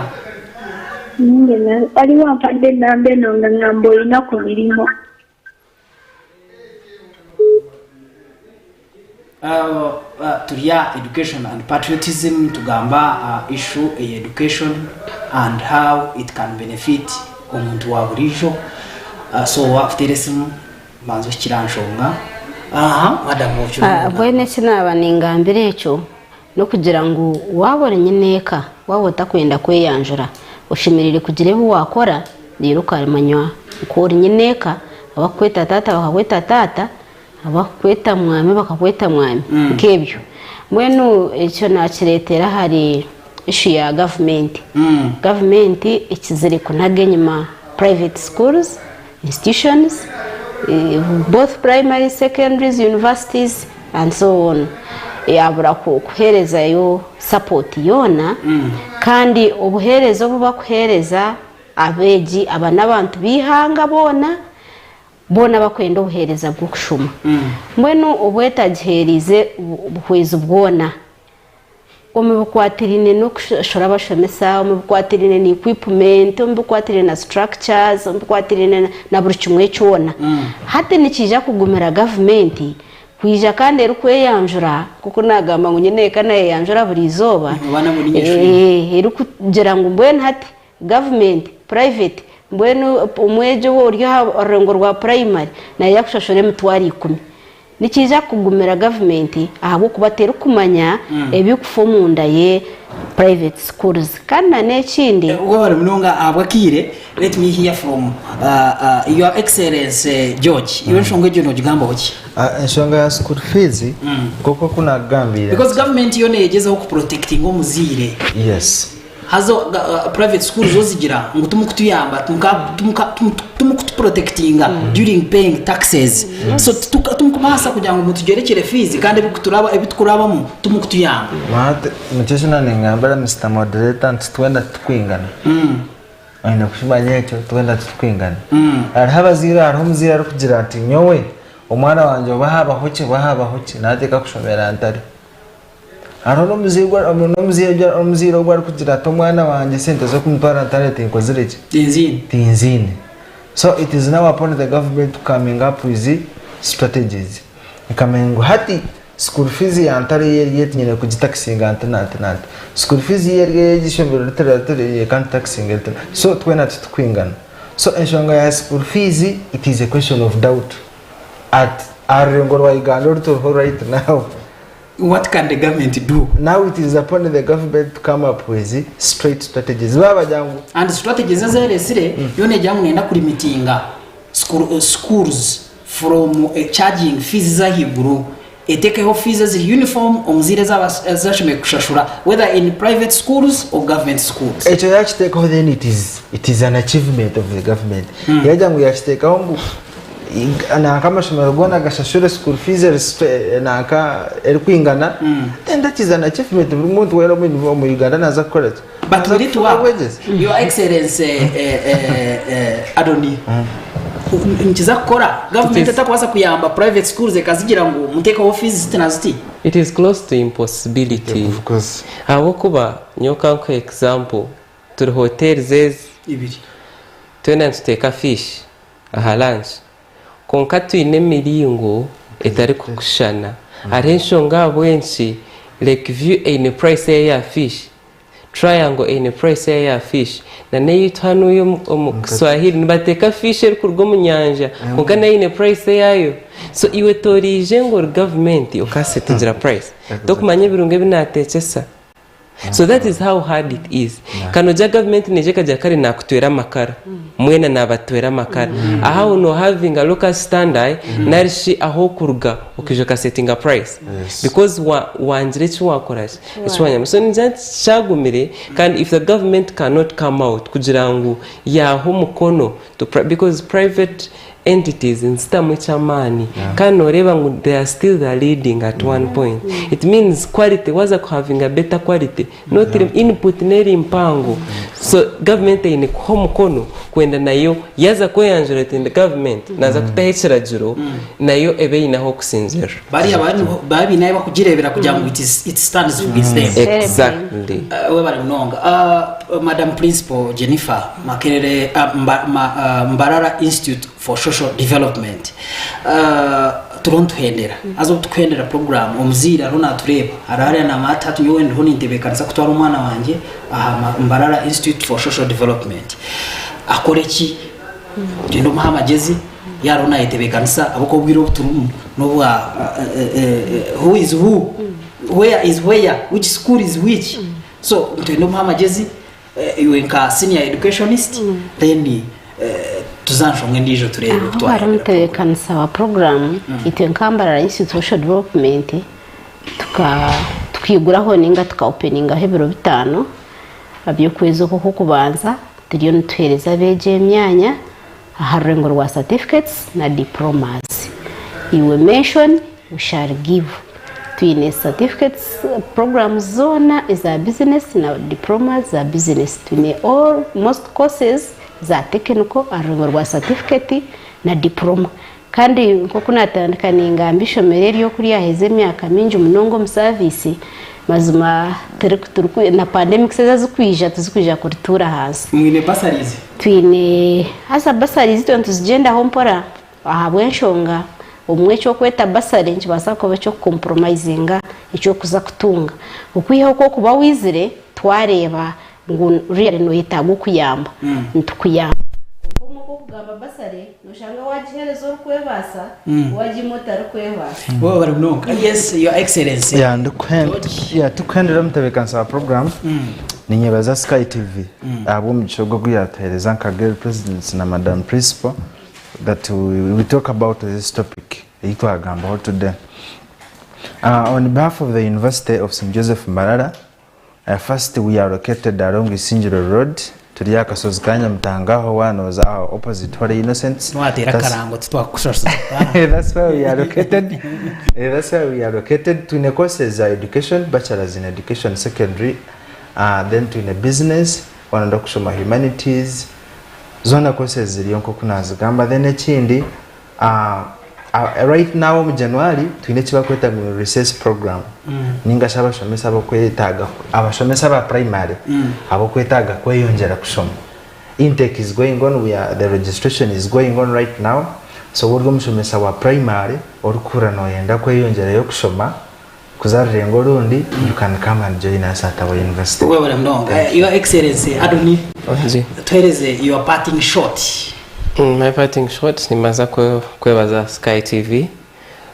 Ninge waliwo ampadde ennamba eno nga ngamba olina ku mirimu. Uh, uh, turya education and patriotism tugamba uh, issue ey education and how it can benefit omuntu wa burijo uh, so wakuteera esimu Banza ohikire aha nshonga. Aha, madam okyo. Ah, mbwenu eki naaba ningambira ekyo n'okugira ngu waaba ori nyineeka waaba otakwenda kweyanjura oshemereire kugira ebi waakora reero okamanywa ku ori nyineeka abakukweta taata bakakweta taata abakukweta mwami bakakweta mwami nk'ebyo. Mbwenu ekyo naakireetera ahari issue ya gavumenti. Gavumenti ekizire kunaga enyima private schools institutions, both primary, secondaries, universities and so on yabura kuherezayo support yoona kandi obuheereza obu bakuheereza abeegi aba n'abantu b'eihanga boona, boona bakwenda obuheereza bw'okushoma mbwenu obu etagiheereize buhwezi bwona Omu bikwatiraine n'okushashura abashomesa, omu bikwatiraine na equipment, omu bikwatiraine na structures, omu bikwatiraine na buri kimwe kyona. Hati nikiija kugumira gavumenti kwija kandi erikweyanjura nk'oku naagamba ngu nyine eka naayeyanjura buri izooba, erikugira ngu mbwenu hati gavumenti, private, mbwenu omwegi ou ori aha rurengo rwa purayimari naija kushashura emitwaro ikumi. Nikiija kugumira gavumenti ahabw'okuba terikumanya ebirikufa omunda ye private schools. Kandi na n'ekindi. Webare munonga ahabw'akaire. Let me hear from your excellency George. Iwe enshonga egyo nogigambaho ki? Enshonga ya school fees nk'oku oku nakugambiire. Because government yo neyegyezaho ku protectinga omuzaire. Yes. Haza private school zo zigira ngu timukutuyamba timukutuprotectinga during paying taxes so timukubaasa kugira ngu mutugyerekyere fees kandi ebitukurabamu timukutuyamba. Nikyo eki nangambira Mister Moderator nti twena titukwingana. Oine kukimanya ekyo twena titukwingana. Hariho abazaire hariho omuzaire arikugira ati nyowe omwana wangye oba habaho ki oba habaho ki nateeka kushomera ntari. Hariho n'omuzaire ogu arikugira ati omwana wangye esente z'okumutwara ntare tinkozire ki? Tinziine. So it is now upon the government to coming up with strategies. Ekamanya ngu hati school fees ya Ntare yo eri eti nyine kugitakisinga nti nanti nanti. School fees yo eri ey'eishomero riti na riti reka ntitakisinge riti. So twena titukwingana. So enshonga ya school fees it is a question of doubt at aha rurengo rwa Uganda oru turiho right now. What can the government do? Now it is upon the government to come up with straight strategies. Babagira ngu And strategies ezeresire yo negira ngu neyenda kulimitinga school, schools from charging fees z'ahaiguru etekeho fees eziri uniform omuzaire ezi ashemereire kushashura whether in private schools or government schools. Ekyo yakiteekaho then it is, it is an achievement of the government. Yagira ngu yakiteekaho ngu. Nanka amashomero goona gashashure school fees eri nanka erikwingana then that is an achievement buri muntu weena omu Uganda naza kukora ki? But Naza we need to kufuna work. obwegyese. Your Excellency eh, eh, eh, Adoni nikiza kukora government etakubaasa kuyamba private schools ekazigira ngu mutekeho fees ziti na ziti. It is close to impossibility ahabw'okuba nyowe kankuhe example turi hotels ezi Ibiri. twena nituteeka fish aha lunch kwonka twine emiringo etarikukushushana hariho enshonga ahabw'enki Lake View eine price eyayo ya fish Triangle eine price eyayo ya fish na n'eyaitu hanuya omu Kiswahili nibateeka fish erikuruga omu nyanja kwonka nayo eine price eyayo so iwe toriije ngu ori gavumenti okasetingira price tokumanya ebirungo ebi natekyesa So that is how hard it is. Kanoja government neija ekagira kare nakutwera amakara mwena nabatwera amakara aha no having a locus standi nari shi ahokuruga okaija okasetinga price because wa wangira eki wakora ki eki wanyama so ningira nti kyagumire kandi if the government cannot come out kugira ngu yaha omukono to because private entities nizitamu eky'amaani kandi noreeba ngu they are still the leading at one point it means quality waza ku havinga better quality not input neri mpango so government eine kuha omukono kwenda nayo yaza kweyanjura eti ndi government naza kutaho ekiragiro nayo ebe eine ah'okusinzirira. Bariya baba baine ahu bakugireebera kugira ngu it is it stands with them. Exactly. Webare munonga. Madam Principal Jennifer Makerere Mbarara Institute for Social Development turiho nituhendera haza obu turikuhendera program omuzaire ariho natureeba ari hariya namanya ati hati nyowe ndiho nintebeekanisa kutwara omwana wangye aha Mbarara Institute for Social Development akore ki? Ogyende omuhe amagyezi yaaba ariho nayetebeekanisa ahabw'okuba obwire obu turimu n'obwa who is who, where is where, which school is which so nitwenda omuhe amagyezi Iwe nka senior educationist then tuze aha nshonga endiijo tureebe oku Aho hariho twahindura omutebeekanisa wa puroguraamu itwe nka Mbarara Institute for Social Development tukaiguraho ninga tukaopeningaho ebiro bitaano by'okwezi oku okw'okubanza turiyo nituheereza abeegi emyanya aha rurengo rwa certificates na diplomas. Iwe mention we shall give. Twine certificates programs zoona eza business na diplomas za business. Twine all most courses za technical aha rurengo rwa certificate na diploma. Kandi nk'oku natandika ningamba ishomero eri oku ryaheza emyaka mingi munonga omu service, mazima na pandemics ezi ezikwija tizikwija kurituura ahansi. Mwine bursaries? Twine haza bursaries itwe nituzigyendaho mpora ahabw'enshonga obumwe eky'okweta bursary nikibaasa kuba eky'okukompromisinga eky'okuza kutunga. Okwihaho ku orikuba waizire twareeba ngu really noyetaaga okuyamba, nitukuyamba. Kwonka obumwe ku orikugamba bursary noshanga waagiheereza orikwebaasa waagiima otarikwebaasa. Webale munonga. Yes, your excellency. Yeah, yeah, tukuhendera omutebeekanisa wa program ninyebaza Sky TV ahabw'omugisha ogu ogu yatuheereza nka Girl Presidents na Madam Principal that we talk about this topic ei twagambaho today. On behalf of the University of St Joseph Mbarara, First we are located along Isingiro road turi aha kasozi ka Nyamitanga aho wanoza aho opposite Holy Innocents. Niwateera akarango titwakushashuza. That's where we are located. That's where we are located. Twine courses za education, bachelors in education secondary, then twine business, wanoda kushoma humanities, zoona courses ziriyo nkoku nazigamba. Then ekindi Right now omu January twine eki barikweta ngu ni recess program ninga shi abashomesa abokwetaaga abashomesa aba primary abokwetaaga kweyongyera kushoma. Intake is going on, we are, the registration is going on right now. So waaba ori omushomesa wa primary orikuhurira noyenda kweyongyerayo kushoma kuza rurengo orundi, you can come and join us at our university. Webale munonga. Thank you. Your Excellency Adoni, Wangi. tuhereze your parting shot. My parting shot nimbaasa kwebaza Sky TV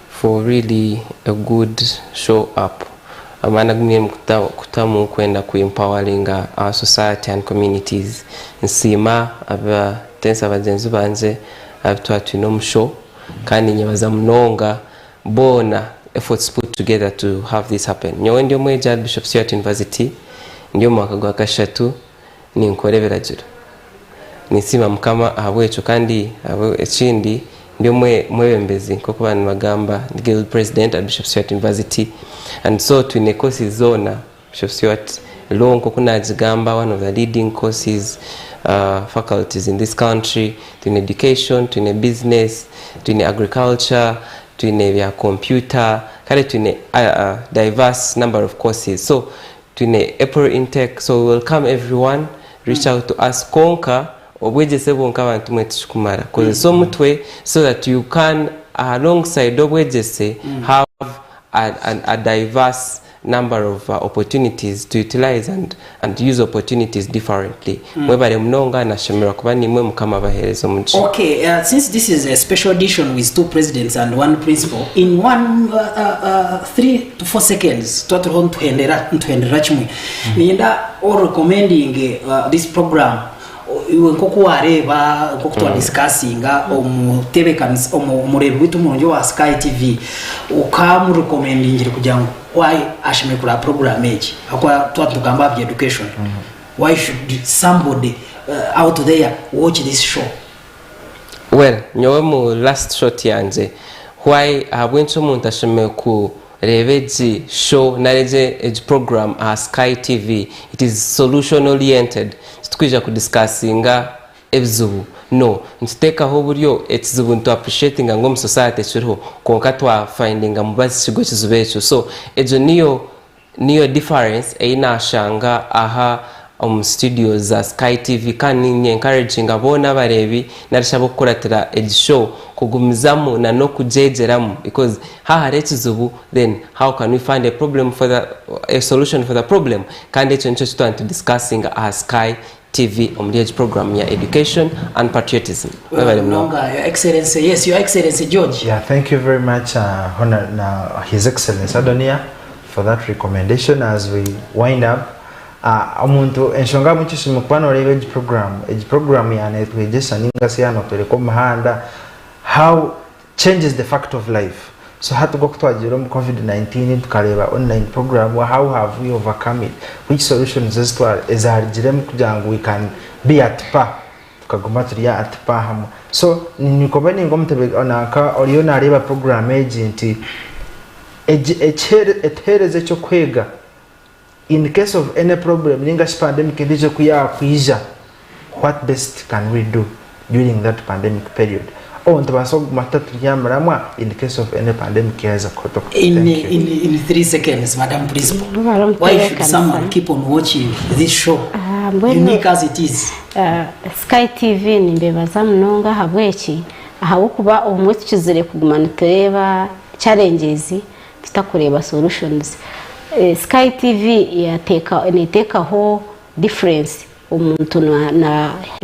for really a good show up amaani agu mwine kutamu kwenda ku empoweringa our society and communities. Nsiima abatensa bagyenzi bangye abu twaba twine omu show kandi ninyebaza munonga boona efforts put together to have this happen. Nyowe ndi omwegi aha Bishop Stuart University, ndi omu mwaka gwa kashatu ninkora ebiragiro. Ninsiima Mukama ahabw'ekyo kandi ekindi Ndi omwe mwebembezi nk'oku baba nibagamba, ndi Guild President at Bishop Stuart University and so twine courses zoona Bishop Stuart Law nk'oku naagigamba one of the leading courses faculties in this country, twine education, twine business, twine agriculture, twine ebya computer kare twine a diverse number of courses so twine April intake so we welcome everyone reach out to us kwonka Obwegyese bwonka abantu mwe tikikumara. Kozesa omutwe so that you can alongside obwegyese have a diverse number of opportunities to utilize and and use opportunities differently. Mwebare munonga nashemererwa kuba naimwe Mukama abahereze omugisha. Okay, since this is a special edition with two presidents and one principal, in one 3 to 4 seconds tuba turiho nituhendera nituhenderera kimwe. Niinyenda o recommending this program Iwe nk'oku waareeba, nk'oku twadisikasinga, omutebeekanisa, omureebi waitu omurungi owa Sky TV, okaamurekomendingire kugira ngu why ashemereire kureeba puroguraamu egi? Ahabw'okuba twaba nitugamba aha bya education, why should somebody out there watch this show? Well, nyowe omu last shot yangye, why ahabw'enki omuntu ashemereire ku Reeba egi show nari egi egi program aha Sky TV. It is solution oriented. Titukwija ku discussinga ebizibu. No. Nituteekaho oburyo ekizibu nitu appreciatinga ngu omu society kiriho kwonka twa findinga mubazi ki gw'ekizibu ekyo. So egyo niyo niyo difference ei naashanga aha omu studios za Sky TV kandi ninye encouraginga boona abareebi narishi ab'okukuratira egi show kugumizamu na n'okugyegyeramu because ha hariho ekizibu then how can we find a problem for the a solution for the problem kandi ekyo nikyo kitwaba nitu discussinga aha Sky TV omuri egi program ya education and patriotism. Mwebale munonga. Your Excellency, yes, Your Excellency George. Yeah, thank you very much, Honor, His Excellency Adonia, for that recommendation as we wind up. Omuntu enshonga ahabw'enki oshemereire kuba nooreeba egi puroguraamu, egi puroguraamu yaaba neetwegyesa nainga shi yaaba neetworeka omuhanda how changes the fact of life. So hati nk'oku twagiire omu covid 19 tukareeba online program how have we overcome it, which solutions ezarugiremu kugira ngu we can be at par tukaguma turi at par hamwe. So ninkoba ninga omutebe nanka oriyo nareeba program egi nti egi etuhereze ekyokwega In case of any problem ninga shi pandemic endijo ku yakwija what best can we do during that pandemic period or nitubaasa kuguma tuta turi aha muramwa in case of any pandemic yaaza kuhotoka. In, Thank you. in 3 seconds, Madam Principal, why should someone keep on watching this show, Mbwenu unique as it is? Sky TV nimbebaza munonga ahabw'eki, ahabw'okuba obumwe tukizire kuguma nitureeba challenges tutakureeba solutions. Sky TV neteekaho difference omuntu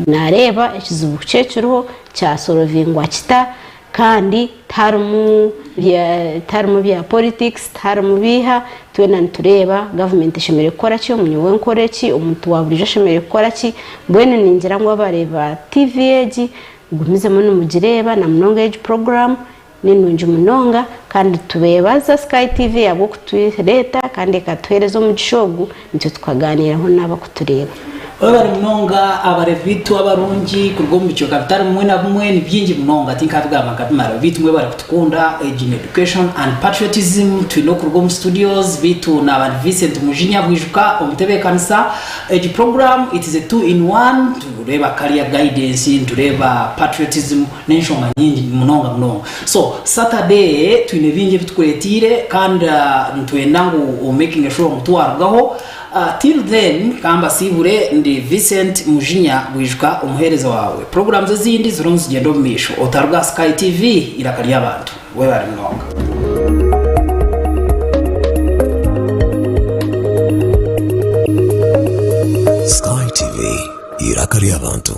nareeba ekizibu kye ekiriho kyasorovingwa kita kandi tiharimu bya politics, tiharimu biiha, twena nitureeba gavumenti eshemereire kukora ki, nyowe nkore ki, omuntu wa buriijo ashemereire kukora ki, mbwenu ningira ngu abareeba TV egi mugumizemu nimugireeba na munonga egi puroguraamu. Ni nungi munonga kandi nitubeebaza Sky TV ahabw'okutureeta kandi ekatuheereza omugisha ogu nitwe tukaganiiraho n'abakutureeba. Webare munonga abarebi baitu abarungi kuruga omu bicweka bitari bimwe na bimwe ni bingi munonga tinkabigamba nkabimara beitu mwebare kutukunda egi ni education and patriotism twine okuruga omu studios beitu naba ndi Vincent Mujinya Bwijuka omutebekanisa egi program it is a two in one nitureeba career guidance nitureeba patriotism N'enshonga nyingi munonga munonga. So Saturday twine bingi ebi tukuretiire kandi nitwenda ngu omakinge sure ngu tiwarugaho. Till then ka mbasiibure ndi Vincent Mujinya Bwijuka omuheereza waawe. Programs ezindi ziriho nizigyenda omu maisho. Otaruga aha Sky TV eiraka ry'abantu. Webare munonga. Sky TV, eiraka ry'abantu.